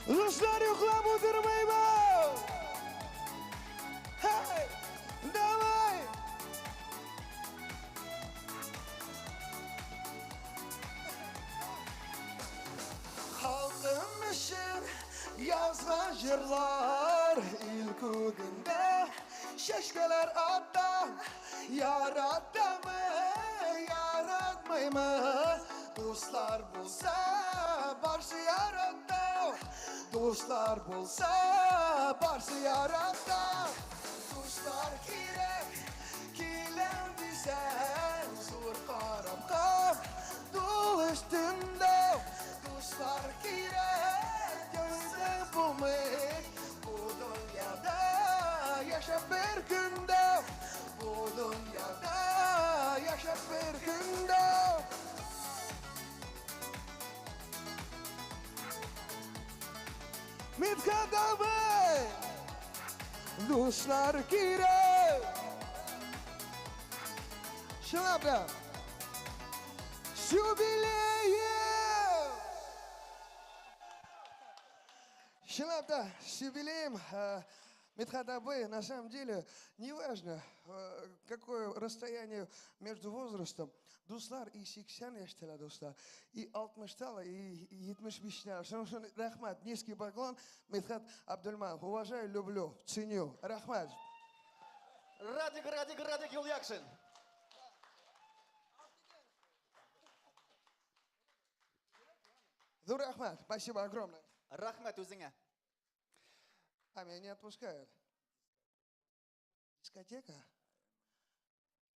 Дуслар, йоклап утырмыйбыз! Hey! Давай! Халкым өчен язган җырлар ил күгендә чәчкәләр ата, яратамы, яратмыймы? Дуслар булса, барсы ярата, дуслар булса, барсы ярата. Дуслар кирәк, киләм дисәң, зур корабка дул өстендә, дуслар кирәк, дуссыз булмый, бу дөньяда яшәп бер көндә, бу дөньяда яшәп бер көндә. Мидхат абый! Дуслар кирәк! Чынлап та! С юбилеем! Чынлап та, с юбилеем! Мидхат абый, на самом деле, неважно, какое расстояние между возрастом, дуслар и 80 яшьтәләр дуслар, и 60-талар, и 75-тәләр. Шуның өчен рәхмәт, низкий поклон, Мидхат Абдульманов. Уважаю, люблю, ценю. Рәхмәт. Радик, Радик, Радик Юльякшин. Зур рәхмәт, спасибо огромное. Рәхмәт үзеңә. А меня не отпускают. Дискотека?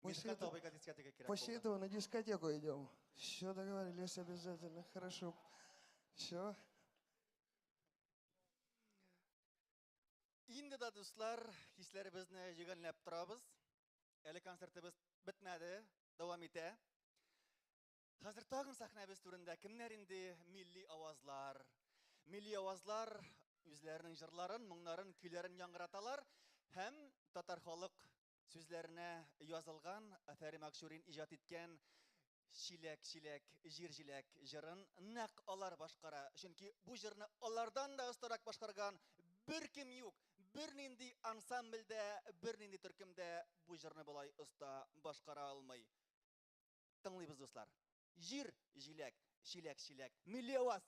После Мидхат абыйга дискотека кирәк булды. этого на дискотеку идем. Все, договорились обязательно. Хорошо. Все. Инде дә, дуслар, хисләребезне йөгәнләп торабыз. Әле концертыбыз бетмәде, дәвам итә. Хәзер тагын сәхнәбез түрендә кемнәр инде милли авазлар. Милли авазлар үзләренең җырларын, моңнарын, көйләрен яңгыраталар һәм татар халык сүзләренә язылган Афәрим Акчурин иҗат иткән Чиләк-чиләк, җир җиләк җырын нәкъ алар башкара. Чөнки бу җырны алардан да остарак башкарган беркем юк. Бернинди ансамбльдә, бернинди төркемдә бу җырны болай оста башкара алмый. Тыңлыйбыз, дуслар. Җир җиләк, чиләк-чиләк, милли аваз!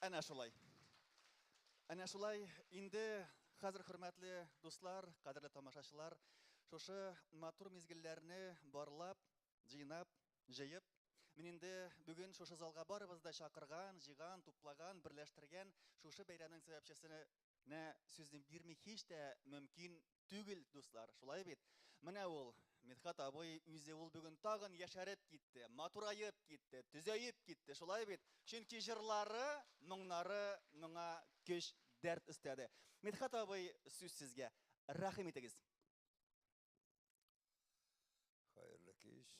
Әнә шулай. Әнә шулай инде хәзер хөрмәтле дуслар, кадерле тамашачылар, шушы матур мизгелләрне барлап, җыйнап, җыеп, мин инде бүген шушы залга барыбыз да чакырган, җыйган, туплаган, берләштергән шушы бәйрәмнең сәбәпчесенә сүзне бирми һич тә мөмкин түгел, дуслар. Шулай бит? Менә ул, Мидхат абый үзе ул бүген тагын яшәреп китте, матураеп китте, төзәеп китте, шулай бит? Чөнки җырлары, моңнары моңа көч, дәрт өстәде. Мидхат абый, сүз сезгә. Рәхим итегез. Хәерле кич.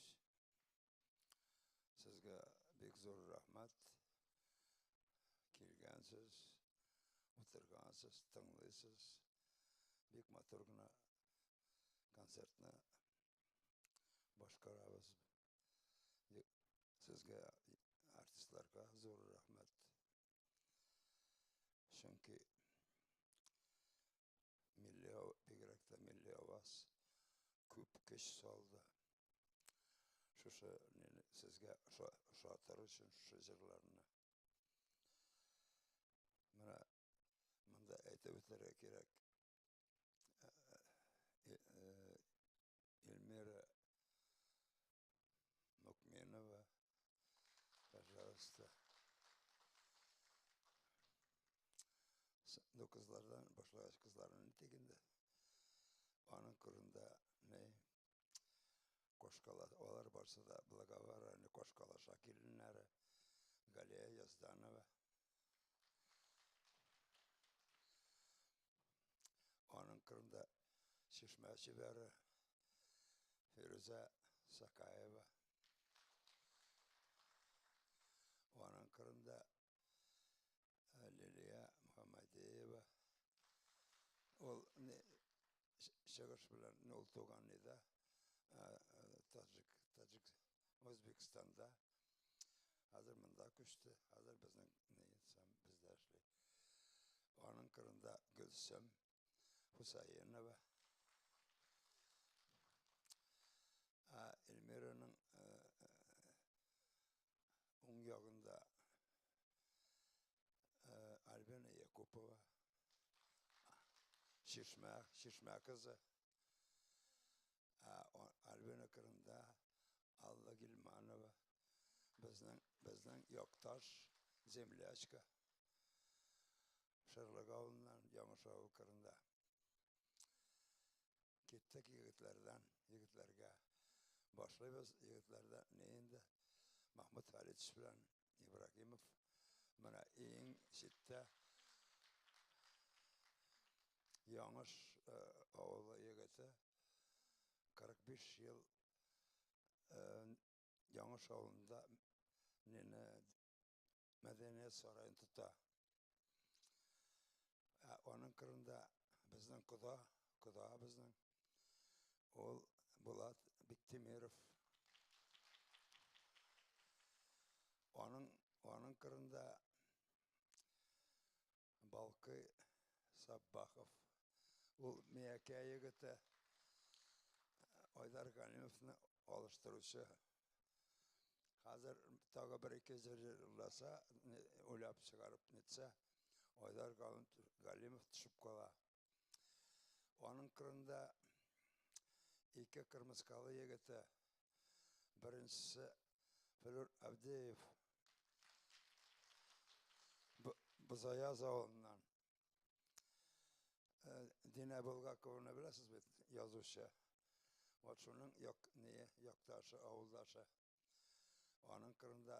Сезгә бик зур рәхмәт. Килгәнсез, утыргансыз, тыңлыйсыз. Бик матур гына концертны башкарабыз. Сезгә, артистларга зур рәхмәт. Чөнки милли, бигрәк тә милли аваз күп көч салды. Шушы сезгә ошатыр өчен шушы җырларны. Менә монда әйтеп үтәргә кирәк. Эльмира Мукменова, пожалуйста. Ну, кызлардан башлагач, кызларның нитик инде. Аның кырында не Кошкала, алар барсы да Благовар районы Кошкалаша киленнәре Галия Язданова. Аның кырында Чишмә чибәре Фирүзә Сакаева. Аның кырында Лилия Мөхәммәдиева. Ул чыгыш белән ул туган иде. Таҗик, Таҗик, Үзбекстанда. Хәзер монда күчте. Хәзер безнең ни сам бездә эшли. Аның кырында Гөлсем Хусаинова. Ә Эльмираның уң ягында Альбина Якупова. Чишмә, Чишмә кызы. Ә Альбина кырында Алла Гильманова. Безнең, безнең якташ, землячка. Шырлык авылыннан, Яңыш авыл кырында. Киттек егетләрдән, егетләргә. Башлыйбыз егетләрдән ни инде? Махмуд Фәритович белән Ибрагимов. Менә иң читтә Яңыш авылы егете 45 ел Яңыш авылында нине мәдәният сараен тота. Ә аның кырында безнең кода, кода безнең. Ул Булат Биктимиров. Аның аның кырында Балкый Саббахов. Ул Миякә егете Айдар Галимовны алыштыручы. Хәзер тагы бер-ике җыр җырласа, уйлап чыгарып нитсә, Айдар Галимов төшеп кала. Аның кырында ике кырмыскалы егете. Беренчесе Флүр Авдеев. Бозаяз авылыннан. Динә Булгакованы беләсез бит, язучы. Вот шуның як, не, якташы, авылдашы. Аның кырында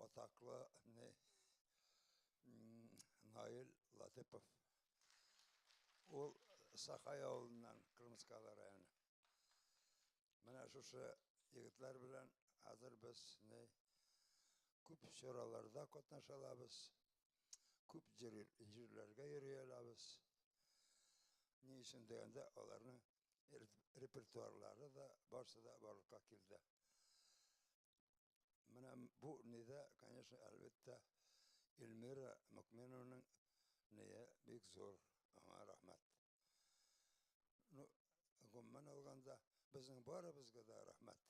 атаклы не, Наил Латыпов. Ул Сахай авылыннан, Кырмыскалы районы. Менә шушы егетләр белән хәзер без не күп чараларда катнаша алабыз, күп җирләргә йөри алабыз. Ни өчен дигәндә, аларның репертуарлары да барсы да барлыкка килде. Менә бу нидә, конечно, әлбәттә, Эльмира Мөкминованың ние бик зур, аңа рәхмәт. Ну, гомумән алганда, безнең барыбызга да рәхмәт.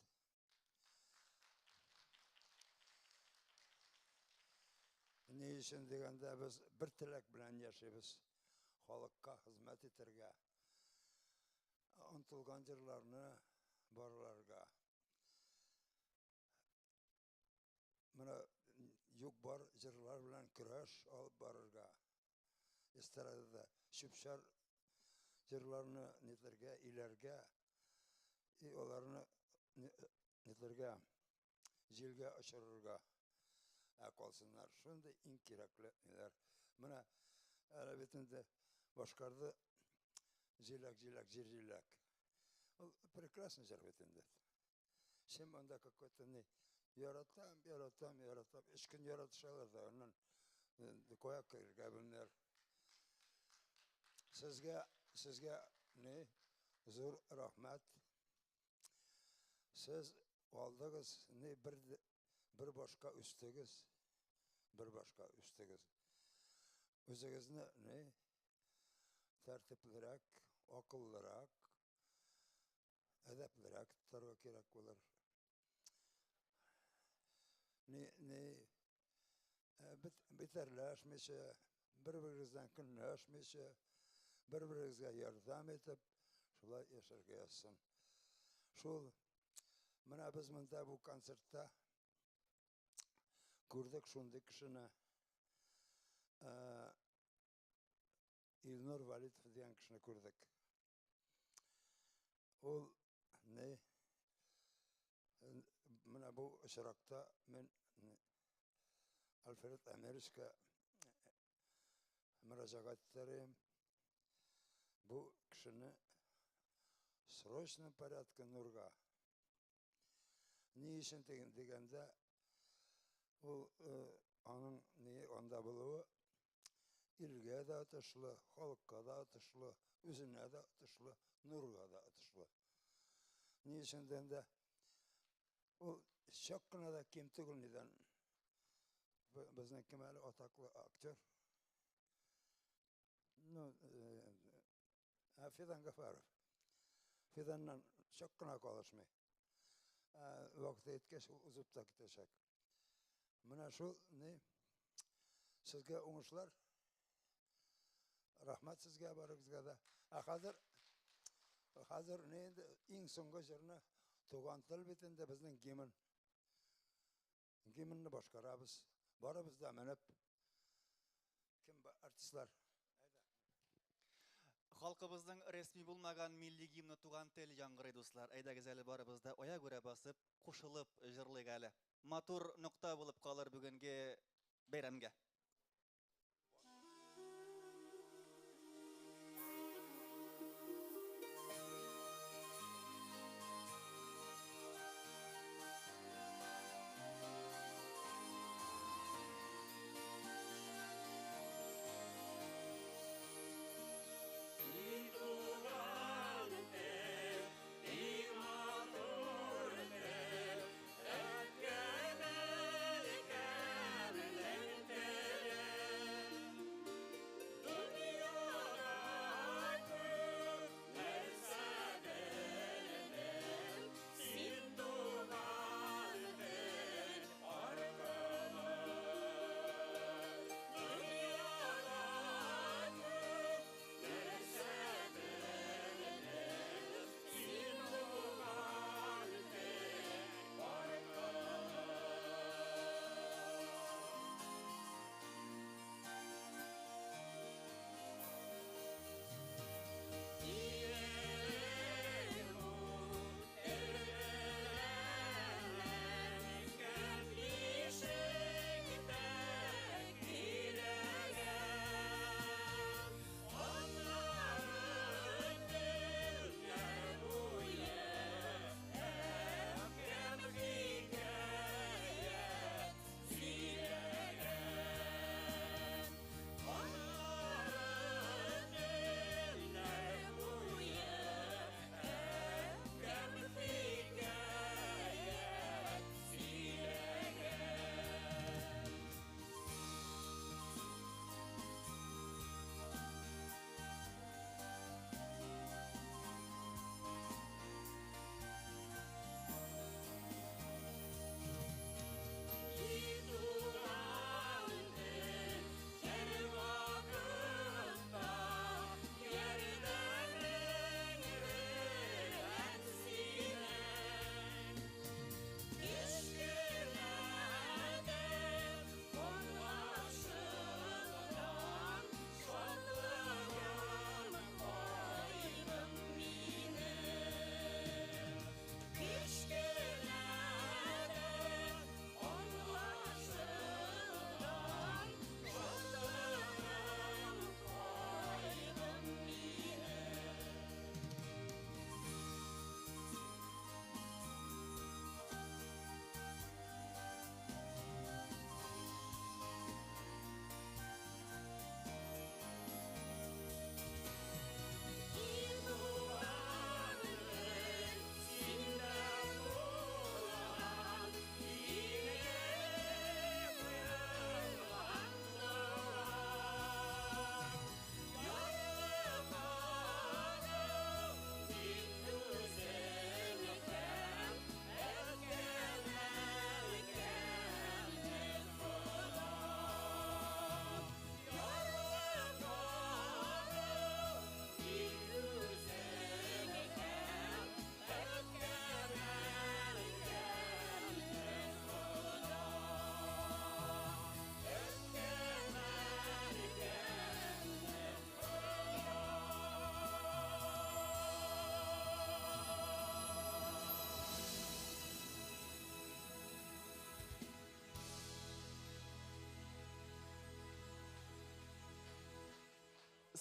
Ни өчен дигәндә, без бер теләк белән яшибез. Халыкка хезмәт итәргә, онытылган җырларны барларга. Менә юк бар җырлар белән көрәш алып барырга. Эстрадада чүп-чар җырларны нитәргә, иләргә, и аларны нитәргә, җилгә очырырга. Ә калсыннар шундый иң кирәкле ниләр. Менә әле бит инде башкарды җиләк, җиләк, җир җиләк. Ул прекрасный җыр бит инде. Чем анда какой-то не яратам, яратам, яратам. Өч көн яратышалар да, аннан кая керергә белмиләр. Сезгә, сезгә не зур рәхмәт. Сез алдыгыз, не бер бер башка үстегез, бер башка үстегез. Үзегезне ни тәртиплерәк, акыллырак, әдәплерәк тотарга кирәк булыр. Ни ни битәрләшмичә, бер-берегездән көнләшмичә, бер-берегезгә ярдәм итеп, шулай яшәргә язсын. Шул менә без монда бу концертта күрдек шундый кешене. Илнур Валитов дигән кешене күрдек. Ул ни менә бу очракта мин Альфред Әмировичка мөрәҗәгать итәр. Бу кешене срочном порядке Нурга. Ни өчен дигәндә, ул аның ни анда булуы илгә дә отышлы, халыкка да отышлы, үзенә дә отышлы, Нурга да отышлы. Ни өчен дигәндә, ул чак кына да ким түгел нидән. Безнең кем әле атаклы актер? Ну, Фидан Гафаров. Фиданнан чак кына калышмый. Вакыты еткәч, ул узып та китәчәк. Менә шул ни сезгә уңышлар. Рәхмәт сезгә барыгызга да. Ә хәзер ни инде иң соңгы җырны Туган тел бит инде безнең гимн. Гимнны башкарабыз. Барыбыз да менеп. Кем артистлар? Халкыбызның рәсми булмаган милли гимны Туган тел яңгырый, дуслар. Әйдәгез әле барыбыз да аягүрә басып, кушылып җырлыйк әле. Матур нокта булып калыр бүгенге бәйрәмгә. Туган тел, иң матур тел, әбкәм, әнкәмнең теле.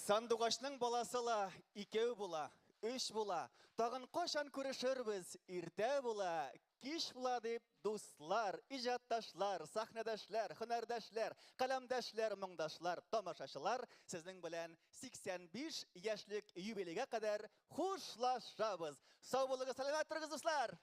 Сандугачның баласы ла икәү була, өч була. Тагын кайчан күрешербез, иртә була, кич була дип дуслар, иҗатташлар, сәхнәдәшләр, һөнәрдәшләр, каләмдәшләр, моңдашлар, тамашачылар сезнең белән 85 яшьлек юбилейга кадәр хушлашабыз. Сау булыгыз, сәламәт торыгыз, дуслар!